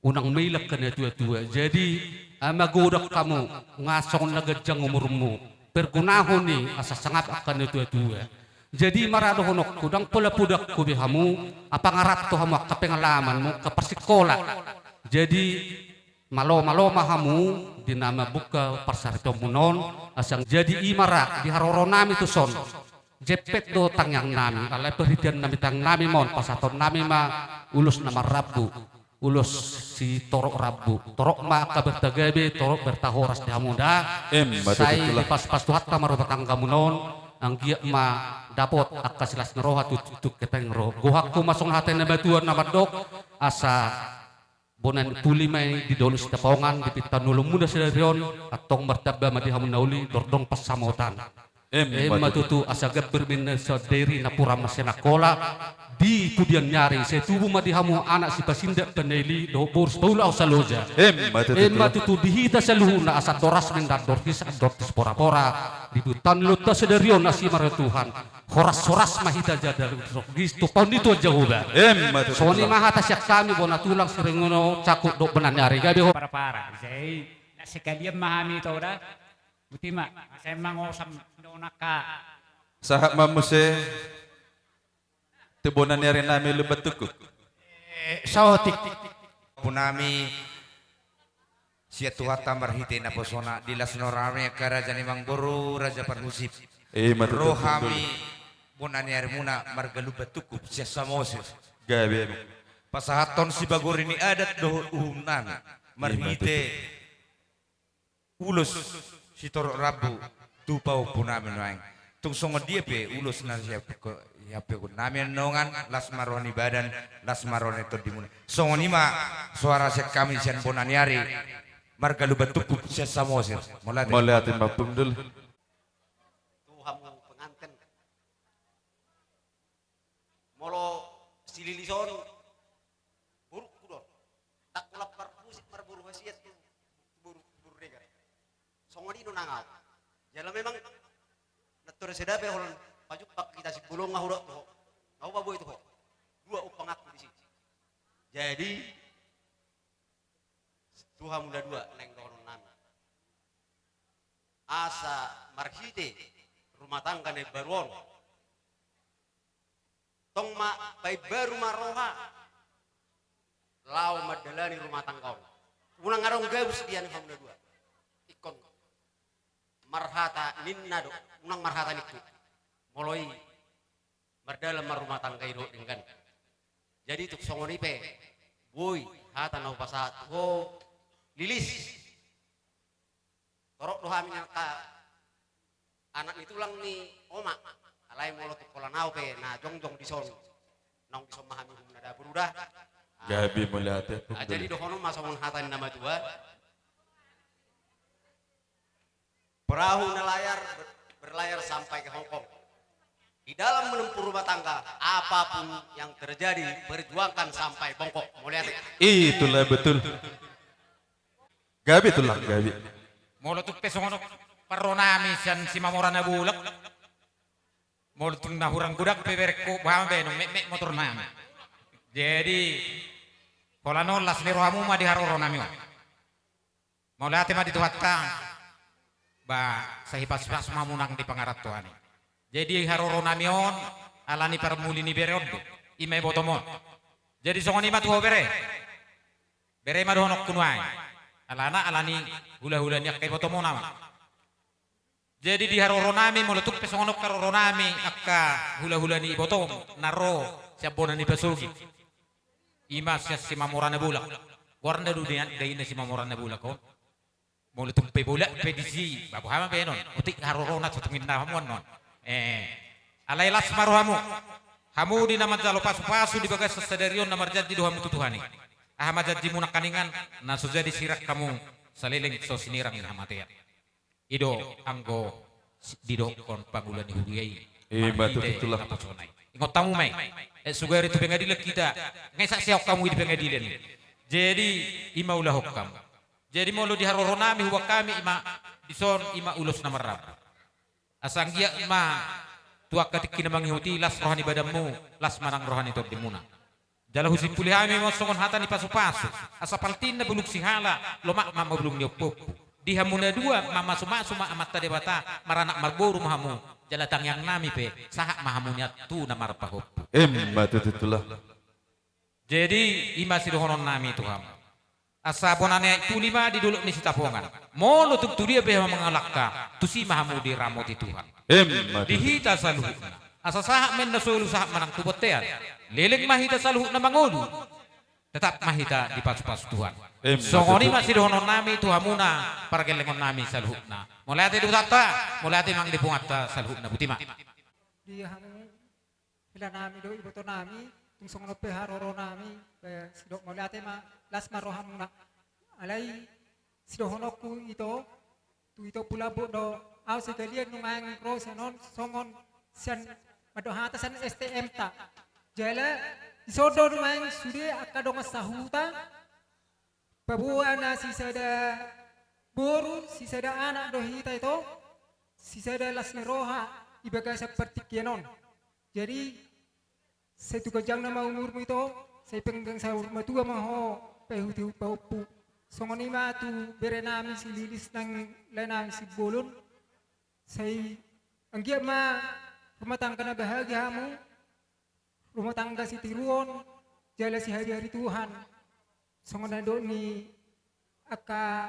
Unang maila angka na tuatua. Jadi, ala godang hamu, nga songon na ganjang umurmu, pergunahon i asa sangap angka na tuatua. Jadi, ima ra dohononku, ndang pola podangku be hamu, apa nga rap tu hamu angka pengalamanmu, angka parsikola. Jadi, malomalo ma hamu, di na mambuka parsaripeonmuna on, asa jadi ima ra, di haroro nami tuson. Jempek do tangiang nami, alai parhitean nami tangiang nami ma on, pasahaton nami ma ulos na marrambu. Ulos sitorop rambu, torop ma angka berta gabe, torop berta horas di hamu da. Emma tutu, tulang. Sai dipasupasu Tuhanta ma rumah tanggamuna on, anggiat ma dapot angka silas ni roha tu, tu, tu tingki na ro. Gohanku ma songon hata ni na matua na mandok, asa bona ni puli ma i di dolok Sitapongan, di pinta ni ulaonmuna sadari on, antong martamba ma di hamu na uli, dordong pansamotan. Emma tutu. Emma tutu, asa gambir ma i na sadari napuran ma sian Angkola, di pudian ni ari, sai tubu ma di hamu anak sipasindak panaili, dohot boru sipaulak hausa loja. Emma tutu, tulang. Emma tutu, di hita saluhutna, asa andor las ma i na andor his, andor tis porapora, di huta ni ulaonta sadari on asi ma roha ni Tuhan. Horas-horas ma hita jala ro-, ro-, di tumpahon ni Tuhan Jahowa. Emma tutu, tulang. Songon i ma hata sian hami bona tulang Siringono, cakup dohot bona ni ari gabe ho. Parapara, jadi, na sekalian ma hami ito da. Boti ma, asa emang osam do nangka. Sahat ma muse tu bona ni ari nami Lumban Tungkuk. Eh, saotik. Ompu nami Sian Tuhanta marhite naposona di las ni rohana angka raja ni amangboru, raja parhusip. Ima tutu. Ro hami bona ni arimuna marga Lumban Tungkup sian Samosir. Gabe. Pasahathon sibagori ni adat dohot uhum nami. Ima tutu. Marhite ulos sitorop rambu tu pahompu nami nuaeng. Tung songon dia pe ulos na siap-, siapkon nami annon, las ma roha ni badan, las ma roha ni tondimuna. Songon i ma soara sian hami sian bona ni ari. Marga Lumban Tungkup sian Samosir. Mauliate. Mauliate ma Amangboru. Tu hamu penganten. Molo si Lilis on, borungku do on. Ndang hulamparhusip marboru hasian tu, tu boru, boru Regar. Songon i do nang ahu. Jala memang natorang sada pe holan pajumpang hita, Simbolon nga hudok tu ho. Nga hupaboi tu ho. Dua umpanganku disi. Jadi, tu hamu na dua naeng dohonon nami. Asa marhite rumah tangga na imbaru on, tong ma paimbaru ma roha laho mandalani rumah tangga on. Unang adong gabus di hamu na dua. Ingkon marhata ninna do, unang marhata ningku. Molo i mardalan ma rumah tangga i dohot denggan. Jadi tung songon i pe, boi hata na hupasahat tu ho, Lilis. Torop do hami angka anak ni tulang ni oma. Alai molo tung holan ahu pe na jongjong dison, naung dison ma hami uhum na dapur uda. Gabe, mauliate. Ah, jadi dohonon ma songon hata ni na matua. Perahu nelayan ber-, berlayar sampai ke Hongkong. Di dalam menempuh rumah tangga, apapun yang terjadi, perjuangkan sampai bongkok. Mauliate. Itulah betul. Gabe tulang, gabe. Molo tung pe songon on parro nami sian Simamora Nabolak. Molo tung na hurang godang pe berengku, boha ma baenon, metmet motor nami. Jadi, holan on las ni rohamu ma di haroro nami on. Mauliate ma di Tuhanta. Ba, sai hipas-hipas ma hamu nang di pangarantoan i. Jadi haroro nami on, ala ni parmuli ni bere on do. I ma ibotom on. Jadi songon i ma tu ho bere. Bere ma dohononku nuaeng. Alana, ala ni hula-hula ni angka ibotom on ama. Jadi di haroro nami, molo tung pe songon on haroro nami, angka hula-hula ni ibotom na ro sian bona ni pasogit. I ma sian Simamora Nabolak. Goarna do dainna Simamora Nabolak on. Molo tung pe bolak pe disi, ba boha ma baenon. Otik harorona so tung ninna hamu annon. Eh, alai las ma rohamu. Hamu di na manjalo pasu-pasu di bagasan sadari on, na marjanji do hamu tu Tuhan i. Aha ma janjimu nangkiningan? Na so jadi sirang hamu, saleleng so sinirang ni hamatean. I do anggo si-, didokkon pangula ni huria i. Ima tutu, tulang. Marhite naposona i. Ingot hamu ma i. Eh, sugari tu pengadilan hita, nga i saksion hamu i di pengadilan i. Jadi, i ma ulahon hamu. Jadi molo di haroro nami, huboan hami, i ma dison, i ma ulos na marrambu. Asa anggiat ma tu angka tingki na mangihut i las roha ni badanmu, las ma nang roha ni tondimuna. Jala husimpuli hami ma songon hata ni pasu-pasu. Asa paltinna bulung sihala, lomak ma, ma bulung ni ompu-ompu. Di hamu na dua, mamasu-masu ma Amanta Debata, maranak marboru ma hamu, jala tangiang nami pe, sahat ma hamu nian tu na marpahompu. Ima tutu, tulang. Jadi, i ma sidohonon nami tu hamu. Asa bona ni aek tuli ma di dolok ni Sitapongan. Molo tung tu dia pe hamu mangalangka, tusi ma hamu diramoti Tuhan. Ima tutu. Di hita saluhutna. Asa sahat ma inna solu, sahat ma nang tu bontean. Leleng ma hita saluhutna mangolu. Tetap ma hita dipasu-pasu Tuhan. Ima tutu. Songon i ma sidohonon nami tu hamuna, pargellengon nami saluhutna. Mauliate di Tuhanta, mauliate nang di punguanta saluhutna, botima. Di hamu hela nami dohot iboto nami, tung songon on pe haroro nami, eh, sidok mauliate ma, las ma rohamuna. Alai sidohononku ito, tu ito pulabuk do, ahu sekalian nuaeng ro sian on, songon sian, mandok hata sian S T M ta. Jala, dison do nuaeng sude angka dongan sahuta, paboa na sisada boru, sisada anak do hita ito, sisada las ni roha di bagasan partingkian on. Jadi, sai tu ganjangna ma umurmu ito, sai panggang saur matua ma ho, pahompu-pahompu. Songon i ma tu bere nami si Lilis nang lae nami si Bolon, sai anggiat ma rumah tangga na bahagia hamu, rumah tangga sitiruon, jala sihabiari Tuhan. Songon na nidok ni angka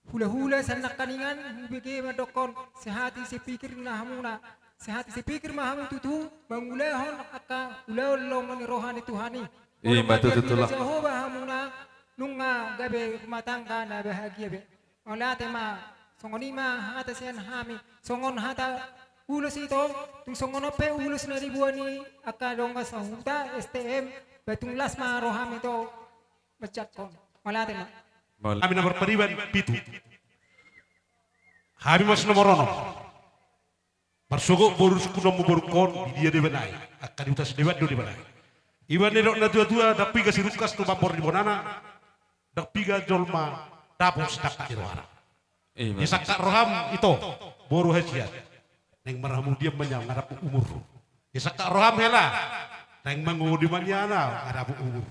hulahula sian nangkiningan, hubege mandokkon sehati sepikir ma hamuna. Sehati sepikir ma hamu tutu mangulahon angka ulaon lomo ni roha ni Tuhan i. I ma tutu, Tulang. Jahowa hamuna nunga gabe rumah tangga na bahagia be. Mauliate ma. Songon i ma hata sian hami. Songon hata ulos i do, tung songon on pe ulos na diboan ni angka dongan sahuta S T M, ba tung las ma rohami do manjangkon. Mauliate ma. Mauliate. Hami na marpariban pitu. Hami mas nomor onom. Marsogot boru sungkun on ma borungkon, di dia do ibana i? Angka di huta Sideban do ibana i. Iba na nidok na tuatua, ndang piga sirungkas tu mambor ni bonana, ndang piga jolma dapot sidangka ni rohana. Ima. Disangkap roham ito, boru hasian. Naeng marhamudian ma nian, nga dapot umur. Disangkap roham hela, naeng mangoli ma nian, nga dapot umur.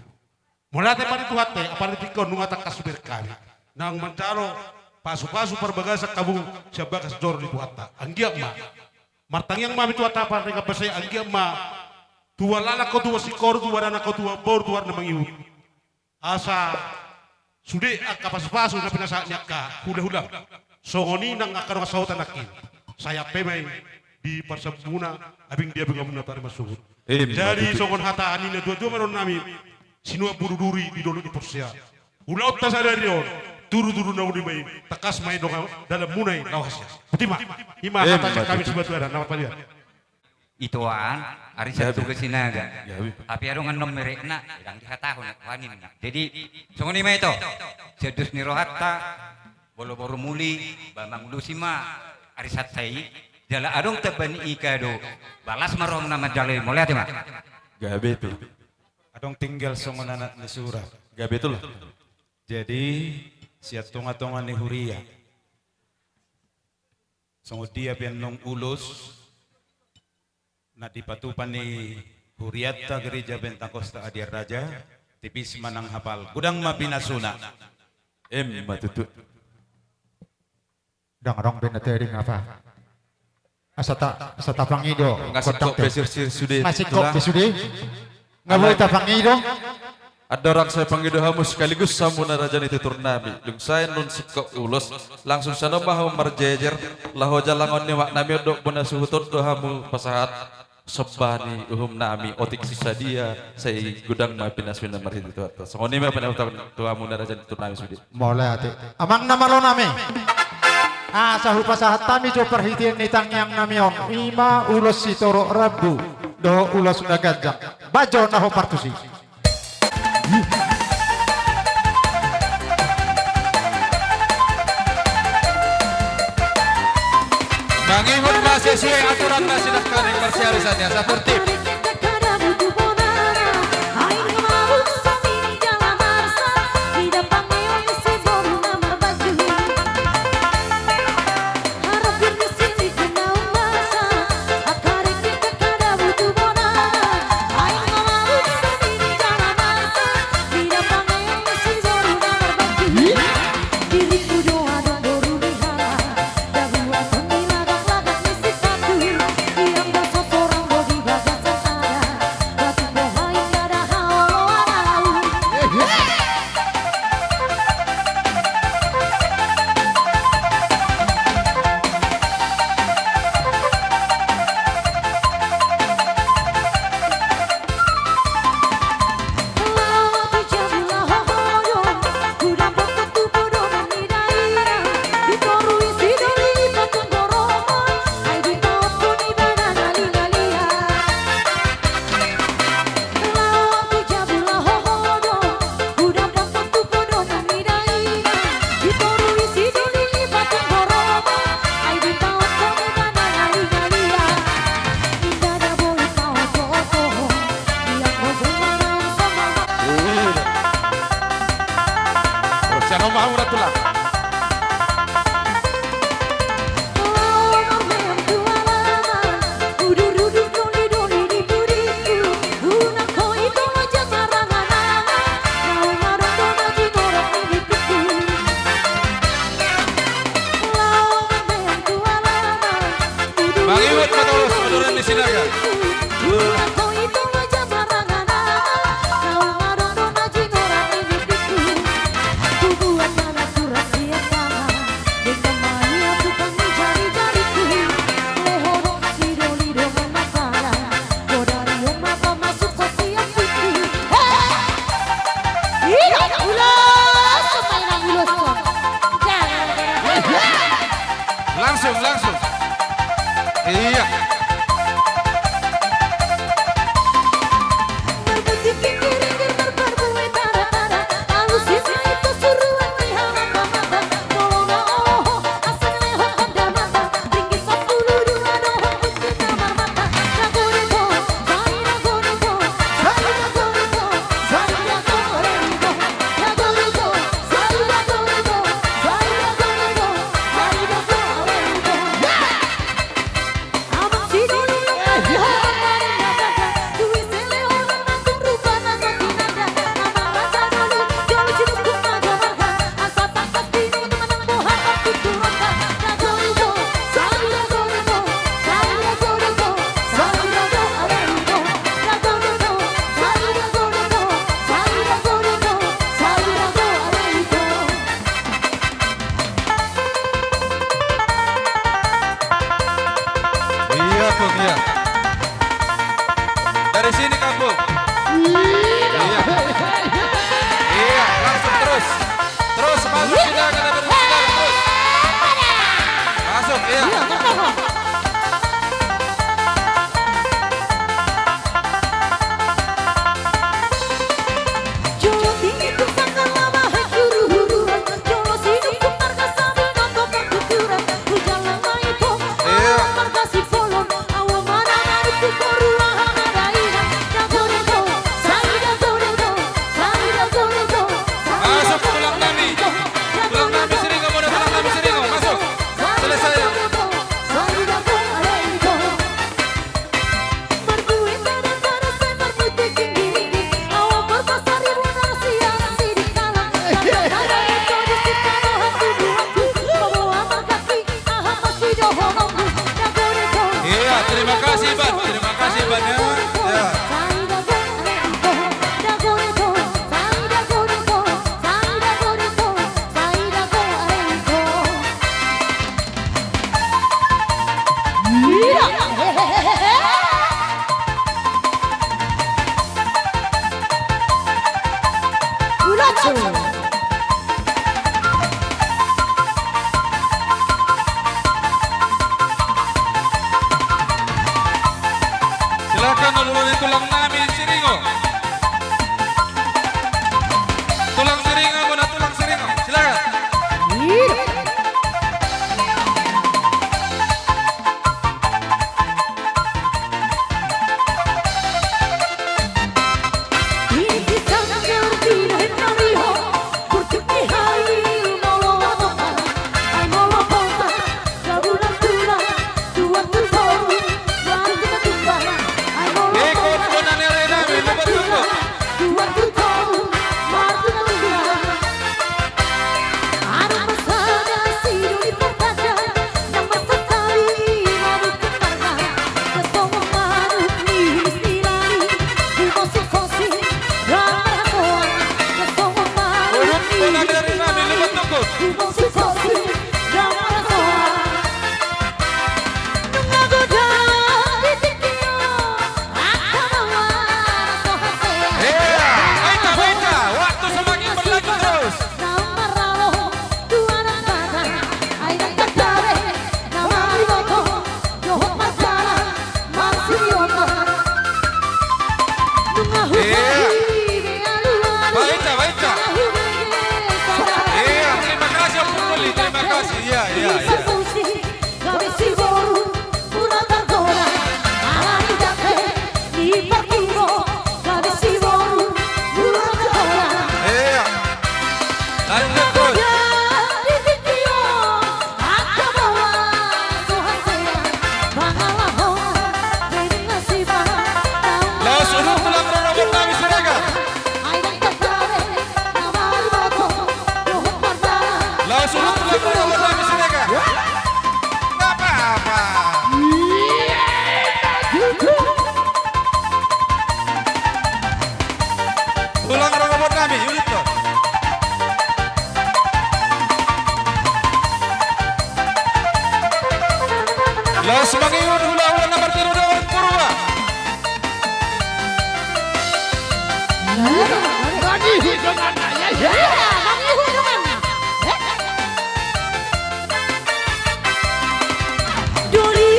Mauliate ma di Tuhanta, apala di tingki on nunga tangkas hubereng hami. Naung manjalo pasupasu parbagasan hamu sian bagas joro ni Tuhanta. Anggiat ma. Martangiang ma hami tu Tuhanta Pardenggan Basa i, anggiat ma. Tubuan laklak ho, tubuan singkoru, tubuan anak ho, tubuan boru, tubuan na mangihut. Asa sude angka pasupasu na pinasahat ni angka hulahulam. Songon i nang angka dongan sahuta nangkin. Sai ampe ma i di parsambungmuna, abing di abingamuna tari marsogot. Ima tutu. Jadi songon hata ni na tuatua ma dohonon nami, sinuan bulu duri di dolok ni Porsea. Ulaonta sadari on, tudutudu na uli ma i, tangkas ma i dongan dalanmuna i laho hasian. Botima, ima hata sian hami Sibatuadan, na marpariban. Itoan, arisan Tugas Sinaga. Gabe. Tapi adong annon merekna, ndang dihatahon, Tuhan i ma. Jadi, songon i ma ito, sian dos ni rohanta, molo boru muli, ba mangulosi ma arisanta i, jala adong tamba ni i kado, ba las ma roham na manjalo i, mauliate ma. Gabe tutu. Adong tinggal songon anak ni sura. Gabe tutu lah. Jadi, sian tongatonga ni huria. Songon dia pe annon ulos, na dipatupa ni hurianta Gereja Bentang Kosta Adian Raja, tipis ma nang hapal, godang ma pinasuna. Ima tutu. Ndang adong be na tading apa. Asa ta, asa tapangido. Nga singkop pe sirsir sude. Nga singkop pe sude. Nga boi tapangido. Andorang sai pangido hamu sekaligus hamu na raja ni tutur nami. Dung sai annon singkop ulos, langsung sian on ma hamu marjejer, laho jalangon ni omak nami on dohot bona suhut on do hamu pasahat somba ni uhum nami, otik sisadia, sai godang ma pinasuna marhite tu atas. Songon i ma pinasahat tu hamu na raja ni tutur nami sude. Mauliate. Amang na malo nami. Asa hupasahat hami jo parhitean ni tangiang nami on. Ima ulos sitorop rambu. Dohot ulos na ganjang. Bajo na hombar tusi. Mangihut ma sesuai aturan na sinangkaning marsiarisan i, asa tertib. Mangihut ma torus, odoran ni Sinaga. Iya, Bung, iya. Dari sini, Kampung. Iya. Iya, langsung terus. Terus masuk kita, kita terus, kita terus. Masuk, iya. Iya, tertahan. Masuk tulang nami. Tulang nami Siringo, muna tulang nami Siringo. Masuk. Selesai. Iya, terima kasih, Bang. Terima kasih banyak. Ya. Silakan, olo ni tulang nami Siringo. Tulang Siringo, muna tulang Siringo. Silakan. Iya, baik, baik, waktu semakin berlanjut terus. Iya. Baik, baik. Iya, terima kasih, Om Pungli, terima kasih. Iya, iya, iya. Iya. Lanjut terus. Laos, urut tulang rorobot nami Siregar. Laos, urut tulang rorobot nami Siregar. Nggak apa-apa. Tulang rorobot nami, urut do. Laos mangihut hulahula na martinodohon Purba. Mangihut donganna, ya, ya. Iya, mangihut donganna. Eh, eh. Doli.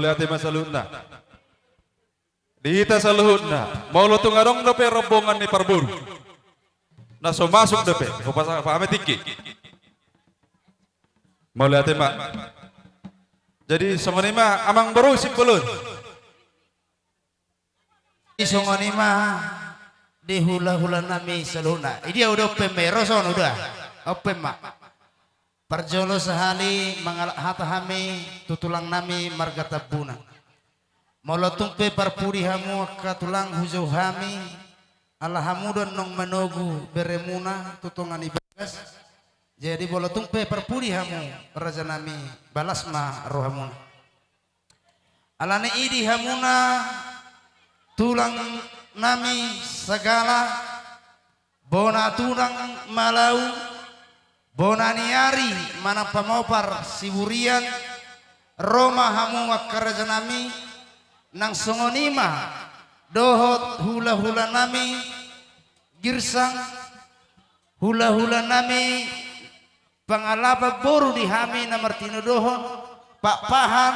Mauliate ma saluhutna. Di hita saluhutna, molo tung adong dope rombongan ni parboru na so masuk dope, hupasahat ma tingki. Mauliate ma. Jadi songon i ma amangboru Simbolon. I songon i ma di hula-hula nami saluhutna. Idia uda ompem ma i, ro son uda. Ompem ma. Parjolo sahali mangalap hata hami tu tulang nami marga Tambunan. Molo tung pe parpudi hamu angka tulang, hujou hami, ala hamu do annon manogu beremuna tu tonga ni bagas. Jadi molo tung pe parpudi hamu, raja nami, balas ma rohamuna. Alani i di hamuna tulang nami sagala, bona tulang Malau, bona ni ari manang pamopar Siburian, ro ma hamu angka raja nami, nang songon i ma dohot hula-hula nami Girsang, hula-hula nami pangalapan boru di hami na martinodohon, Pakpahan,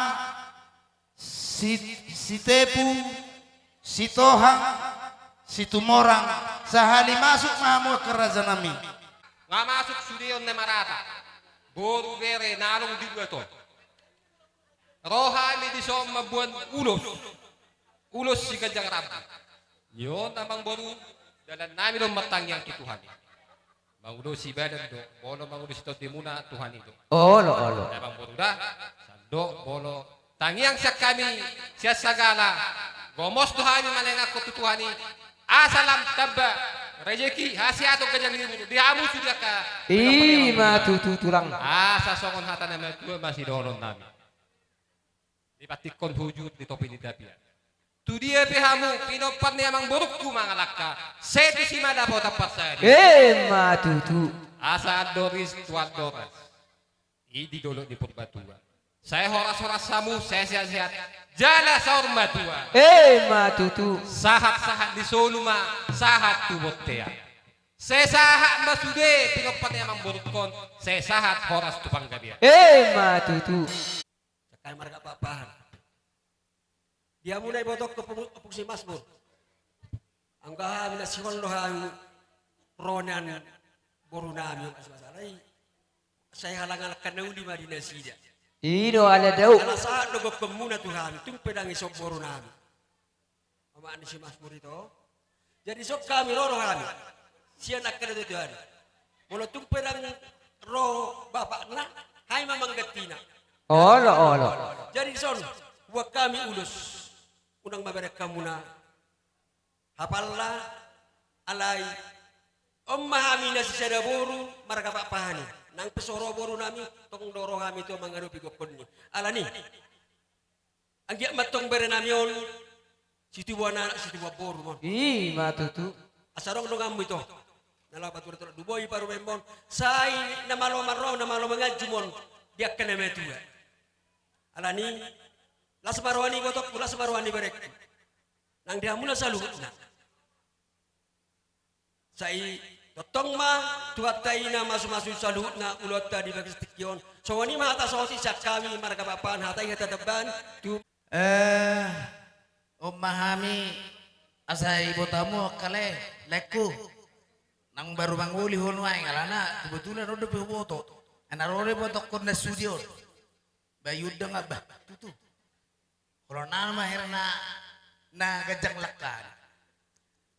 Si-, Sitepu, Sitohang, Situmorang, sahali masuk ma hamu angka raja nami. Nga masuk sude on na marata, boru bere na adong di luat on. Ro hami dison mamboan ulos, ulos siganjang rambu. Ni on amangboru, dalan nami do martangiang tu Tuhan i. Mangulosi badan do, molo mangulosi tondimuna Tuhan i do. Olo, olo. Amangboru da, sandok molo tangiang sian hami, sian sagala, gomos do hami manangiangkon tu Tuhan i, asa lam tamba rejeki, hasehaton, ganjang ni umur di hamu sude angka. I ma tutu tulang. Asa songon hata ni natuatua ma sidohonon nami. Dipantikkon hujur di topi ni tapian. Tu dia pe hamu pinompar ni amangborungku mangalangka, sai tusi ma dapotan parsahadian. I ma tutu. Asa andoris tu andoras. I di dolok ni Purbatua. Sai horas-horas hamu, sai sehat-sehat. Jala saur matua. I ma tutu. Sahat-sahat ni solu ma, sahat tu bontean. Sai sahat ma sude pinompar ni amangborungkon, sai sahat horas tu panggabean. I ma tutu. Sangkali marga Pakpahan. Di hamuna ibotongku, Ompung, Ompung Simasmur. Anggo hami na sihol do hami ro nian boru nami, Ompung Simasmur i. Sai halanghalangkon na uli ma di nasida. I do ala dao. Ala sahat do gokhonmuna tu hami, tung pe ndang dison boru nami. Omak ni Simasmur i do. Jadi dison hami ro do hami. Sian angka natuatua i. Molo tung pe ndang ro bapakna, hami ma manggantina. Olo, olo. Jadi dison, buat hami ulos. Unang maberek hamuna. Hapalna, alai on ma hami na sisada boru marga Pakpahan i. Nang pe so ro boru nami, tong do ro hami tu mangadopi gokhon i. Alani. Anggiat ma tong bere nami on, situbuan anak, situbuan boru mon. I ma tutu. Asa adong donganmu ito. Na laho patura-tura, duboi parumaenmon. Sai na malo marro, na malo manganju mon. Di angka na matua. Alani, las ma roha ni ibotongku, las ma roha ni berekku. Nang di hamuna saluhutna. Sai tongtong ma Tuhanta i na masu-masu saluhutna ulaonta di bagas tingki on. Songon i ma hata saotik sian hami marga Pakpahan, hata i hata tambaan tu. Eh, on ma hami asa iboto hamu angka lae, laengku. Nang baru mangoli ho nuaeng alana kebetulan on dope huboto. Ai na ro do ibotongkon na sude on. Bayu dang abah tutu. Olo, nama hira na, na ganjang langka.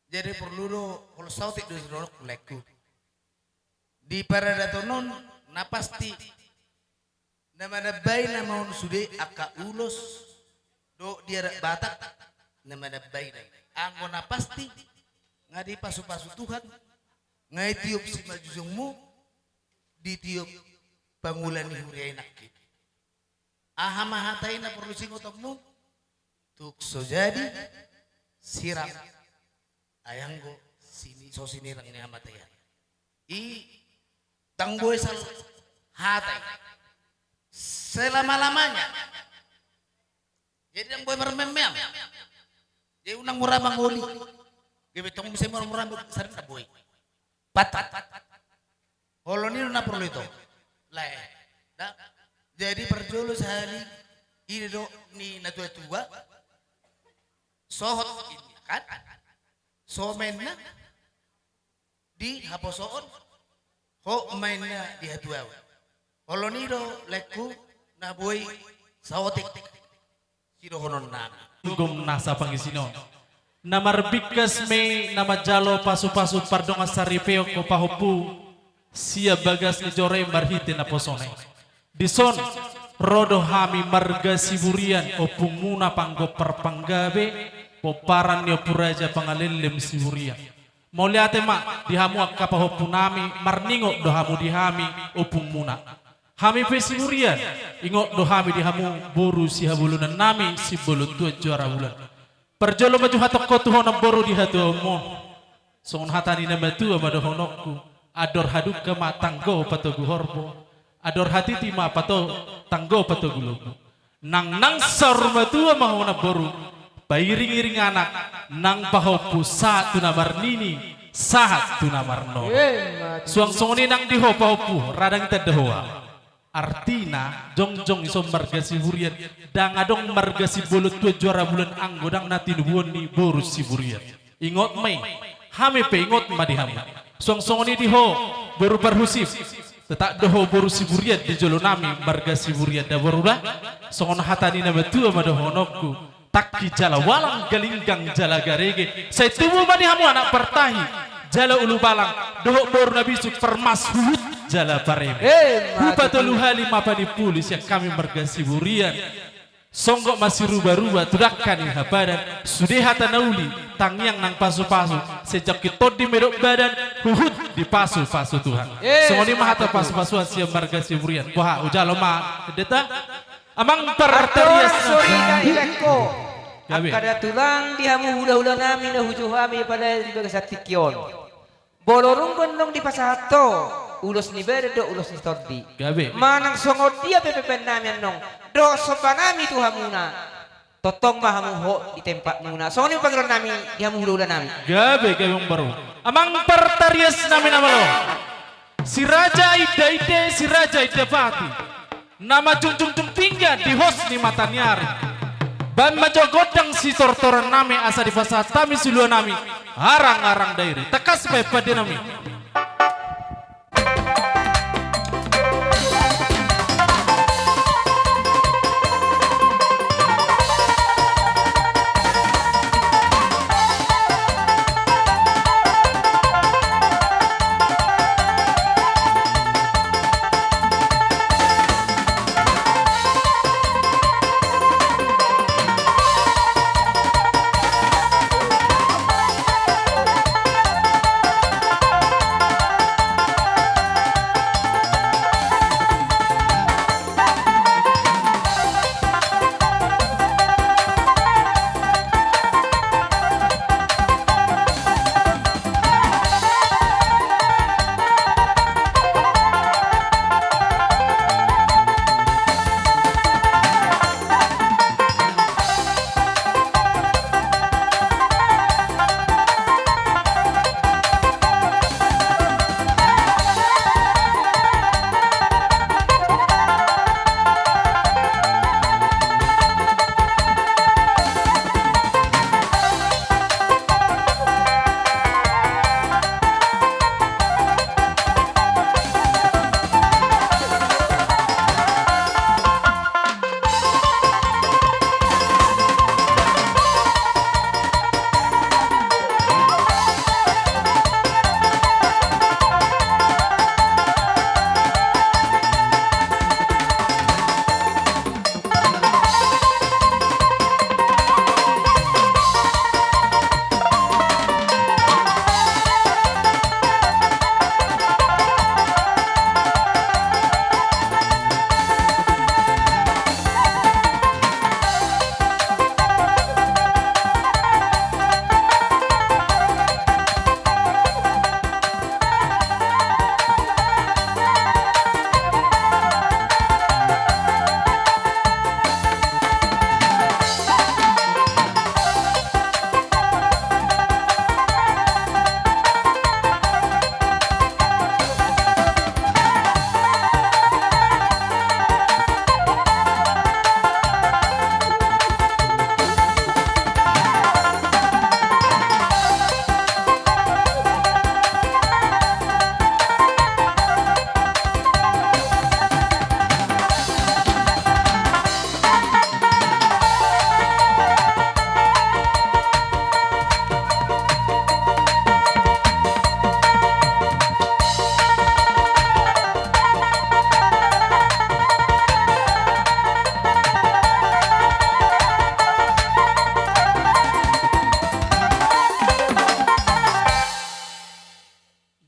Jadi porlu do, olo, saotik do sidohononku, laengku. Di paradaton on na pasti na manambai nama on sude angka ulos dohot di adat Batak na manambai nama. Anggo na pasti nga dipasu-pasu Tuhan, nga ditiop simanjujungmu, ditiop pangula ni huria i nangkin. Aha ma hata i na porlu siingotonmu? Tung so jadi sirang, ai anggo sini, so sinirang ni hamataian i, ndang boi sala hata i selama-lamanya. Jadi ndang boi marmeam-meam. Jadi unang mura mangoli. Gabe tong muse mura-mura sering ndang boi. Patah. Olo, ni do na porlu ito. Lae. Da. Jadi parjolo sahali I do ni natuatua, sohot i kan, so ma inna di haposoon, hot ma inna di hatuaon. Olo, i do laengku na boi saotik sidohononnami. Gom nasa pangisina on. Na marbingkas ma i na manjalo pasupasu pardongan saripeon ho pahompu sian bagas ni joro i marhite naposona i. Dison ro do hami marga Siburian, ompungmuna panggompar panggabe, pomparan ni Ompu Raja Pangalellem Siburian. Mauliate ma di hamu angka pahompunami, marningot do hamu di hami ompungmuna. Hami pe Siburian, ingot do hami di hamu boru sihabolonannami, Simbolon Tuan Juara Bulan. Parjolo ma jo hatangku tu ho namboru di hatuaonmu on. Songon hata ni na matua ma dohononku: Andor hadungka ma tanggo patogu horbo, andor hatiti ma pato-, tanggo patogu lombu. Nang, nang saur matua ma ho namboru, pairingiring anak, nang pahompu sahat tu na marnini, sahat tu na marnono. Emma tutu. Suang songon i nang di ho pahompu, ra ndang ditanda hoa. Artina, jongjong dison marga Siburian, ndang adong marga Simbolon Tuan Juara Bulan anggo ndang na tinubuhon ni boru Siburian. Ingot ma i, hami pe ingot ma di hamu. Suang songon i di ho boru parhusip, tetap do ho boru Siburian di jolonami, marga Siburian da boru da. Songon hata ni na matua ma dohononku: Tangki jala walang, galinggang jala garege, sai tubu ma di hamu anak partahi jala ulubalang, dohot boru na bisuk, parmas huhut jala pareme. Emma tutu. Hupatolu hali ma panimpuli sian hami marga Siburian. Songgop ma sirubaruba tu dangka ni hapadan, sude hata na uli, tangiang nang pasupasu, sai jangkit tondi medok badan, huhut dipasupasu Tuhan. Emma tutu. Songon i ma hata pasupasuan sian marga Siburian. Boha, hujalo ma, Pendeta? Amang partarias. Andor songon i na dibaen ho. Gabe. Angka da tulang, di hamu hulahulanami na hujou hami pala di bagasan tingki on. Molo dung pe annon dipasahat ho ulos ni badan dohot ulos ni tondi. Gabe. Manang songon dia pe baennami annon dohot sombanami tu hamuna, tongtong ma hamu hot di tempatmuna. Songon i ma pangidoannami di hamu hulahulanami. Gabe, gabe, amang boru. Amang partariasnami na malo. Si Raja Indainda, si Raja Indapati, na manjungjung pinggan di hos ni mataniari. Baen ma jo gondang sitortorannami asa dipasahat hami siluanami arangarang dairi. Tangkas baen pandenami.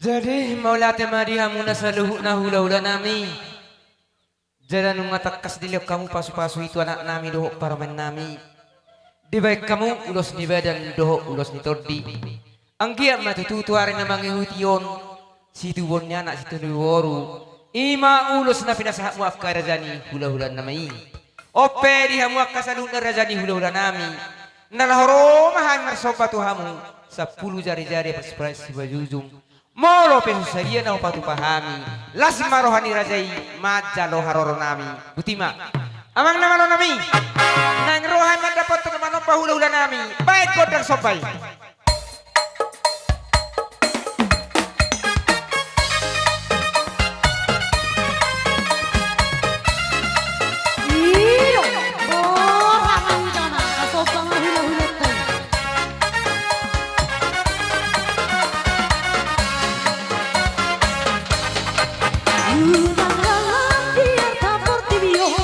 Jadi mauliate ma di hamuna saluhutna hulahulanami. Jala nunga tangkas dilehon hamu pasupasu i tu anaknami dohot parumaennami. Dibahen hamu ulos ni badan dohot ulos ni tondi. Anggiat ma tutu tu ari na mangihuti on, situbuhon ni anak situbuhon ni boru, i ma ulos na pinasahatmu angka raja ni hulahulanami. On pe di hamu angka saluhutna raja ni hulahulanami, na laho ro ma hami marsomba tu hamu, sampulu jarijari parsipajujung. Molo pe so sadia na hupatupa hami, las ma roha ni raja i manjalo haroronami. Botima, amang na malonami, naeng ro hami mandapothon manomba hulahulanami, bahen gondang somba i. Iyo, oh, ramai jana, asal sama hula-hula tadi. Unang lalap di arta portibi on.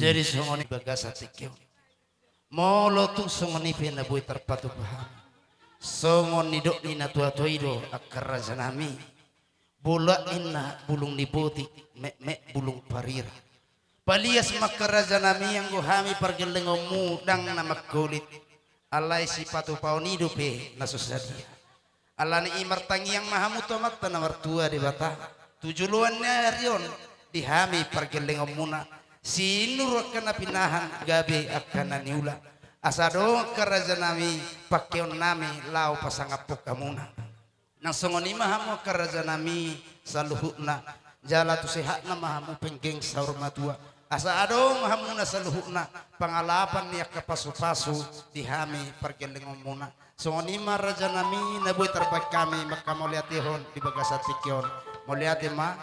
Jadi songon i bagasan tingki on. Molo tung songon i pe na boi tarpatupa hami, songon nidok ni natuatua i do angka rajanami. Bolak ninna bulung ni botik, metmet bulung parira. Palias ma angka rajanami anggo hami pargellengonmu ndang na mangkolit. Alai sipatupaon i dope na so sadia. Alani i martangiang ma hamu tu Amanta na martua Debata, tu joloan ni ari on di hami pargellengonmuna, sinur angka na pinahan gabe angka na niula. Asa adong angka rajanami pangkeonnami laho pasangaphon hamuna. Nang songon i ma hamu angka rajanami saluhutna, jala tu sehatna ma hamu penggeng saur matua. Asa adong hamuna saluhutna pangalapan ni angka pasupasu di hami pargellengonmuna. Songon i ma rajanami na boi tarbahen hami manghamauliatehon di bagasan tingki on. Mauliate ma,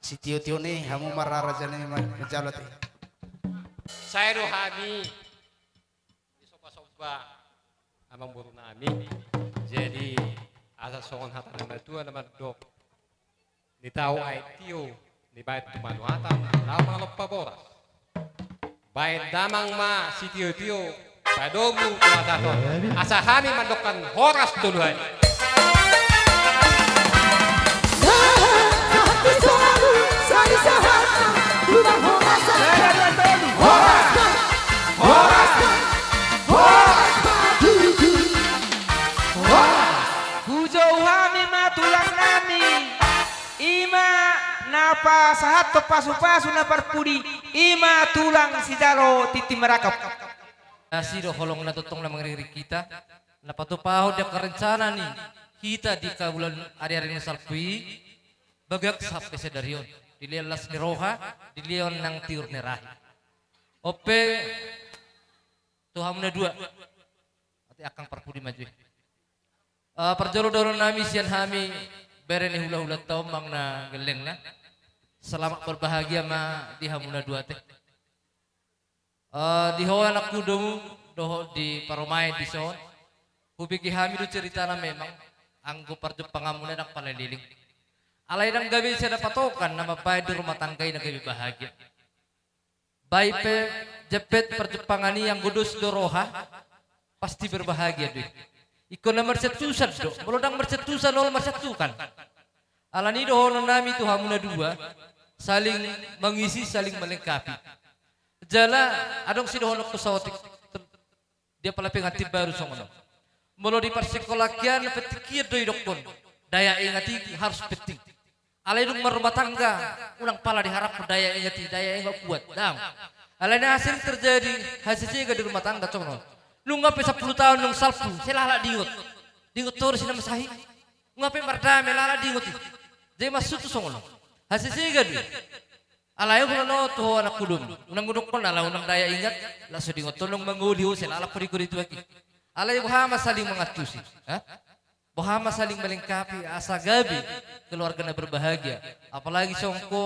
sitiotiona i hamu ma ra rajanami ma-, manjalo ate. Sai do hami di somba-somba amangborunami. Jadi asa songon hata ni natuatua na mandok, nitau aek tio, nibaen tu manuhatan laho mangalompa boras. Baen damang ma sitiotio, padomu tu hataton, asa hami mandokkan horas tolu hali. Horas. pasahathon pasupasu na parpudi, i ma tulang sijalo tintin marangkup. Asi do holong na tongtong na mangiringiring hita, na patupahon di angka rencana ni hita di angka ulaon ariari na salpu i, bagas sampe sadari on, dilehon las ni roha, dilehon nang tiur ni rahi. On pe tu hamu na dua. Ate angkang parpudi maju i. Eh, parjolo dohonon nami sian hami bere ni hulahulanta on, amang na gellengna. Selamat berbahagia ma di hamu na dua ate. Eh, di ho anakku domu, dohot di parumaen dison. Hubege hami do ceritana memang, anggo parjumpanganmuna ndang pala leleng. Alai ndang gabe sada patokan na mambaen di rumah tangga i na gabe bahagia. Baik pe jempek parjumpangan i, anggo dos do roha, pasti berbahagia do i. Ingkon na marsiantusan do, molo ndang marsiantusan olo marsiantukan. Alani i dohonon nami tu hamu na dua, saling mengisi, saling melengkapi. Jala adong sidohononku saotik, dia pala pengantin baru songon on. Molo di parsikolahian penting hian do idokkon, daya ingat i harus penting. Alai dung marrumah tangga, unang pala diharapkon daya ingat i, daya ingat kuat, daong. Alai na sering terjadi hasesega di rumah tangga songon on. Nunga pe sampulu taon dung salpu, sai lalap diingot. Diingot torus i na masa i. Nunga pe mardame, lalap diingot i. Jadi maksudhu songon on. Hasesega do i. Alai hula na tu ho anakku domu, unang hudokkon ala unang daya ingat, laos so diingot ho nunga mangoli ho, sai lalap ho di kori tu aki. Alai boha ma saling mengantusi, ha? Boha ma saling melengkapi, asa gabe keluarga na berbahagia. Apalagi songon ho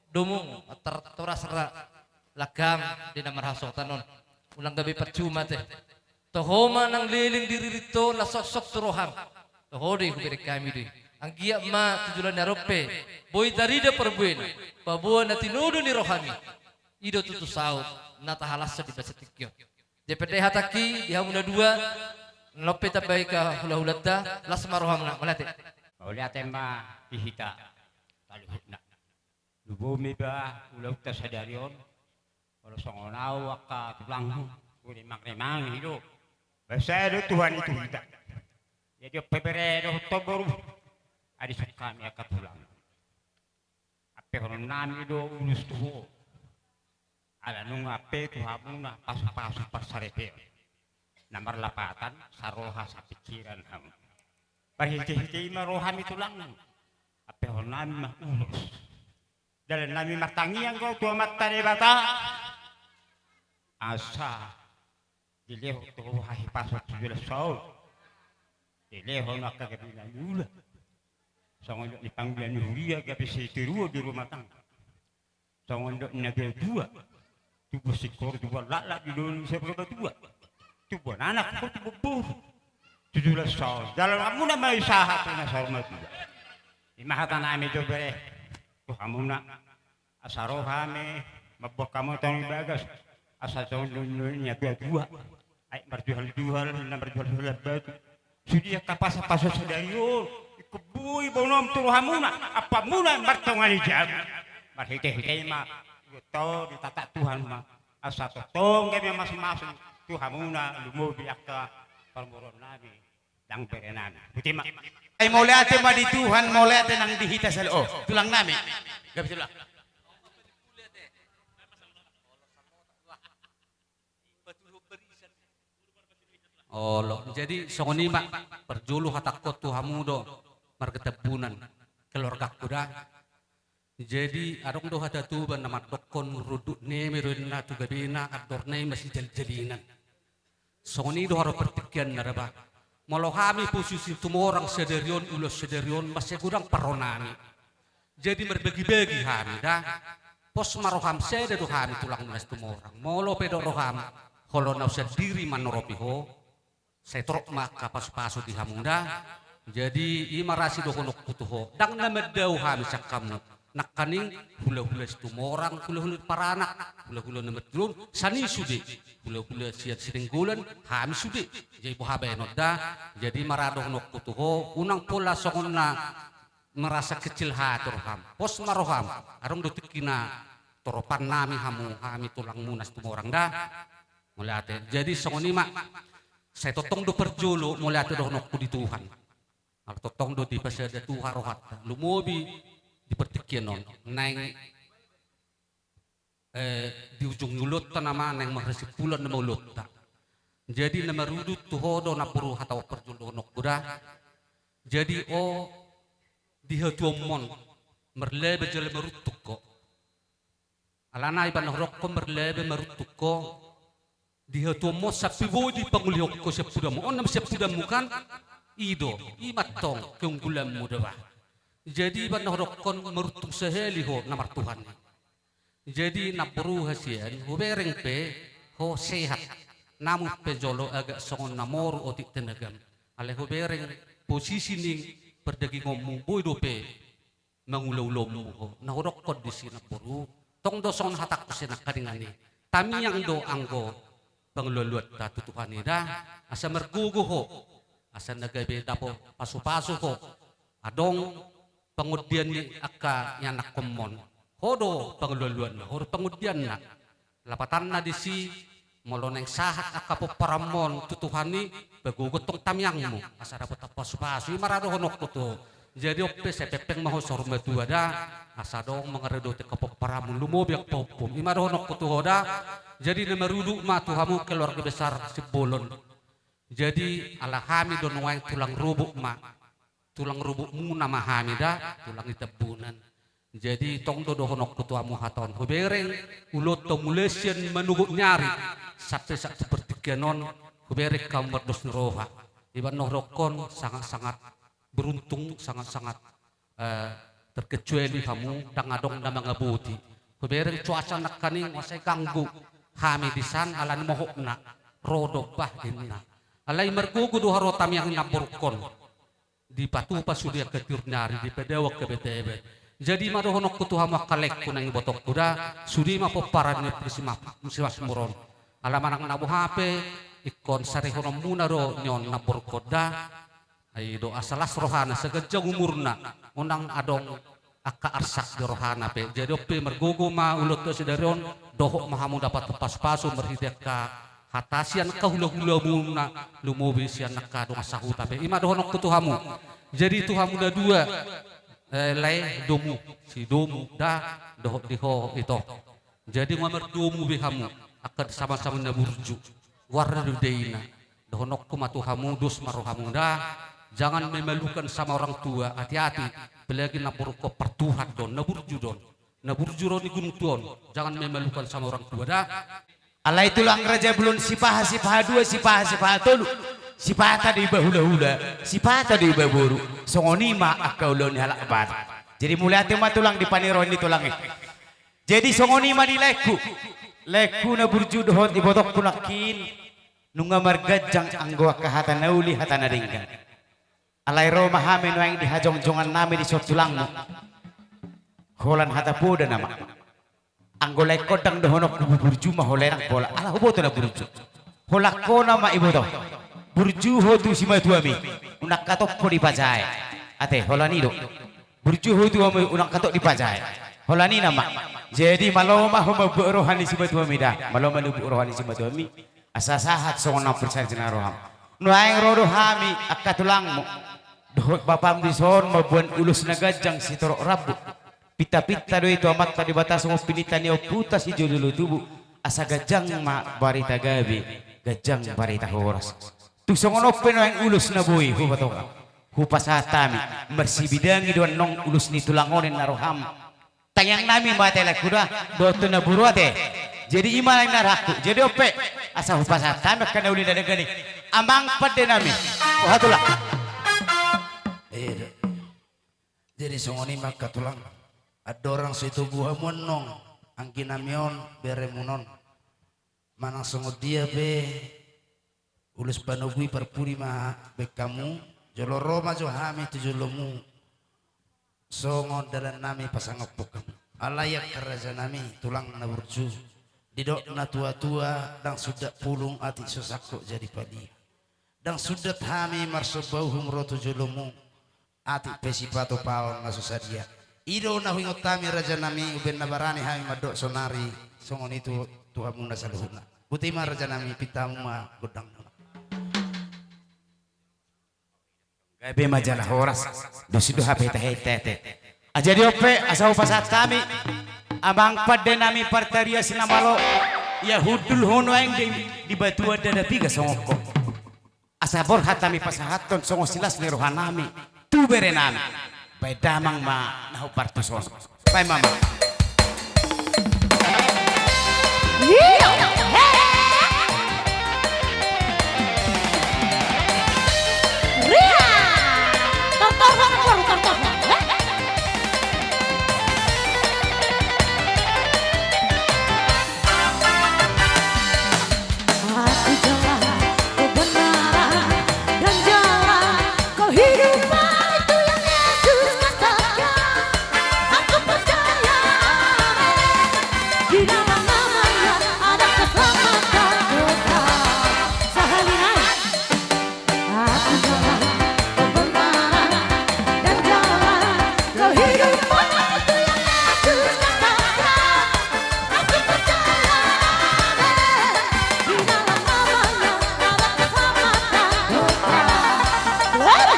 domu, antar toras ra langkam di na marhasohotan on. Unang gabe parcuma ate. Toho ma nang leleng di ririnta on na soksok tu roham. Toho do i, hubereng hami do i. Anggiat ma tu joloan ni ari on pe boi tarida parbuena, paboa na tinodo ni rohami. I do tutu saut na tahalashon di bagasan tingki on. Jadi pendek hatangki di hamu na dua, na lam pe tambai angka hulahulanta, las ma rohamuna, mauliate. Mauliate ma di hita saluhutna. Lumobi ma ulaonta sadari on. Molo songon au angka tulangmu, hu remang-remangi do. Basa do Tuhan i tu hita. Jadi on pe bere dohot boru, adi sungkami angka tulang. Ampehonon nami do ulos tu ho. Ala nunga ampe tu hamuna pasu-pasu parsaripeon. Na marlapatan saroha sapingkiran hamu. Parhite-hite i ma rohami tulangmu. Ampehonon nami ma ulos. Dalan nami martangiang do tu Amanta Debata. Asa dilehon tu ho hahipason tu joloan on. Dilehon angka gabe na niula. Songon dok ni pangula ni huria gabe sitiruon di rumah tangga. Songon dok ni na tua-tua. Tubuan singkoru, tubuan laklak di dolok ni saur matua. Tubuan anak, tubuan boru. Tu joloan on. Jalo hamuna ma usaha tu na saur matua. I ma hata nami do bere. Tu hamuna. Asa ro hami mamboan hamu tong di bagas, asa songon dok ni na tua-tua. Aek marjuhal-juhal, na marjuhal-juhal batu. Sude angka pasa-pasa sadari on, ingkon boi boanom tu rohamuna, ampamuna martonga ni jabu. Marhite-hite i ma, iboto ditata Tuhan ma, asa tongtong gabe masu-masu tu hamuna, lumobi angka parboruon nami. Dang berenan. Boti ma. Ai mauliate ma di Tuhan, mauliate nang di hita saluhut. Oh, tulang nami. Gabe tulang. Olo, jadi songon i ma parjolo hatangkon tu hamu do marga Tambunan, keluargangku da. Jadi adong do hata Toba na mandokkon runduk ni eme do inna tu gabena, andor ni eme ma sijalinjalinan. Songon i do haroa partingkianna da ba. Molo hami posisi Tumorang sadari on, ulos sadari on, mansai godang parro nami. Jadi marbagi-bagi hami da. Pos ma roham, sada do hami tulangmuna Situmorang. Molo pe dok roham, holong au sandiri manoropi ho. Sai torop ma angka pasu-pasu di hamu da. Jadi i ma ra sidohononku tu ho. Dang na mandao hami sian hamu. Nangkaning hula-hula Situmorang, hula-hula paranak, hula-hula na martulun, sani sude. Hula-hula sian Sinenggolan, hami sude. Jadi boha baenon da. Jadi i ma ra dohononku tu ho. Unang pola songon na merasa kecil hati roham. Pos ma roham. Adong do tingki na toropan nami hamu, hami tulangmuna Situmorang da. Mauliate. Jadi songon i ma. Sai tongtong do parjolo mauliate dohononku di Tuhan. Ala tongtong do dipasada Tuhan rohanta. Lumobi di partingkian on naeng, eh, di ujung ni ulaonta nama naeng marhasimpulan nama ulaonta. Jadi na marudut tu ho do namboru hata on parjolo dohononku da. Jadi o di hatuaonmon marlebe jala maruntung ho. Alana iba na hudok ho marlebe maruntung ho di hatuaonmon sampe boi dipangulihon ho siampudanmu. On nama siampudanmu kan? I do, i ma antong keunggulanmu da bah. Jadi iba na hudok ho maruntung sahali ho na martuhan i. Jadi namboru hasian, hubereng pe ho sehat. Namun pe jolo agak songon na moru otik tenagam. Alai hubereng posisi ni pardagingonmu boi dope mangula ulaonmu ho. Na hudok ho disi namboru, tong do songon hatangku sian nangkaningan i. Tamiang do anggo pangalualuanta tu Tuhan i da, asa margogo ho, asa na gabe dapot pasupasu ho. Adong pangondian ni angka ianakhonmon, ho do pangalualuanna, ho do pangondianna. Lapatanna disi, molo naeng sahat angka pomparanmon tu Tuhan i, pagogo tong tamiangmu asa dapot pasupasu, i ma ra dohononku tu ho. Jadi on pe sai pengpeng ma ho saur matua da, asa adong mangaradoti angka pomparanmu, lumobi angka pahompum, i ma dohononku tu ho da. Jadi na marudut ma tu hamu keluarga besar Simbolon. Jadi ala hami do nuaeng tulang rubuk ma, tulang rubukmuna ma hami da, tulang ni Tambunan. Jadi tong do dohononku tu hamu hata on, hubereng ulaonta mulai sian manogot ni ari sampe sahat tu partingkian on, hubereng hamu mardos ni roha. Iba na hudok ho sangat-sangat beruntung, sangat-sangat, eh, terkecuali hamu, ndang adong na mangaboti. Hubereng cuaca nangkaning asa ganggu hami disan ala ni mohopna, ro do bah inna. Alai margogo do haroa tamiang ni namborungkon. Dipatupa sude angka tiur ni ari, dipadao angka betebet. Jadi ma dohononku tu hamu angka laengku nang ibotongku da, sude ma pomparan ni si Mas-, si Masmur on. Ala manang na boha pe, ingkon sarihononmuna do nion namborungkon da. Ai do asa las rohana, asa ganjang umurna, unang adong angka arsak di rohana pe. Jadi on pe margogo ma ulaonta sadari on, dohot ma hamu dapot pasupasu marhite angka hata sian angka hulahulamuna, lumobi sian angka dongan sahuta pe. I ma dohononku tu hamu. Jadi tu hamu na dua, eh, lae domu, si domu da, dohot di ho ito. Jadi nunga mardomu be hamu angka sama-sama na burju. Goarna do daina. Dohononku ma tu hamu, dos ma rohamu da. Jangan memalukan sama orang tua, hati-hati. Apalagi namborungkon partuhan do on, na burju do on. Na burju ro di gunung tua on. Jangan memalukan sama orang tua da. Alai tulang raja bolon, sipaha, sipaha dua, sipaha, sipaha tolu. Sipata do iba hulahula, sipata do iba boru. Songon i ma angka ulaon ni halak Batak. Jadi mauliate ma tulang di paniroi ni tulang i. Jadi songon i ma di laengku. Laengku na burju dohot ibotongku nangkin, nunga marganjang anggo angka hata na uli, hata na denggan. Alai ro ma hami nuaeng di hajongjongannami dison tulangmu. Holan hata poda nama. Anggo laengkon ndang dohononku burju ma ho lae, ndang pola. Ala huboto na burju. Holan hona ma iboto. Burju ho tu simatuami. Unang hatop ho dipajae. Ate, holan i do. Burju ho tu hamu, unang hatop dipajae. Holan i nama. Jadi malo ma ho mambuat roha ni simatuami da. Malo ma mambuat roha ni simatuami. Asa sahat songon na pinarsangaja ni roham. Nuaeng ro do hami angka tulangmu dohot bapam dison mamboan ulos na ganjang sitorop rambu. Pintapinta do i tu Amanta Debata songon pininta ni ompunta sijolojolo tubu. Asa ganjang ma barita gabe, ganjang barita horas. Tung songon on pe nuaeng ulos na boi hupatonga, hupasahat hami, marsibidangi do annon ulos ni tulang on ninna roham. Tangiangnami ma ate laengku da, dohot tu na boru ate. Jadi i ma ninna rohangku. Jadi on pe, asa hupasahat hami angka na uli na denggan i. Amang pandenami. Boha tulang? Iya da. Jadi songon i ma angka tulang. Andorang so itogu hamu annon angginami on, beremuna on. Manang songon dia pe ulos panogu i parpudi ma baen hamu, jolo ro ma jo hami tu jolomu. Songon dalannami pasangaphon hamu. Alai angka rajanami, tulang na burju, didok natuatua, ndang sundat pulung atik so sangkot jadi palia. Ndang sundat hami marsomba uhum ro tu jolomu, atik pe sipatupaon na so sadia. I do na huingot hami rajanami, umbahen na barani hami mandok sonari, songon i tu, tu hamuna saluhutna. Boti ma rajanami, pinta hamu ma gondang. Gabe ma jala horas, dos do hape hita hita ate. Jadi on pe asa hupasahat hami, amang pande nami partarias na malo, ia hundul ho nuaeng di, di batuan dada piga songon ho. Asa borhat hami pasahathon songon silas ni roha nami tu bere nami. Baen damang ma na hombar tuson. Baen ma, amang. Iya. Ria. Tortor, tortor, tortor. Aku jalan kebenaran dan jalan kehidupan, itu yang Yesus katakan. Aku percaya, amin. Di dalam nama-Nya ada keselamatan kekal. Sahali nai. Aku jalan kebenaran dan jalan kehidupan, itu yang Yesus katakan. Aku percaya, amin. Di dalam nama-Nya ada keselamatan kekal. Glory!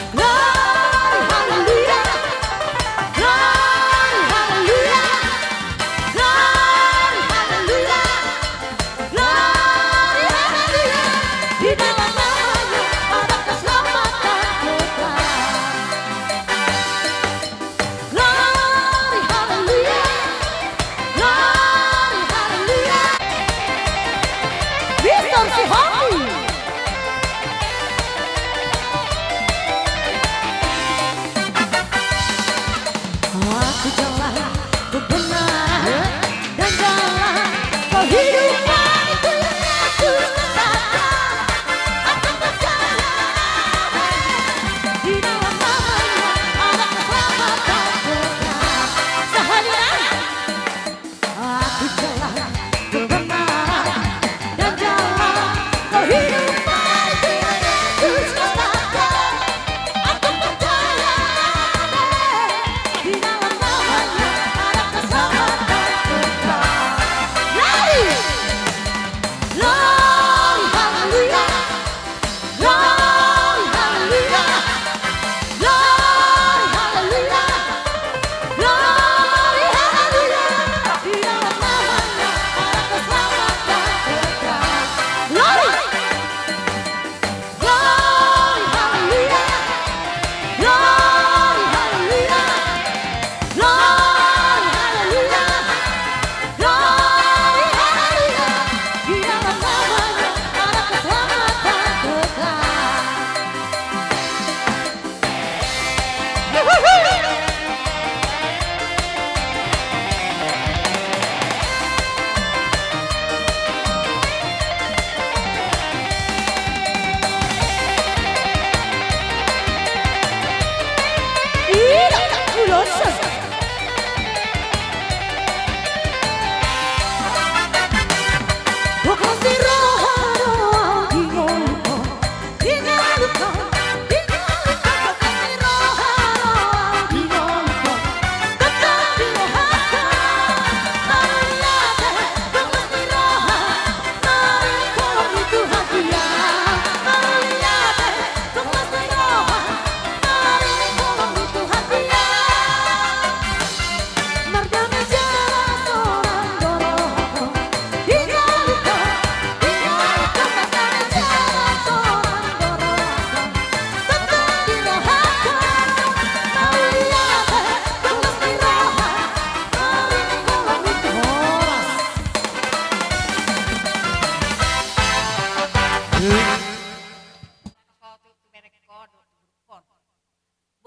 Glory, haleluya. Glory, haleluya. Glory, haleluya. Glory, haleluya. Di dalam nama-Nya ada keselamatan kekal. Glory, haleluya. Glory, haleluya. Mister Sihombing. Aku jalan kebenaran dan jalan kehidupan, itu yang Yesus katakan. Aku percaya, di dalam nama-Nya ada keselamatan kekal. Sahali nai. Aku jalan kebenaran dan jalan kehidupan, itu yang Yesus katakan. Aku percaya, amin. Di dalam nama-Nya ada keselamatan kekal. Glory! Glory, haleluya. Glory, haleluya. Glory, haleluya. Glory, haleluya. Di dalam nama-Nya ada keselamatan kekal. Glory. Glory, haleluya. Glory, haleluya. Glory, haleluya. Glory, haleluya. Di dalam nama-Nya ada keselamatan kekal.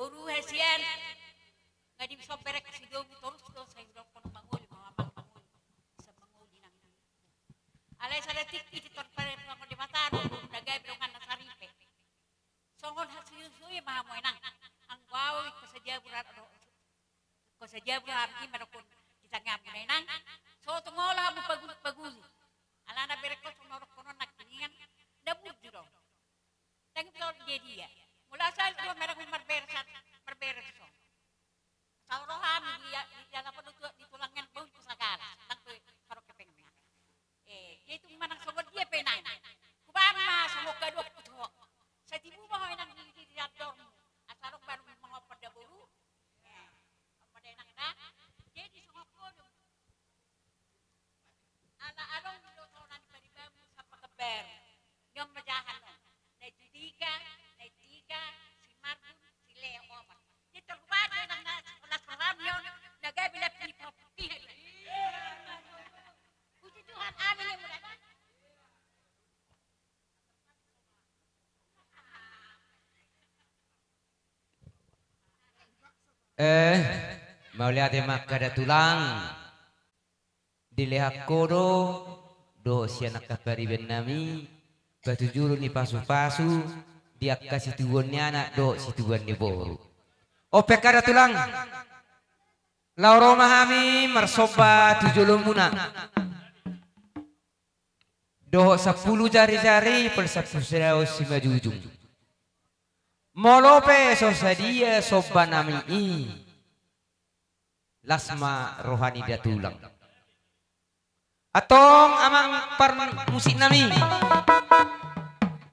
Boru hasian, nga dison berek sidomu torus do, sai hudokkon mangoli ma, amang mangoli, bisa mangoli nang. Alai sada tingki di tor pare pangon di mata do, na gabe dongan na saripe. Songon hasuhi-suhi ma hamu inang, anggo au ingkon sadia bulan do. Ingkon sadia bulan i ma dokkon di tangiangmu na inang, so tung olo hamu paguli-paguli. Alana berek ho songon na dokkon on nangkiningan, na burju do. Ndang bisa dia-dia. Molo sai do merek marbere sa-, marbere so. Saur roham di, di, di apa do tu, di tulangan bau tu sagala. Ndang tu parok kepengna. Eh, dia tu manang songon dia pe nang. Kubaen ma songon kadok tu ho. Satibu ma ho inang di, di, di andormu. Asa rok baru mangompan da boru. Eh, mauliate ma angka da tulang. Dilehon ho do dohot sian angka pariban nami patujolo ni pasupasu di angka situbuan ni anak dohot situbuan ni boru. On pe angka da tulang, laho ro ma hami marsomba tu jolomuna. Dohot sampulu jarijari, pal sampulu sada on simanjujung. Molo pe so sadia somba nami i, las ma roha ni da tulang. Antong amang parmusik nami,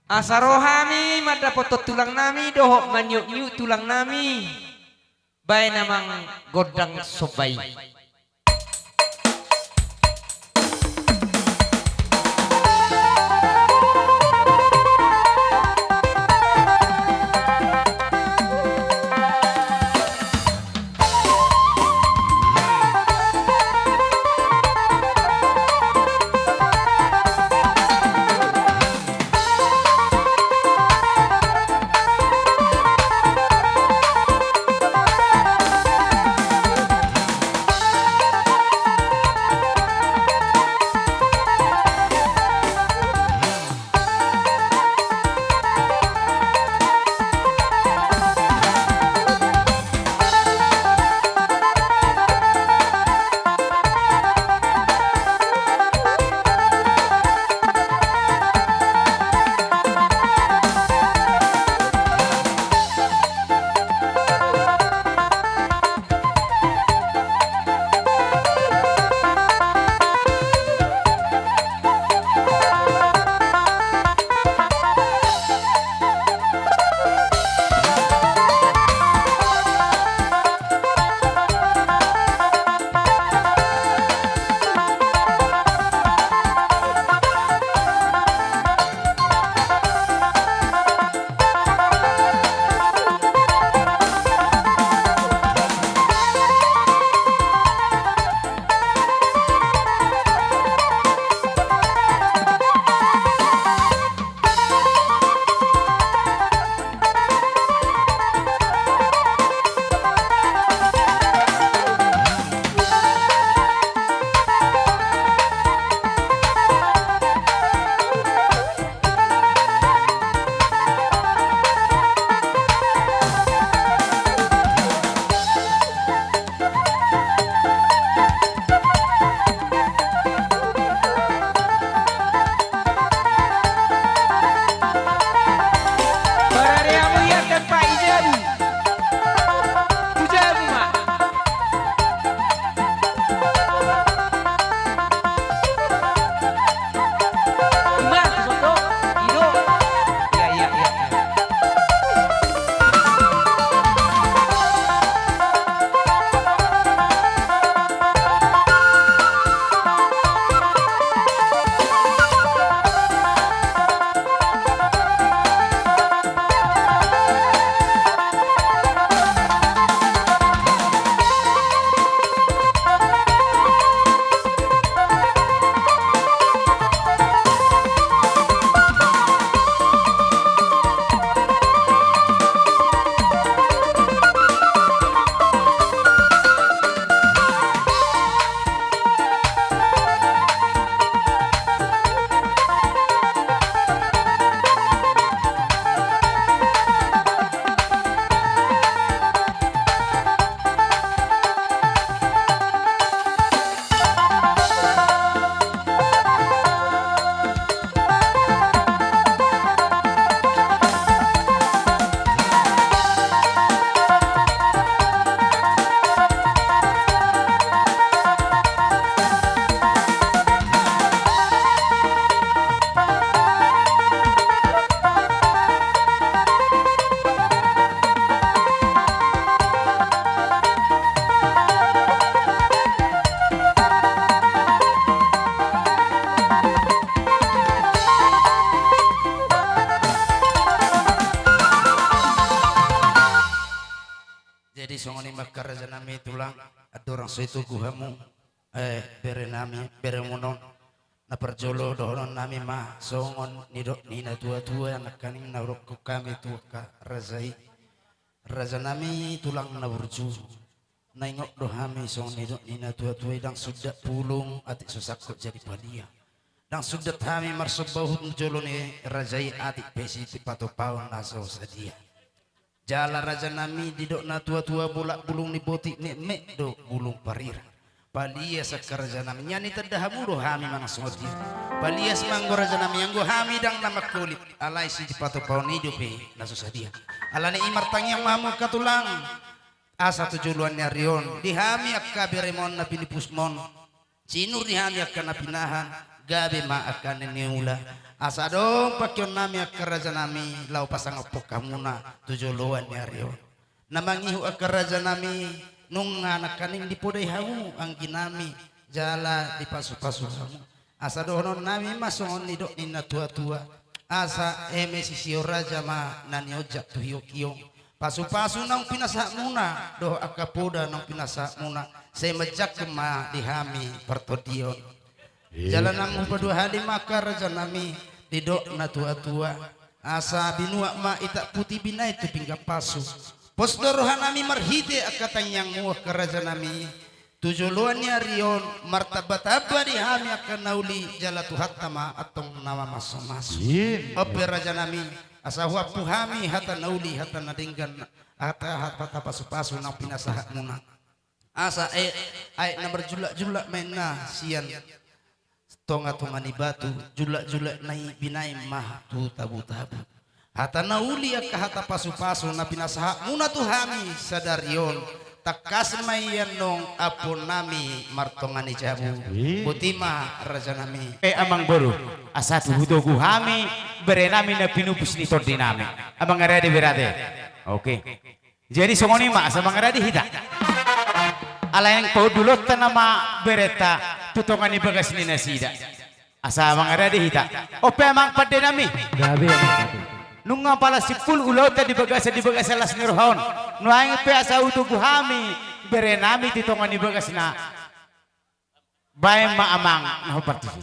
asa ro hami mandapothon tulang nami dohot maniukniuk tulang nami. Baen amang gondang somba i. Jadi songon i ma angka raja nami tulang, andorang so i togu hamu, eh, bere nami, beremuna on, na parjolo dohonon nami ma songon nidok ni na tua-tua nangkaning na hudok hami tu angka raja i. Rajanami tulang na burju, na ingot do hami songon nidok ni na tua-tua i, ndang sundat bulung atik so sangkot jadi palia. Ndang sundat hami marsomba uhum tu jolo ni raja i atik pe sipatupaon na so sadia. Jala rajanami didok na tua-tua, bolak bulung ni botik, metmet do bulung parirang. Palias angka rajanami, nian ditanda hamu do hami manang songon dia. Palias ma anggo rajanami, anggo hami ndang na mangholit, alai sipatupaon i dope na so sadia. Alani i martangiang ma hamu angka tulang, asa tu joloan ni ari on di hami angka beremon na pinipusmon, sinur di hami angka na pinahan, gabe ma angka na niula. Asa adong pangkeonnami angka rajanami laho pasangaphon hamuna tu joloan ni ari on. Na mangihut angka rajanami, nunga nangkaning dipodai hamu angginami, jala dipasupasu hamu. Asa dohononnami ma songon nidok ni na tua-tua: Asa eme sisio raja ma na nionjak tu hiong-hiong, pasupasu naung pinasahatmuna dohot angka poda naung pinasahatmuna, sai manjangkon ma di hami partondion. Jala nang hupadua hali ma angka rajanami, didok na tua-tua: Asa binuat ma itak puti binahen tu pinggan pasu. Pos do rohanami marhite angka tangiangmu angka rajanami, tu joloan ni ari on martamba-tamba di hami angka na uli, jala Tuhanta ma antong na mamasu-masu. Ope rajanami, asa huampu hami hata na uli, hata na denggan, hata, hata pasupasu naung pinasahatmuna. Asa aek, aek na marjulak-julak ma inna sian tonga-tonga ni batu, julak-julak na i binahen ma tu tabu-tabu. Hata na uli angka hata pasupasu na pinasahatmuna tu hami sadari on, tangkas ma i annon ampuonnami martonga ni jabu. Boti ma rajanami. E amangboru, asa tu hutogu hami berenami na pinupus ni tondinami. Amang Arade, berade. Oke. Jadi songon i ma, asa mangarade hita. Alai naeng paundulonta nama berenta tu tonga ni bagas ni nasida. Asa mangarade hita. Ope amang pandenami. Gabe, amang pandenami. Nunga pala simpul ulaonta di bagasan, di bagasan las ni roha on. Nuaeng pe asa hutogu hami berenami tu tonga ni bagasna. Baen ma amang na hombar tusi.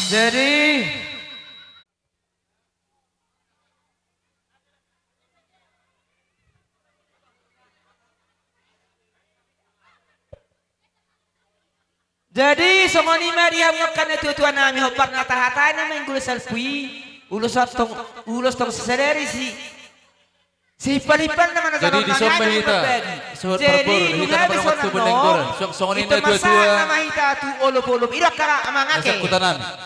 Jadi, jadi songon i ma di hamu angka na tuatua nami, hombar na tahatai nama inggo salpu i, ulos tong, ulos tong sadari si Sipalipan nama na jadi di somba hita. Jadi nunga be songon on, songon i na tuatua. Nama hita tu olopolop. Ido angka amang ake.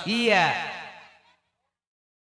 Iya.